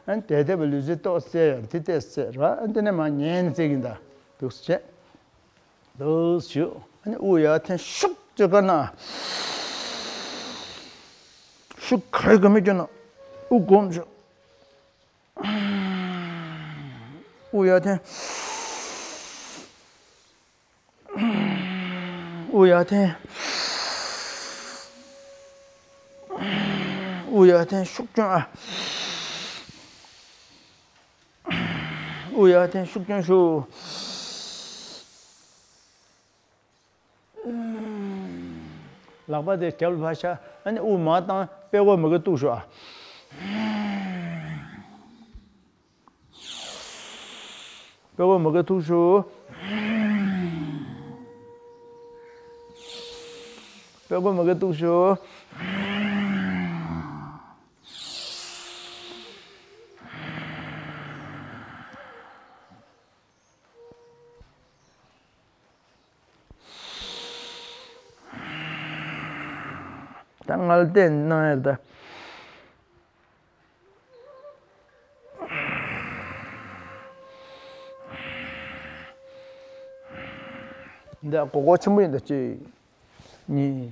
ཨ་ནི་དལ་དལ་བའི་ལུས་རྩལ་ཏོག་ཙམ་རྩེ་ཡ་རེད། དེ་ཏོག་ཙམ་རྩེ་ར། ཨ་ནི་དེ་ནས་མར་ཉལ་ནས་རྩེ་གིན་ད། ཏོག་ཙམ་བྱས། ཏོག་ཙམ་བཞུགས། ཨ་ནི་དབུགས་ཡར་འཐེན་ཤུགས་ཀྱིས་བཀར་ན། ཤུགས་ག་རེ་ག་མེད་སྐྱོན་ན། དབུགས་སྒོམ་བཞུགས། དབུགས་ཡར་འཐེན། དབུགས་ཡར་འཐེན། དབུགས་ཡར་འཐེན་ཤུགས་སྐྱོན་ཨ། དབུགས་ཡར་འཐེན་ཤུགས་སྐྱོན་ཤུགས། ལག་པ་དེ་རྒྱབ་ལ་ཕར་བཞག་ཨ་ནི་དབུགས་མར་བཏང་། པད་ཀོ་མ་གི་གཏུགས་ཤོག་ཨ། པད་ཀོ་མ་གི་གཏུགས་ཤོག་པད་ཀོ་མ་གི་གཏུགས་ཤོག་ད་ངལ་གསོ་གནང་ཡ་ད། འདི་གོ་གོ་ཆེན་པོ་ཡིན་ད། གཅིག་གཉིས།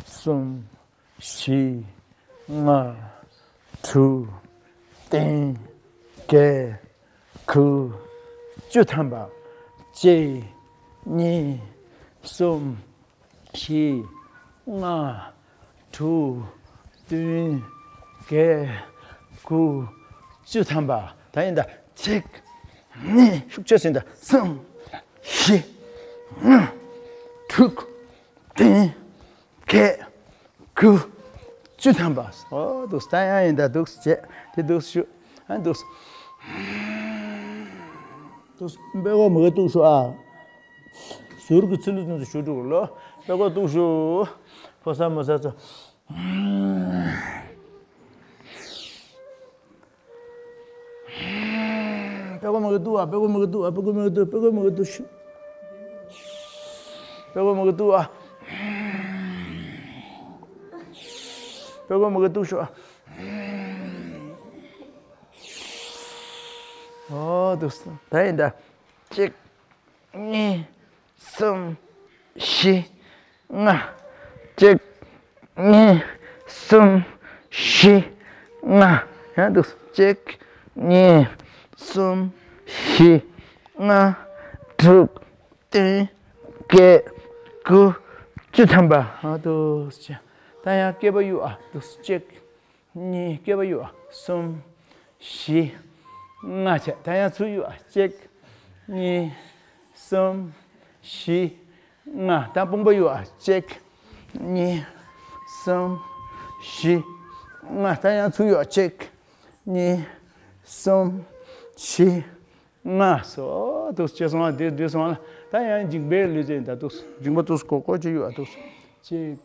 གསུམ། བཞི། ལྔ། དྲུག་བདུན། བརྒྱད། དགུ། བཅུ་ཐམ་པ། གཅིག་གཉིས། གསུམ། བཞི། ལྔ། དྲུག་བདུན། བརྒྱད། དགུ། བཅུ་ཐམ་པ། ད་ཡིན་ད། གཅིག་གཉིས། ཤུགས་ཆེ་ཟིན་ད། གསུམ། བཞི། ལྔ། དྲུག་བདུན། བརྒྱད། དགུ། བཅུ་ཐམ་པ། ཨོ་འདུག་ད་ཡང་ཡིན་ད། འདུག་བྱས་དེ་འདུག་ཞུ། ཨ་འདུག་འདུག་དཔེ་ཁོ་མི་ག་འདུག་ཞུ་ཨ། ཟུར་གྱི་ཚུལ་ལུགས་ནང་དུ་ཞུ་འགྲོ་ལོ། དཔེ་ཁོ་འདུག་ཞུ། ཕོ་ས་མོ་ས་ཚོ། པེ་ཀོ་མ་གི་ཏུ་ཨ། པེ་ཀོ་མ་གི་ཏུ་ཨ། པེ་ཀོ་མ་གི་ཏུ། པེ་ཀོ་མ་གི་ཏུ་ཤུ། པེ་ཀོ་མ་གི་ཏུ་ཨ། པེ་ཀོ་མ་གི་ཏུ་ཤུ་ཨ། ཨོ་འདུག་སེ་ད་ཡིན་ད། གཅིག་གཉིས། གསུམ། བཞི། ལྔ། གཅིག་གཉིས། གསུམ། བཞི། ལྔ། ཡང་འདུག་གཅིག་གཉིས། གསུམ། བཞི། ལྔ། དྲུག་བདུན། བརྒྱད། དགུ། བཅུ་ཐམ་པ། ཨ་འདུག་སེ་ད་ཡང་སྐེད་པ་གཡུག་ཨ། འདུག་སེ་གཅིག་གཉིས། སྐེད་པ་གཡུག་ཨ། གསུམ། བཞི། ལྔ་བྱས། ད་ཡང་ཚུར་གཡུག་ཨ། གཅིག་གཉིས། གསུམ། བཞི། ལྔ། ད་དཔུང་པ་གཡུག་ཨ། གཅིག་གཉིས། གསུམ། བཞི། ལྔ། ད་ཡང་ཚུར་གཡུག་ཨ། གཅིག་གཉིས། གསུམ། བཞི། ལྔ། སོ་འདུག་སེ་བྱས་སོང་ཨ། འདི་འདི་སོང་ཨ། ད་ཡང་མཇིང་པའི་ལུས་རྩལ་ཡིན་ད། འདུག་སེ་མཇིང་པ་འདུག་སེ་སྒོར་སྒོར་གཅིག་གཡུག་ཨ། འདུག་སེ་གཅིག་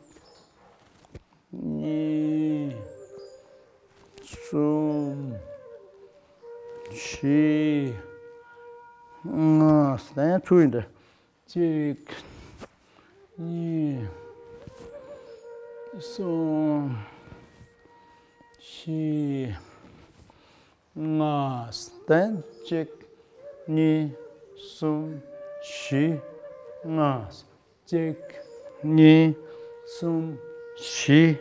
གཉིས། གསུམ། བཞི། ལྔ། ད་ཡང་ཚུར་ཡིན་ད། གཅིག་གཉིས། གསུམ། བཞི། ལྔ། ད་གཅིག་གཉིས། གསུམ། བཞི། ལྔ། གཅིག་གཉིས། གསུམ། བཞི།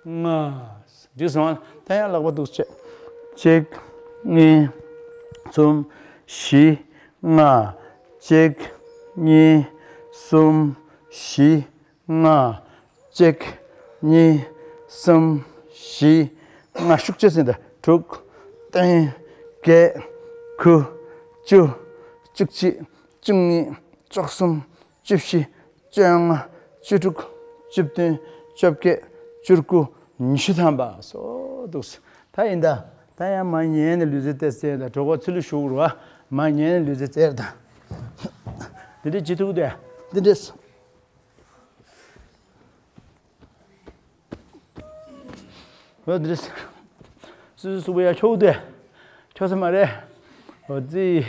ལྔ། འགྲིག་སོང་ཨ། ད་ཡང་ལག་པ་འདུག་སེ་བྱས། གཅིག་གཉིས། གསུམ། བཞི། ལྔ། གཅིག་གཉིས། གསུམ། བཞི། ལྔ། གཅིག་གཉིས། གསུམ། བཞི། ལྔ། ཤུགས་ཆེ་ཟིན་ད། དྲུག་བདུན། བརྒྱད། དགུ། བཅུ། བཅུ་གཅིག་བཅུ་གཉིས། བཅུ་གསུམ། བཅུ་བཞི། བཅོ་ལྔ། བཅུ་དྲུག་བཅུ་བདུན། བཅོ་བརྒྱད། བཅུ་དགུ། ཉི་ཤུ་ཐམ་པ། སོ་འདུག་སེ་ད་ཡིན་ད། ད་ཡང་མར་ཉལ་ནས་ལུས་རྩལ་ཏོག་ཙམ་ཡིན་ད། གྲོད་ཁོག་ཚུར་ལ་ཞུགས་རོགས། མར་ཉལ་ནས་ལུས་རྩལ་རྩེད་ད། འདི་འདྲས་བྱེད་ཐུབ་ཀྱི་འདུག་འདི་འདྲས། འོ་འདི་རེད། སུ་སུ་སུ་བ་ཡ་ཁྱོག་དེ། ཁྱོག་ས་མ་རེད། འོ་ཙི།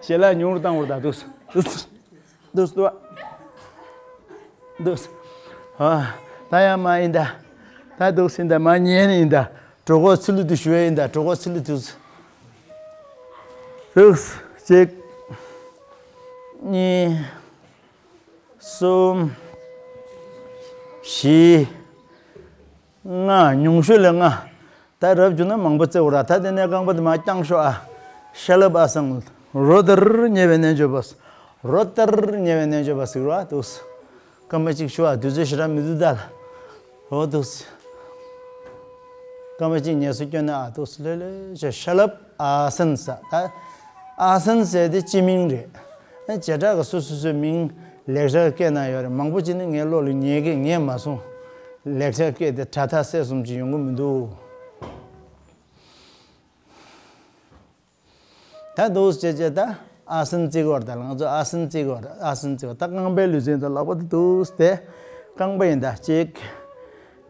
ཞལ་ལག་ཉུང་རུ་བཏང་བར་ད་འདུག་འདུག་འདུག་འདུག་ཨ། ད་ཡང་མ་ཡིན་ད། ད་འདུག་ཟིན་ད། མ་ཉན་ཡིན་ད། གྲོད་ཁོག་ཚུར་ལུ་དུ་ཞུ་ཡ་ཡིན་ད། གྲོད་ཁོག་ཚུར་ལུ་དུ། འདུག་གཅིག་གཉིས། གསུམ། བཞི། ལྔ། ཉུང་ཤོས་ལ་ལྔ། ད་རབ་བྱུང་ན་མང་པོ་རྩེ་བོ་ར། ད་དེ་ནས་རྐང་པ་དེ་མར་བརྐྱངས་ཤོག་ཨ། ཤ་ལབ་ཨ་སང་། རོ་ལྟར་ཉེ་བའི་རྣལ་འབྱོར་པ། རོ་ལྟར་ཉེ་བའི་རྣལ་འབྱོར་པ་ཟེར་རོ་ཨ། འདུག་སྐར་མ་གཅིག་ཤོག་ཨ། དུས་ཚོད་ཞེ་དྲག་མི་འདུག་ད་ལ། འོ་འདུག་སྐར་མ་གཅིག་ཉལ་སུ་སྐྱོན་ན་ཨ། འདུག་ལེ་ལེ་བྱས་ཤ་ལབ་ཨ་སན་ཟེར་ད། ཨ་སན་ཟེར་དེ་སྤྱི་མིང་རེད། བྱེ་བྲག་གི་སོ་སོ་སོའི་མིང་ལེགས་སྦྱར་སྐད་ནང་ཡོད་རེད། མང་པོ་ཅིག་ནི་ངའི་བློ་ལ་ཉལ་གི་ངས་མ་སོང་། ལེགས་སྦྱར་སྐད་དེ་དྲ་ཐག་སེ་གསུམ་ཅིག་ཡོང་གི་མི་འདུག་ད་འདུག་སེ་བྱས་བྱས་ད་ཨ་སན་རྩེ་གི་བར་ད་ལ་ང་ཚོ་ཨ་སན་རྩེ་གི་བར། ཨ་སན་རྩེ་གི་བར་ད་རྐང་པའི་ལུས་རྩལ་ད། ལག་པ་ད་འདུག་སེ་དེ་རྐང་པ་ཡིན་ད། གཅིག་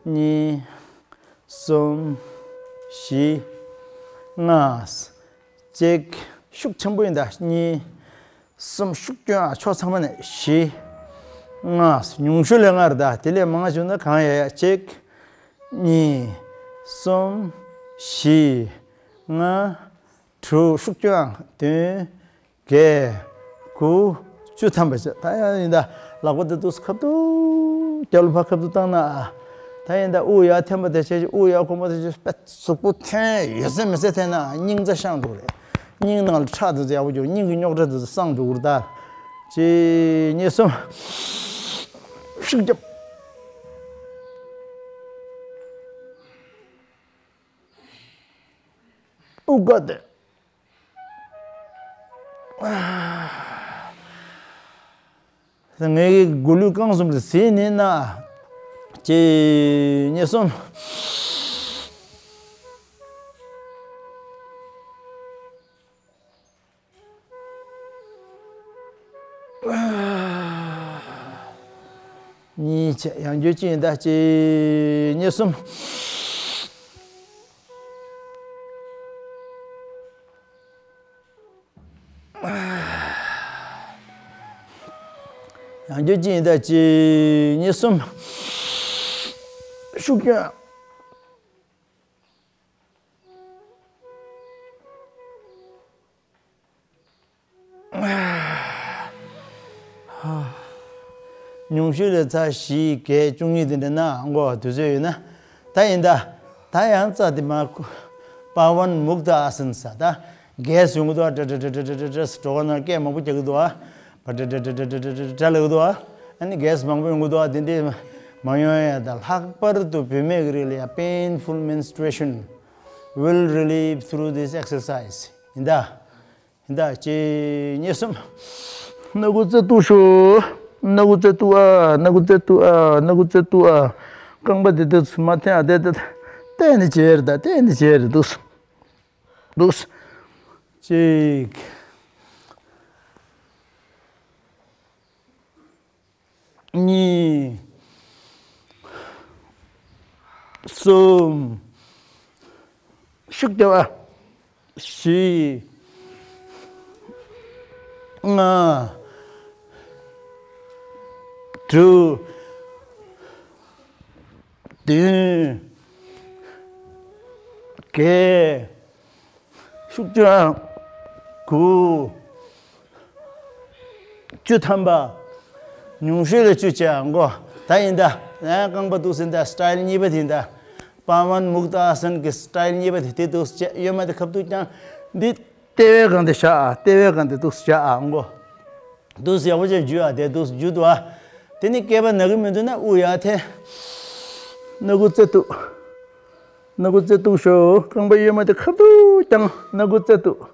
གཉིས། གསུམ། བཞི། ལྔ། གཅིག་ཤུགས་ཆེན་པོ་ཡིན་ད། གཉིས། གསུམ། ཤུགས་སྐྱོན་ཨ། ཕྱོགས་ཚང་མ་ནས། བཞི། ལྔ། ཉུང་ཤོས་ལ་ལྔ་རེད་ད། དེ་ལས་མང་བྱུང་ན་གང་ཡ་ཡ། གཅིག་གཉིས། གསུམ། བཞི། ལྔ། དྲུག་ཤུགས་སྐྱོན་ཨ། བདུན། བརྒྱད། དགུ། བཅུ་ཐམ་པ་བྱས། ད་ཡང་ཡིན་ད་ལག་པ་དེ་འདུག་སེ་ཁ་ཐུག་རྒྱབ་ལ་ཕར་ཁ་ཐུག་བཏང་ན། ད་ཡིན་ད་དབུགས་ཡར་འཐེན་པ་དེ་བྱས་ཤིག་དབུགས་ཡར་འཁོར་པ་དེ་བྱས་ཤིག་གཟུགས་པོ་འཐེན་ཡོད་ཚད་མེད་ཚད་འཐེན་ན་སྙིང་རྩ་ཤང་འདུག་རེད། སྙིང་ནང་ལ་ཁྲག་དེ་ཚོ་ཡག་པོ་འགྱོ། སྙིང་གི་རྙོག་དྲ་དེ་ཚོ་སངས་འགྲོ་གི་རེད་ད། གཅིག་གཉིས་གསུམ། ཤུགས་རྒྱབ། དབུགས་བཀག་སྟེ། ངའི་མགོ་ལུས་རྐང་གསུམ་དེ་ཟིན་ནས་ན། གཅིག་གཉིས་གསུམ། གཉིས་བྱས། ཡང་བསྐྱར་གཅིག་ཡིན་ད། གཅིག་གཉིས་གསུམ། ཡང་བསྐྱར་གཅིག་ཡིན་ད། གཅིག་གཉིས་གསུམ། ཤུགས་སྐྱོན། ཉུང་ཤོས་ལ་ཚར་བཞི་བརྒྱད་བཅུ་གཉིས་དེ་འདྲ་ན་མགོ་དུས་ཚོད་ཡོད་ན། ད་ཡིན་ད། ད་ཡང་རྩ་དེ་མ། པ་ཝན་མུག་ཏ་ཨ་སན་ཟེར་ད། གས་ཡོང་གི་འདུག་ཨ། ཏྲ་ཏྲ་ཏྲ་ཏྲ་ཏྲ་ཏྲ་ཟེར་གྲོད་ཁོག་ནང་སྐད་མང་པོ་རྒྱག་གི་འདུག་ཨ། པ་ཏྲ་ཏྲ་ཏྲ་ཏྲ་ཏྲ་ལབ་ཀྱི་འདུག་ཨ། ཨ་ནི་གས་མང་པོ་ཡོང་གི་འདུག་ཨ། དེ་འདྲས་མ་ཡོང་ཡ་ད། ལྷག་པར་དུ་བུད་མེད་ཀྱི་རིགས་ལ་ཡ་painful menstruation will relieve through this exercise. ཡིན་ད། ཡིན་ད། གཅིག་གཉིས་གསུམ། སྣ་ཁུག་རྩེ་གཏུགས་ཤོག་སྣ་ཁུག་རྩེ་གཏུགས་ཨ། སྣ་ཁུག་རྩེ་གཏུགས་ཨ། སྣ་ཁུག་རྩེ་གཏུགས་ཨ། རྐང་པ་དེ་དེ་མར་འཐེན་ཨ། དེ་དེ་གཏད་ནས་བྱས་རེད་ད། གཏད་ནས་བྱས་རེད། འདུག་སེ། འདུག་སེ། གཅིག་གཉིས། གསུམ། ཤུགས་རྒྱབ་ཨ། བཞི། ལྔ། དྲུག་བདུན། བརྒྱད། ཤུགས་ཆེ། དགུ། བཅུ་ཐམ་པ། ཉུང་ཤོས་ལ་བཅུ་བྱས་མགོ། ད་ཡིན་ད། ཡང་རྐང་པ་འདུག་སེ་ཡིན་ད། སི་ཊལ་གཉིས་པ་དེ་ཡིན་ད། པ་ཝན་མུག་ཏ་ཨ་སན་གྱི་སི་ཊལ་གཉིས་པ་དེ། དེ་འདུག་སེ་བྱས། གཡོན་མ་དེ་ཁ་ཐུག་བརྐྱངས། འདི་ལྟེ་བའི་སྒང་དེ་བཞག་ཨ། ལྟེ་བའི་སྒང་དེ་འདུག་སེ་བཞག་ཨ་མགོ། འདུག་སེ་ཡག་པོ་བྱས་འཇུ་ཨ། དེ་འདུག་སེ་འཇུ་འདུག་ཨ། དེ་ནི་སྐེད་པ་ན་གི་མི་འདུག་ན་དབུགས་ཡར་འཐེན། སྣ་ཁུག་རྩེ་གཏུགས། སྣ་ཁུག་རྩེ་གཏུགས་ཤོག་རྐང་པ་གཡོན་མ་དེ་ཁ་ཐུག་བརྐྱངས། སྣ་ཁུག་རྩེ་གཏུགས།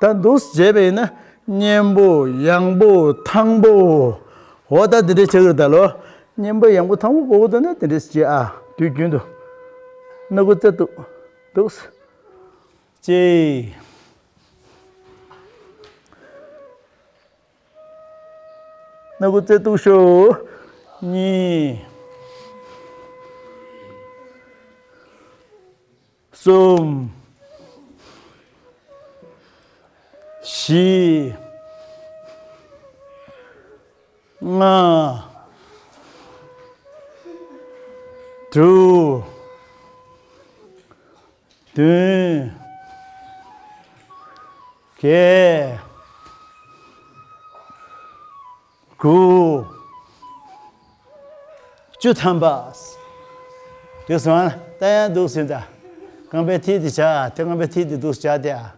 ད་འདུག་སེ་བྱས་པ་ཡིན་ན་མཉེན་པོ་ཡང་པོ་ཐང་པོ། འོ་ད་དེ་འདྲས་བྱེད་ཀྱི་རེད་ད་ལོ། མཉེན་པོ་ཡང་པོ་ཐང་པོ་དགོས་ཀྱི་འདུག་ན་དེ་འདྲས་བྱེད་ཨ། དུས་རྒྱུན་དུ། སྣ་ཁུག་རྩེ་གཏུགས། འདུག་སེ། གཅིག་སྣ་ཁུག་རྩེ་གཏུགས་ཤོག་གཉིས། གསུམ། བཞི། ལྔ། དྲུག་བདུན། བརྒྱད། དགུ། བཅུ་ཐམ་པ། དེ་སོང་ད་ཡང་འདུག་སེ་ད། རྐང་པའི་མཐིལ་དེ་བྱ། དེ་རྐང་པའི་མཐིལ་དེ་འདུག་སེ་བྱ་དེ་ཨ།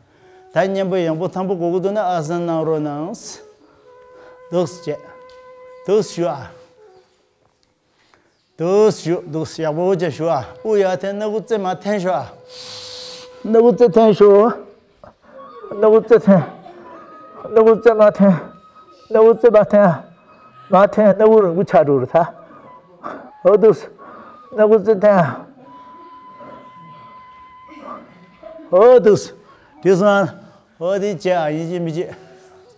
ད་མཉེན་པོ་ཡང་པོ་ཐང་པོ་དགོས་ཀྱི་འདུག་ན་ཨ་སན་གནང་རོགས་གནང་། འདུག་སེ་བྱས། འདུག་སེ་བཞུགས་ཨ། འདུག་སེ་བཞུགས། འདུག་སེ་ཡག་པོ་བྱས་བཞུགས་ཨ། དབུགས་ཡར་འཐེན། སྣ་ཁུག་རྩེ་མར་འཐེན་ཤོག་ཨ། སྣ་ཁུག་རྩེ་འཐེན་ཤོག་སྣ་ཁུག་རྩེ་འཐེན། སྣ་ཁུག་རྩེ་མར་འཐེན། སྣ་ཁུག་རྩེ་མར་འཐེན་ཨ། མར་འཐེན། སྣ་ཁུག་རིང་པོ་ཆགས་འགྲོ་རེད་ད། འོ་འདུག་སེ། སྣ་ཁུག་རྩེ་འཐེན་ཨ། འོ་འདུག་སེ། དེ་སོང་ཨ། འོ་དེ་བྱས་ཨ། ཡིན་གཅིག་མིན་གཅིག་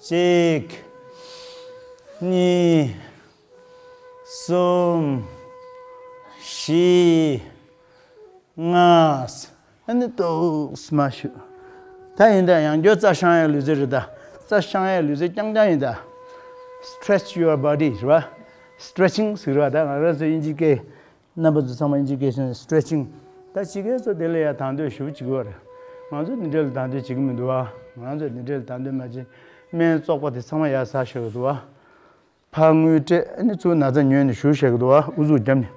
གཅིག་གཉིས། གསུམ། བཞི། ལྔ། ཨ་ནི་འདུག་སེ་མར་བཞུགས། ད་ཡིན་ད། ཡང་བསྐྱར་རྩ་བཤང་ཡའི་ལུས་རྩལ་རེད་ད། རྩ་བཤང་ཡའི་ལུས་རྩལ་རྐྱང་རྐྱང་ཡིན་ད། Stretch your body རེད་བ། Stretching ཟེར་བ་ད། ང་རང་ཚོ་དབྱིན་ཇི་སྐད། རྣམ་པ་ཚོ་ཚང་མ་དབྱིན་ཇི་སྐད་བཤད་ན་stretching། ད་ཕྱི་རྒྱལ་ཚོ་དེ་ལ་ཡ་དང་དོད་ཞེ་པོ་བྱེད་ཀྱི་ཡོད་རེད། ང་ཚོ་འདི་འདྲ་ལ་དང་དོད་བྱེད་ཀྱི་མི་འདུག་བ། ང་ཚོ་འདི་འདྲ་ལ་དང་དོད་མ་བྱེད། སྨན་བཙོག་པ་དེ་ཚང་མ་ཡར་ཟ་ཤོར་གྱི་འདུག་བ། ཕར་ངོས་སྤྲད། ཨ་ནི་ཚུར་ན་ཚ་ཉོས་ནས་བཞུགས་བཞག་གི་འདུག་བ། ཨུ་ཚུགས་བརྒྱབ་ནས།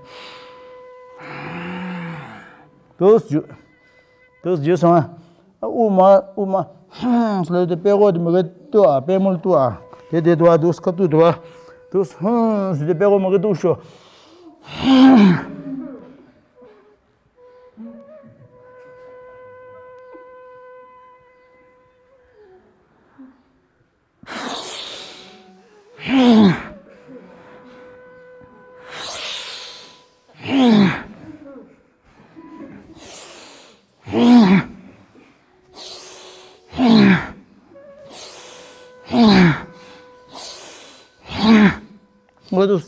དུས་འགྱུར། དུས་འགྱུར་སོང་ཨ། དབུ་མ་དབུ་མ་ཧུམ་ཟེར་ཏེ་པད་ཀོ་དེ་མ་གི་གཏུག་ཨ། པད་མོལ་གཏུག་ཨ། དེ་དེ་འདུག་བ། དུས་ཁ་གཏུག་འདུག་བ། དུས་ཧུམ་ཟེར་ཏེ་པད་ཀོ་མ་གི་གཏུག་ཤོག་ང་ཚོ་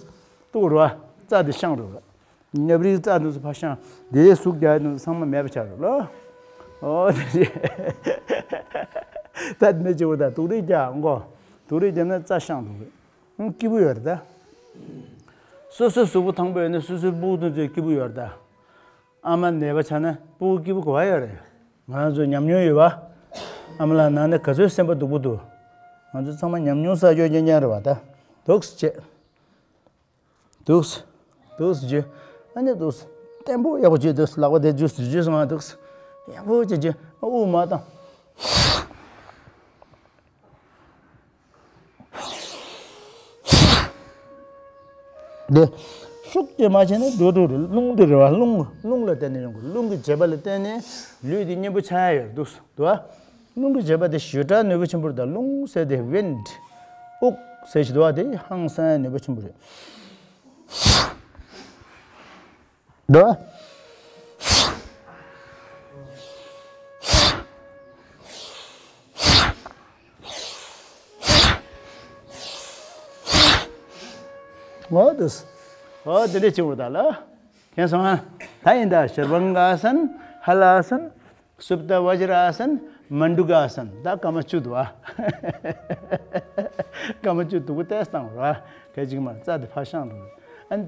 གཏུག་རོགས། རྩ་དེ་བཤང་རོགས། ཉབ་རིའི་རྩ་འདི་ཚོ་ཕར་བཤང་། འདིའི་ཟུག་རྒྱག་ཡ་འདི་ཚོ་ཚང་མ་མེད་པ་ཆགས་རེད་ལོ། ཨོ་དེ་རེད། ད་དེ་ནས་བྱེད་དགོས། ད་དུག་རིགས་རྒྱག་མགོ། དུག་རིགས་རྒྱག་ན་རྩ་བཤང་འདུག་རེད། ཨང་སྐྱིད་པོ་ཡོད་རེད་ད། སོ་སོའི་གཟུགས་པོ་ཐང་པོ་ཡོད་ན་སོ་སོའི་སྤུ་གུ་དེ་ཚོ་སྐྱིད་པོ་ཡོད་རེད་ད། ཨ་མ་ནད་པ་ཆགས་ན་སྤུ་གུ་སྐྱིད་པོ་ག་པར་ཡོད་རེད། ང་རང་ཚོ་ཉམས་མྱོང་ཡོད་པ། ཨ་མ་ལགས་ན་ནས་ག་ཚོད་སེམས་པ་སྡུག་པོ་འདུག་ང་ཚོ་ཚང་མ་ཉམས་མྱོང་བསགས་ཡོད་རྐྱང་རྐྱང་རེད་བ་ད། འདུག་སེ་བྱེད། འདུག་སེ། འདུག་སེ་བྱེད། ཨ་ནི་འདུག་སེ། བརྟན་པོ་ཡག་པོ་བྱེད། འདུག་སེ། ལག་པ་དེ་འཇུ་འཇུ་སོང་ང་། འདུག་སེ། ཡག་པོ་བྱེད་བྱེད། དབུ་མ་བཏང་། དེ་ཤུགས་ཀྱིས་མ་བྱས་ན་འགྲོ་འགྲོ་རེད། རླུང་དེ་རེད་བ། རླུང་རླུང་ལ་བརྟེན་ནས་ཡོང་གི། རླུང་གི་བྱེད་པ་ལ་བརྟེན་ནས་ལུས་དེ་མཉེན་པོ་ཆགས་ཡ་ཡོད་རེད། འདུག་སེ། འདུག་བ། རླུང་གི་བྱེད་པ་དེ་ཞེ་དྲག་ནུས་པ་ཆེན་པོ་རེད། ད་རླུང་ཟེར་དེ་ཝིན་ཌི། དབུགས་ཟེར་ཞིག་འདུག་བ། དེ་ཧང་སང་ཡ་ནུས་པ་ཆེན་པོ་རེད། འདུག་བ། འོ་དུས། འོ་དེ་འདྲས་བྱེད་དགོས་ད་ལ། མཁྱེན་སོང་ཨ། ད་ཡིན་ད། ཤར་བང་ག་ཨ་སན། ཧ་ལ་ཨ་སན། སུབྟ་བ་ཇྲ་ཨ་སན། མན་ཌུ་ཀ་ཨ་སན། ད་སྐར་མ་བཅུ་འདུག་བ། སྐར་མ་བཅུ་སྡུག་པོ་ཏོག་ཙམ་བཏང་རོགས། སྐད་ཅིག་མར་རྩ་དེ་ཕར་བཤང་འགྲོ། ཨ་ནི་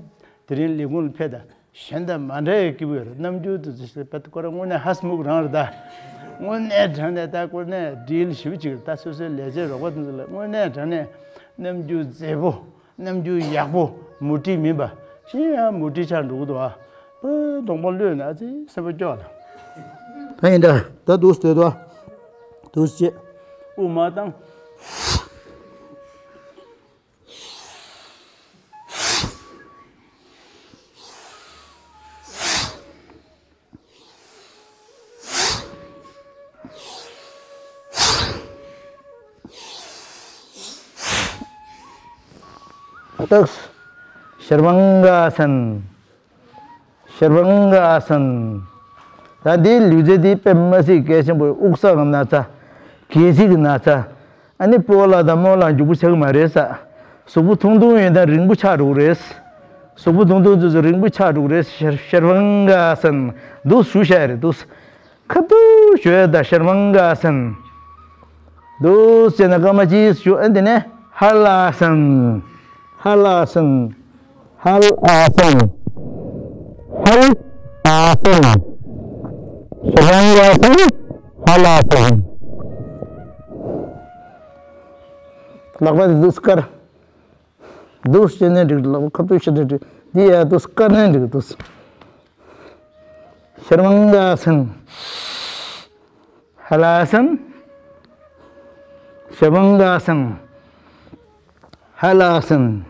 དེ་རིང་ལས་ཁུངས་ལ་ཕེབས་ད། གཞན་དང་མ་འདྲ་བའི་སྐྱིད་པོ་ཡོད་རེད། རྣམ་འགྱུར་དེ་ཚོ་ཞིག་ལ་དཔེ་ཁོ་རང་དངོས་གནས་ཧ་སི་མུག་རང་རེད་ད། དངོས་གནས་དྲང་གནས་ད་དངོས་གནས་སྒྲིལ་ཞེ་པོ་ཅིག་རེད་ད། སོ་སོའི་ལས་བྱེད་རོགས་པ་དེ་ཚོ་ལ་དངོས་གནས་དྲང་གནས་རྣམ་འགྱུར་མཛེས་པོ། རྣམ་འགྱུར་ཡག་པོ། མུ་ཏིག་མིན་པ། གཞན་ཡང་མུ་ཏིག་ཆགས་འགྲོ་གི་འདུག་ཨ། ཨེ། གདོང་པ་གློད་ན་ཨ་ཙི་སེམས་པ་སྐྱོ་ལ། ད་ཡིན་ད། ད་འདུག་སེ་སྡོད་དོ། འདུག་སེ་བྱེད། དབུ་མ་བཏང་། ཏགས། ཤར་བང་ག་ཨ་སན། ཤར་བང་ག་ཨ་སན། ད་འདིའི་ལུས་རྩལ་འདི་དཔེ་མ་སྲིད་གལ་ཆེན་པོ། དབུགས་བསགས་ན་ཚ། གལ་སྲིད་ཀྱི་ན་ཚ། ཨ་ནི་སྤོ་ལགས་དང་རྨོ་ལགས་མགྱོགས་པོ་ཆགས་ཀྱི་མ་རེད་ས། གཟུགས་པོ་ཐུང་ཐུང་ཡོད་ན་རིང་པོ་ཆགས་འགྲོ་གི་རེད། གཟུགས་པོ་ཐུང་ཐུང་ཚོ་ཚོ་རིང་པོ་ཆགས་འགྲོ་གི་རེད། ཤར་ཤར་བང་ག་ཨ་སན། འདུག་སེ་བཞུགས་བཞག་ཡ་རེད། འདུག་སེ། ཁ་ཐུག་ཞོགས་ཡ་ད། ཤར་བང་ག་ཨ་སན། འདུག་སེ་བྱས་ན་སྐར་མ་གཅིག་བཞུགས། ཨ་དེ་ནས་ཧ་ལ་ཨ་སན། ཧ་ལ་ཨ་སན། ཧ་ལ་ཨ་སན། ཧ་ལ་ཨ་སན། ཤར་བང་ག་ཨ་སན། ཧ་ལ་ཨ་སན། ལག་པ་དེ་འདུག་སེ་དཀར། འདུག་སེ་བྱས་ནས་འགྲིག། ལག་པ་ཁ་ཐུག་བྱས་ནས་འགྲིག། འདི་ཡ་འདུག་སེ་དཀར་ནས་འགྲིག། འདུག་སེ། ཤར་བང་ག་ཨ་སན། ཧ་ལ་ཨ་སན། ཤར་བང་ག་ཨ་སན། ཧ་ལ་ཨ་སན།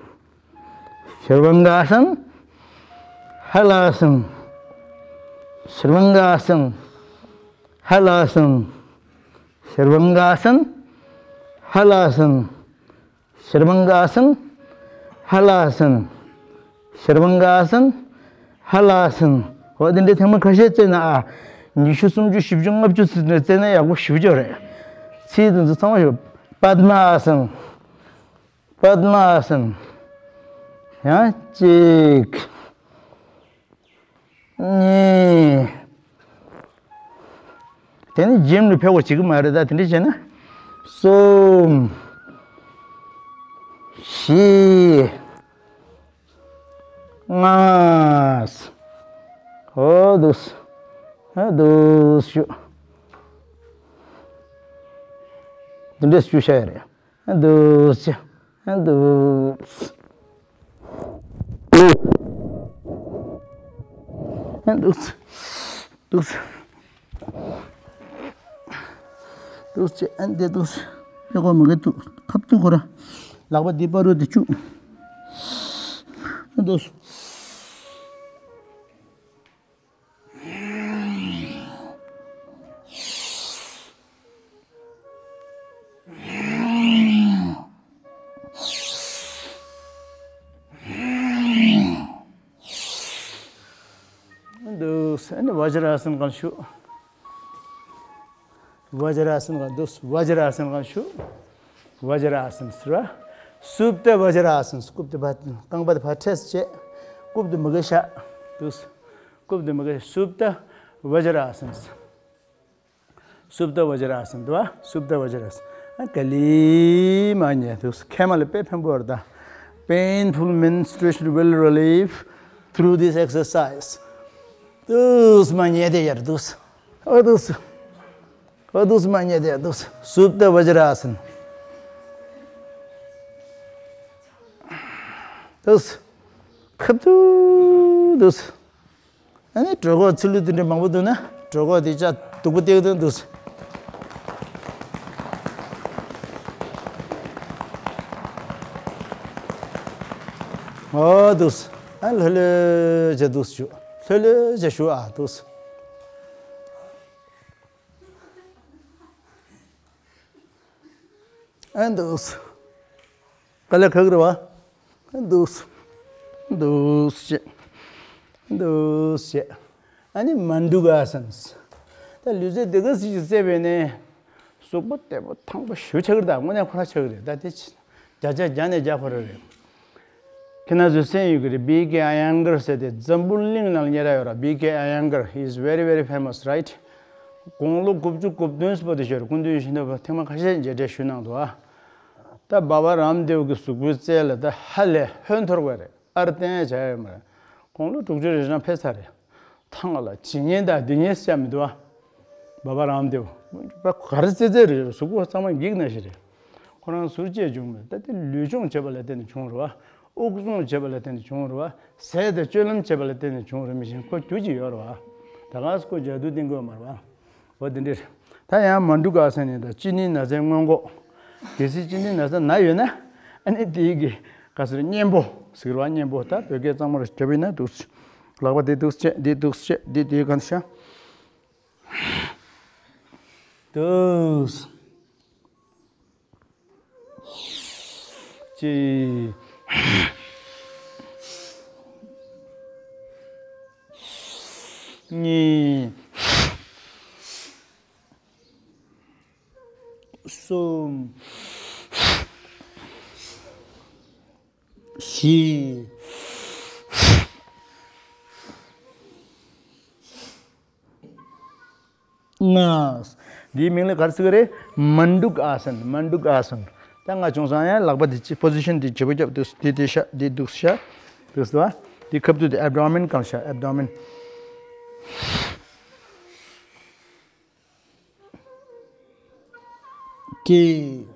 ཤར་བང་ག་ཨ་སན། ཧ་ལ་ཨ་སན། ཤར་བང་ག་ཨ་སན། ཧ་ལ་ཨ་སན། ཤར་བང་ག་ཨ་སན། ཧ་ལ་ཨ་སན། ཤར་བང་ག་ཨ་སན། ཧ་ལ་ཨ་སན། ཤར་བང་ག་ཨ་སན། ཧ་ལ་ཨ་སན། འོ་དེ་འདྲའི་ཐེངས་མ་ཁ་ཤས་རྩེ་ན་ཨ། ཉི་ཤུ་སུམ་ཅུ་བཞི་བཅུ་ལྔ་བཅུ་ཚུན་ཚོད་རྩེ་ན་ཡག་པོ་ཞེ་པོ་ཅིག་རེད། ཚིག་དེ་ཚོ་ཚང་མ་ཞུ། པདྨ་ཨ་སན། པདྨ་ཨ་སན། ཡང་གཅིག་གཉིས། དེ་ནི་འཇིམ་ལ་ཕེབས་པ་བྱེད་ཀྱི་མ་རེད་ད། དེ་འདྲ་བྱས་ན། གསུམ། བཞི། ལྔ། འོ་འདུག་སེ། འོ་འདུག་སེ་བཞུགས། འདི་འདྲས་བཞུགས་བཞག་ཡ་རེད། འདུག་སེ། འདུག་སེ། འདུག་འདུག་འདུག་ཅེས་ཨན་དེ་འདུག་ཡག་པོ་མ་གི་འདུག་ཁབ་ཏུ་ཁོ་ར། ལག་པ་འདི་པ་རུ་དེ་བཅུག་འདུག་འདུག་ཨ་ནི་བཛྲ་ཨ་སན་གང་ཞུ། བཛྲ་ཨ་སན་གང་འདུག་བཛྲ་ཨ་སན་གང་ཞུ། བཛྲ་ཨ་སན་ཟེར་བ། སུབྟ་བཛྲ་ཨ་སན། རྐུབ་ཏུ་བ་རྐང་པ་དེ་བ་ཕྲེས་བྱས། རྐུབ་ཏུ་མི་དགོས་ཤ། འདུག་རྐུབ་ཏུ་མི་དགོས། སུབྟ་བཛྲ་ཨ་སན། སུབྟ་བཛྲ་ཨ་སན་འདུག་བ། སུབྟ་བཛྲ་ཨ་སན། ཨ་ག་ལི་མ་ཉལ་འདུག་མཁལ་མ་ལ་དཔེ་ཕན་པོ་ཡོད་རེད་ད། Painful menstruation will relieve through this exercise. འདུག་མ་ཉལ་དེ་ཡར་འདུག་ཨ་འདུག་ཨ་འདུག་མ་ཉལ་དེ་ཡར་འདུག་སུབྟ་བཛྲ་ཨ་སན། འདུག་ཁབ་ཏུ་འདུག་ཨ་ནི་གྲོད་ཁོག་ཚིལ་ལུ་དེ་འདྲ་མང་པོ་འདུག་ན་གྲོད་ཁོག་དེ་ཅག་སྡུག་པོ་སྟེར་དོན་འདུག་ཨོ་འདུག་ཨ་ལྷོད་ལྷོད་བྱས་འདུག་ཞུ། ལྷོད་ལྷོད་བྱས་ཞུ་ཨ་འདུག་ཨ་འདུག་དཀའ་ལས་ཁག་གི་རེད་བ། འདུག་འདུག་ཅེས། འདུག་ཅེས། ཨ་ནི་མན་ཌུ་ཀ་ཨ་སན། ད་ལུས་རྩལ་དེ་ག་ཟིག་ཅིག་རྩེ་བས་ནས། གཟུགས་པོ་བརྟན་པོ་ཐང་པོ་ཞེ་པོ་ཆགས་ཀྱི་རེད་ད། དངོས་གནས་ཁོ་རང་ཆགས་ཀྱི་རེད་ད། དེ་ཕྱི་བརྒྱ་ཆ་བརྒྱ་ནས་བརྒྱ་ཁོ་རང་རེད། ཁྱེད་རང་ཚོས་གསན་ཡོད་ཀྱི་རེད། བི་ཀེ་ཨ་ཡང་གར་ཟེར་ཏེ་འཛམ་བུ་གླིང་ནང་ཉེ་ར་ཡོད་ར། བི་ཀེ་ཨ་ཡང་གར། He is very, very famous, right? དགུང་ལོ་དགུ་བཅུ་གོ་བདུན་སྤོ་དེ་ཤོར། སྐུ་མདུན་ཡིད་བཞིན་ནོར་བུ་ཐེངས་མ་ཁ་ཤས་མཇལ་འཕྲད་ཞུས་གནང་འདུག་ཨ། ད་སྦ་བ་རམ་དེའུ་གི་གཟུགས་པོའི་རྩལ་ལ་ད་ཧ་ལས་ཧོན་འཐོར་བ་རེད། ཨར་བསྟན་བྱ་ཡོད་མ་རེད། དགུང་ལོ་དྲུག་ཅུ་རེ་རང་ཕེབས་ཚར་རེད། ཐང་ལ་ཇི་སྙེད་དང་འདི་སྙེད་བཤད་མི་འདུག་ཨ། སྦ་བ་རམ་དེའུ་པ་ག་རེ་རྩེ་རྩེ་རེད། གཟུགས་པོ་གཙང་མ་འགྱིག་ན་ཞིག་རེད། ཁོ་རང་ཟུར་བཅད་བྱུང་མེད། ད་དེ་ལུས་སྦྱོང་བྱེད་པ་ལ་བརྟེན་ནས་བྱུང་རེད་བ། དབུགས་སྦྱོང་བྱེད་པ་ལ་བརྟེན་ནས་བྱུང་རེད་བ། ཟས་དང་སྤྱོད་ལམ་བྱེད་པ་ལ་བརྟེན་ནས་བྱུང་རེད། མི་གཞན་ཁོ་རྒྱུ་ཅིག་ཡོད་རེད་བ། ད་ག་སེ་ཁོ་ཇ་དུ་བསྟེན་དགོས་མ་རེད་བ། འོ་དེ་འདྲ་རེད། ད་ཡང་མན་ཌུ་ཀ་ཨ་སན་ནི་ད་གཅིན་སྙི་ན་ཚའི་སྔོན་འགོག་གལ་སྲིད་གཅིན་སྙི་ན་ཚ་ན་ཡོད་ན། ཨ་ནི་དེའི་གི་ག་ཟེར་གཉེན་པོ་ཟེར་བ། གཉེན་པོ་ད་བོད་སྐད་གཙང་མ་རེ་རྒྱབ་ཡིན་ན་འདུག་ལག་པ་དེ་འདུག་བྱས། འདི་འདུག་བྱས། འདི་དེའི་གང་ཤ། འདུག་གཅིག་གཉིས། གསུམ། བཞི། ལྔ། འདིའི་མིང་ལ་ག་རེ་ཟེར་གི་རེད། མན་ཌུ་ཀ་ཨ་སན། མན་ཌུ་ཀ་ཨ་སན། ད་ང་བྱུང་སོང་། ཡང་ལག་པ་འདི་ཅི་པོ་ཟི་ཤན་འདི་བརྗེ་པོ་རྒྱབ། འདི་འདི་ཤ། འདི་འདུག་ཤ། འདུག་སོ། འདི་ཁབ་ཏུ་འདི་ཨེབ་ཌོ་མེན་གང་ཤ། ཨེབ་ཌོ་མེན། གཅིག་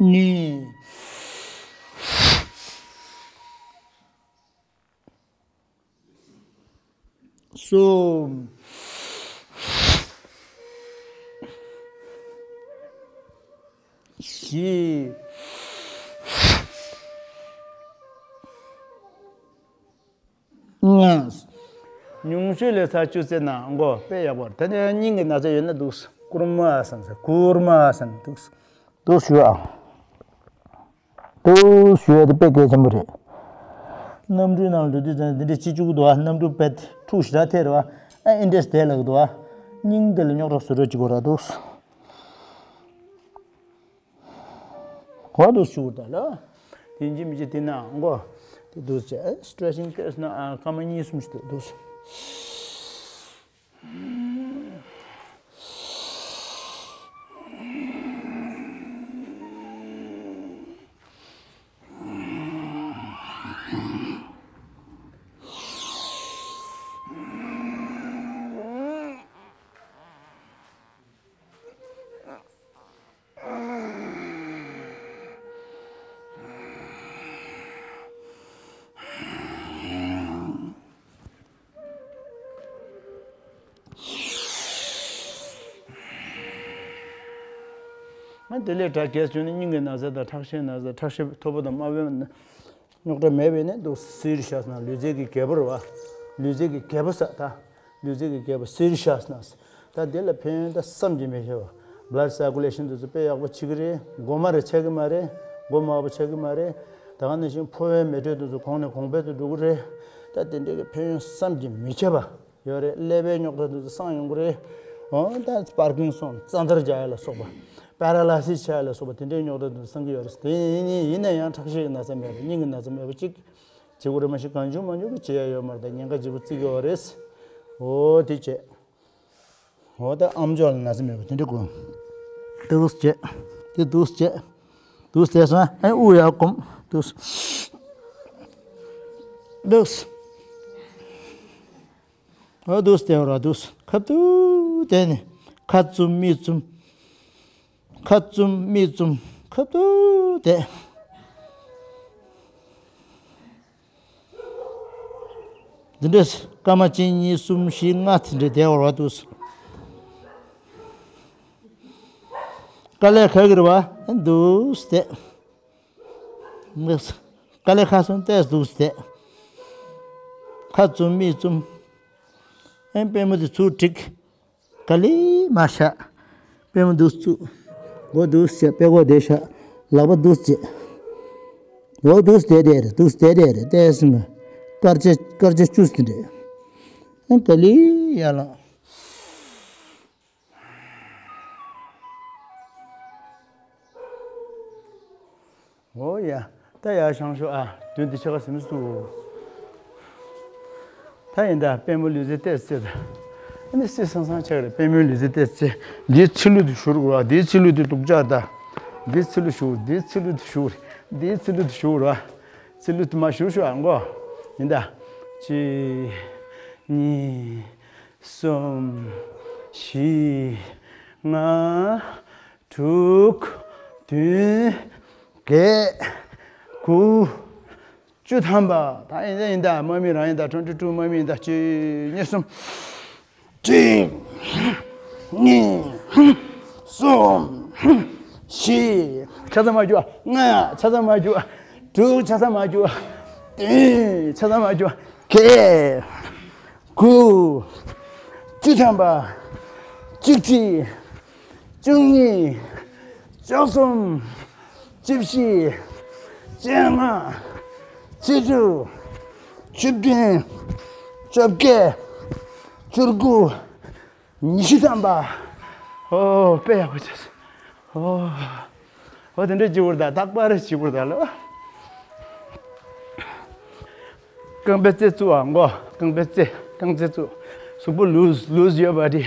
གཉིས། གསུམ། བཞི། ལྔ། ཉུང་ཤོས་ལ་ཚར་བཅུ་རྩེ་ན་མགོ་དཔེ་ཡག་པོ་རེད། ད་ནི་སྙིང་གི་ན་ཚ་ཡོད་ན་འདུག་གུར་མ་ཨ་སན་ཟེར། གུར་མ་ཨ་སན་འདུག་འདུག་ཞུ་ཨ། འདུག་ཞུ་ཡ་དེ་དཔེ་གལ་ཆེན་པོ་རེད། གནམ་གྲུའི་ནང་འགྲོ་དུས་ཙང་འདི་འདྲ་ཅི་བཅུག་འདུག་ཨ། གནམ་གྲུ་པད་འཁྲུག་ཞེ་དྲག་ཐེབས་རེད་བ། ཨ་ཨིན་ཌེས་དེ་ལ་གི་འདུག་ཨ། སྙིང་དེ་ལ་རྙོག་དྲ་བཟོ་འདྲ་ཅིག་དགོས་ར་འདུག་གོ་འདུག་ཞུ་ད་ལ། དེ་འཇིམ་གྱི་དེ་ན་མགོ་དེ་འདུག་ཅེས་སི་ཊེ་ཆིང་སྐད་སོང་ན་ཨ་སྐར་མ་གཉིས་གསུམ་ཞིག་འདུག་ཨ་དེ་ལས་དྲག་གལ་བྱུང་ན་སྙིང་གི་ན་ཚ་དང་ཁྲག་ཤེད་ན་ཚ། ཁྲག་ཤེད་མཐོ་པོ་དང་དམའ་བོའི་རྙོག་དྲ་མེད་པས་ནི་འདུག་སེ་བཞག་ན། ལུས་རྩལ་གྱི་རྒྱལ་པོ་རེད་བ། ལུས་རྩལ་གྱི་རྒྱལ་པོ་ཟེར་ད། ལུས་རྩལ་གྱི་རྒྱལ་པོ་སེ་བཞག་ན། ད་འདི་ལ་ཕན་ཡོན་ད་བསམ་གྱིས་མི་ཁྱབ་པ། Blood circulation དེ་ཚོ་དཔེ་ཡག་པོ་བྱེད་ཀྱི་རེད། མགོ་མ་རེད་ཆགས་ཀྱི་མ་རེད། མགོ་དམར་པོ་ཆགས་ཀྱི་མ་རེད། ད་ག་ནང་བཞིན་ཕོ་བའི་མེ་དྲོད་དེ་ཚོ་གོང་ནས་གོང་འཕེལ་དུ་འགྲོ་གི་རེད། ད་དེ་འདྲའི་གི་ཕན་ཡོན་བསམ་གྱིས་མི་ཁྱབ་པ་ཡོད་རེད། ཀླད་པའི་རྙོག་དྲ་དེ་ཚོ་སངས་ཡོང་གི་རེད། འོ་ད་པར་ཀིན་སོན་རྩ་འདར་རྒྱག་ཡ་ལ་སོགས་པ། པ་ར་ལ་སིས་བྱས་ལ་སོགས་པ་དེ་འདྲའི་རྙོག་དྲ་དེ་སངས་ཀྱི་ཡོད་རེད། དེ་ཡིན་ཡིན་ན་ཡང་ཁྲག་ཤེད་ཀྱི་ན་ཚ་མེད་པ། སྙིང་གི་ན་ཚ་མེད་པ་གཅིག་བྱེད་དགོས་རེད། མ་གཞི་གང་བྱུང་མང་བྱུང་གི་བྱེད་ཡ་ཡོད་མ་རེད། ད་ཉེན་ཁ་ལྗིད་པོ་བརྩི་གི་ཡོད་རེད། འོ་དེ་བྱས། འོ་ད་ཨམ་ཅོག་ལ་ན་ཚ་མེད་པ་དེ་འདྲ་དགོས། འདུག་སེ་བྱས། དེ་འདུག་སེ་བྱས། འདུག་སེ་བསྡད་སོང་། ཨ་དབུགས་ཡར་སྒོམ། འདུག་སེ། འདུག་སེ། འོ་འདུག་སེ་བསྡད་རོགས། འདུག་སེ། ཁ་ཐུག་བསྡད་ནས་ཁ་བཙུམ་མིག་བཙུམ། ཁ་བཙུམ་མིག་བཙུམ། ཁ་ཐུག་བསྡད། འདི་འདྲས་སྐར་མ་གཅིག་གཉིས་གསུམ་བཞི་ལྔ་དེ་འདྲས་བསྡད་རོགས། འདུག་སེ། དཀའ་ལས་ཁག་གི་རེད་བ། འདུག་སེ་བསྡད། དཀའ་ལས་ཁག་སོང་། ཏོག་ཙམ་འདུག་སེ་བསྡད། ཁ་བཙུམ་མིག་བཙུམ། ཨེ་པུས་མོ་དེ་ཚུར་བསྒྲིགས། ག་ལེར་མར་བཞག་པུས་མོ་འདུག་སེ་བཙུགས། མགོ་འདུག་སེ་བྱས། པད་ཀོག་དེ་བཞག་ལག་པ་འདུག་སེ་བྱས། འོ་འདུག་སེ་བསྡད་བསྡད་རེད། འདུག་སེ་བསྡད་བསྡད་རེད། བལྟས་སོང་ན་སྐར་ཆ་སྐར་ཆ་བཅུ་ཙམ་རེད། ཨེ་ག་ལེར་ཡར་ལངས། འོ་ཡ། ད་ཡར་བཞེངས་ཤོག་ཨ། མདུན་དེ་ཕྱེད་ཀ་ཟིན་སོང་། ད་ཡིན་ད་པུས་མོ་ལུས་རྩལ་ཏོག་ཙམ་རྩེ་ད། ཨ་ནི་སིང་སིང་ཆགས་རེད། པུས་མོ་ལུས་རྩལ་ཏོག་ཙམ་རྩེ། འདིའི་ཚུར་ལུས་དེ་བཞུར་དགོས། འདིའི་ཚུར་ལུས་དེ་སྡུག་ཅག་ད། འདིའི་ཚུར་ལུས་བཞུར། འདིའི་ཚུར་ལུས་དེ་བཞུར། འདིའི་ཚུར་ལུས་དེ་བཞུར་བ། ཚུར་ལུས་དེ་མར་བཞུར་ཤོག་ཨ། མགོ་ཡིན་ད། གཅིག་གཉིས། གསུམ། བཞི། ལྔ། དྲུག་བདུན། བརྒྱད། དགུ། བཅུ་ཐམ་པ། ད་ཡིན་ད་ཡིན་ད། དམག་མི་རང་ཡིན་ད། twenty two དམག་མི་ཡིན་ད། གཅིག་གཉིས། གསུམ། གཅིག་གཉིས། གསུམ། བཞི། ཆ་ཚང་མར་རྒྱུགས། ལྔ། ཆ་ཚང་མར་རྒྱུགས། དྲུག། ཆ་ཚང་མར་རྒྱུགས། བདུན། ཆ་ཚང་མར་རྒྱུགས། བརྒྱད། དགུ། བཅུ་ཐམ་པ། གཅིག་གཅིག་བཅུ་གཉིས། བཅུ་གསུམ། བཅུ་བཞི། བཅོ་ལྔ། བཅུ་དྲུག་བཅུ་བདུན། བཅོ་བརྒྱད། བཅུ་དགུ། ཉི་ཤུ་ཐམ་པ། ཨོ་དཔེ་ཡག་པོ་བྱས། ཨོ། ཨོ་དེ་འདྲ་བྱེད་དགོས་རེད་ད། རྟག་པར་བྱེད་དགོས་རེད་ད་ལོ། རྐང་པའི་རྩེ་བཙུགས་ཨ། མགོ། རྐང་པའི་རྩེ། རྐང་རྩེ་བཙུགས། གཟུགས་པོ་loose loose your body།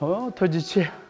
ཨོ་ཐུགས་རྗེ་ཆེ།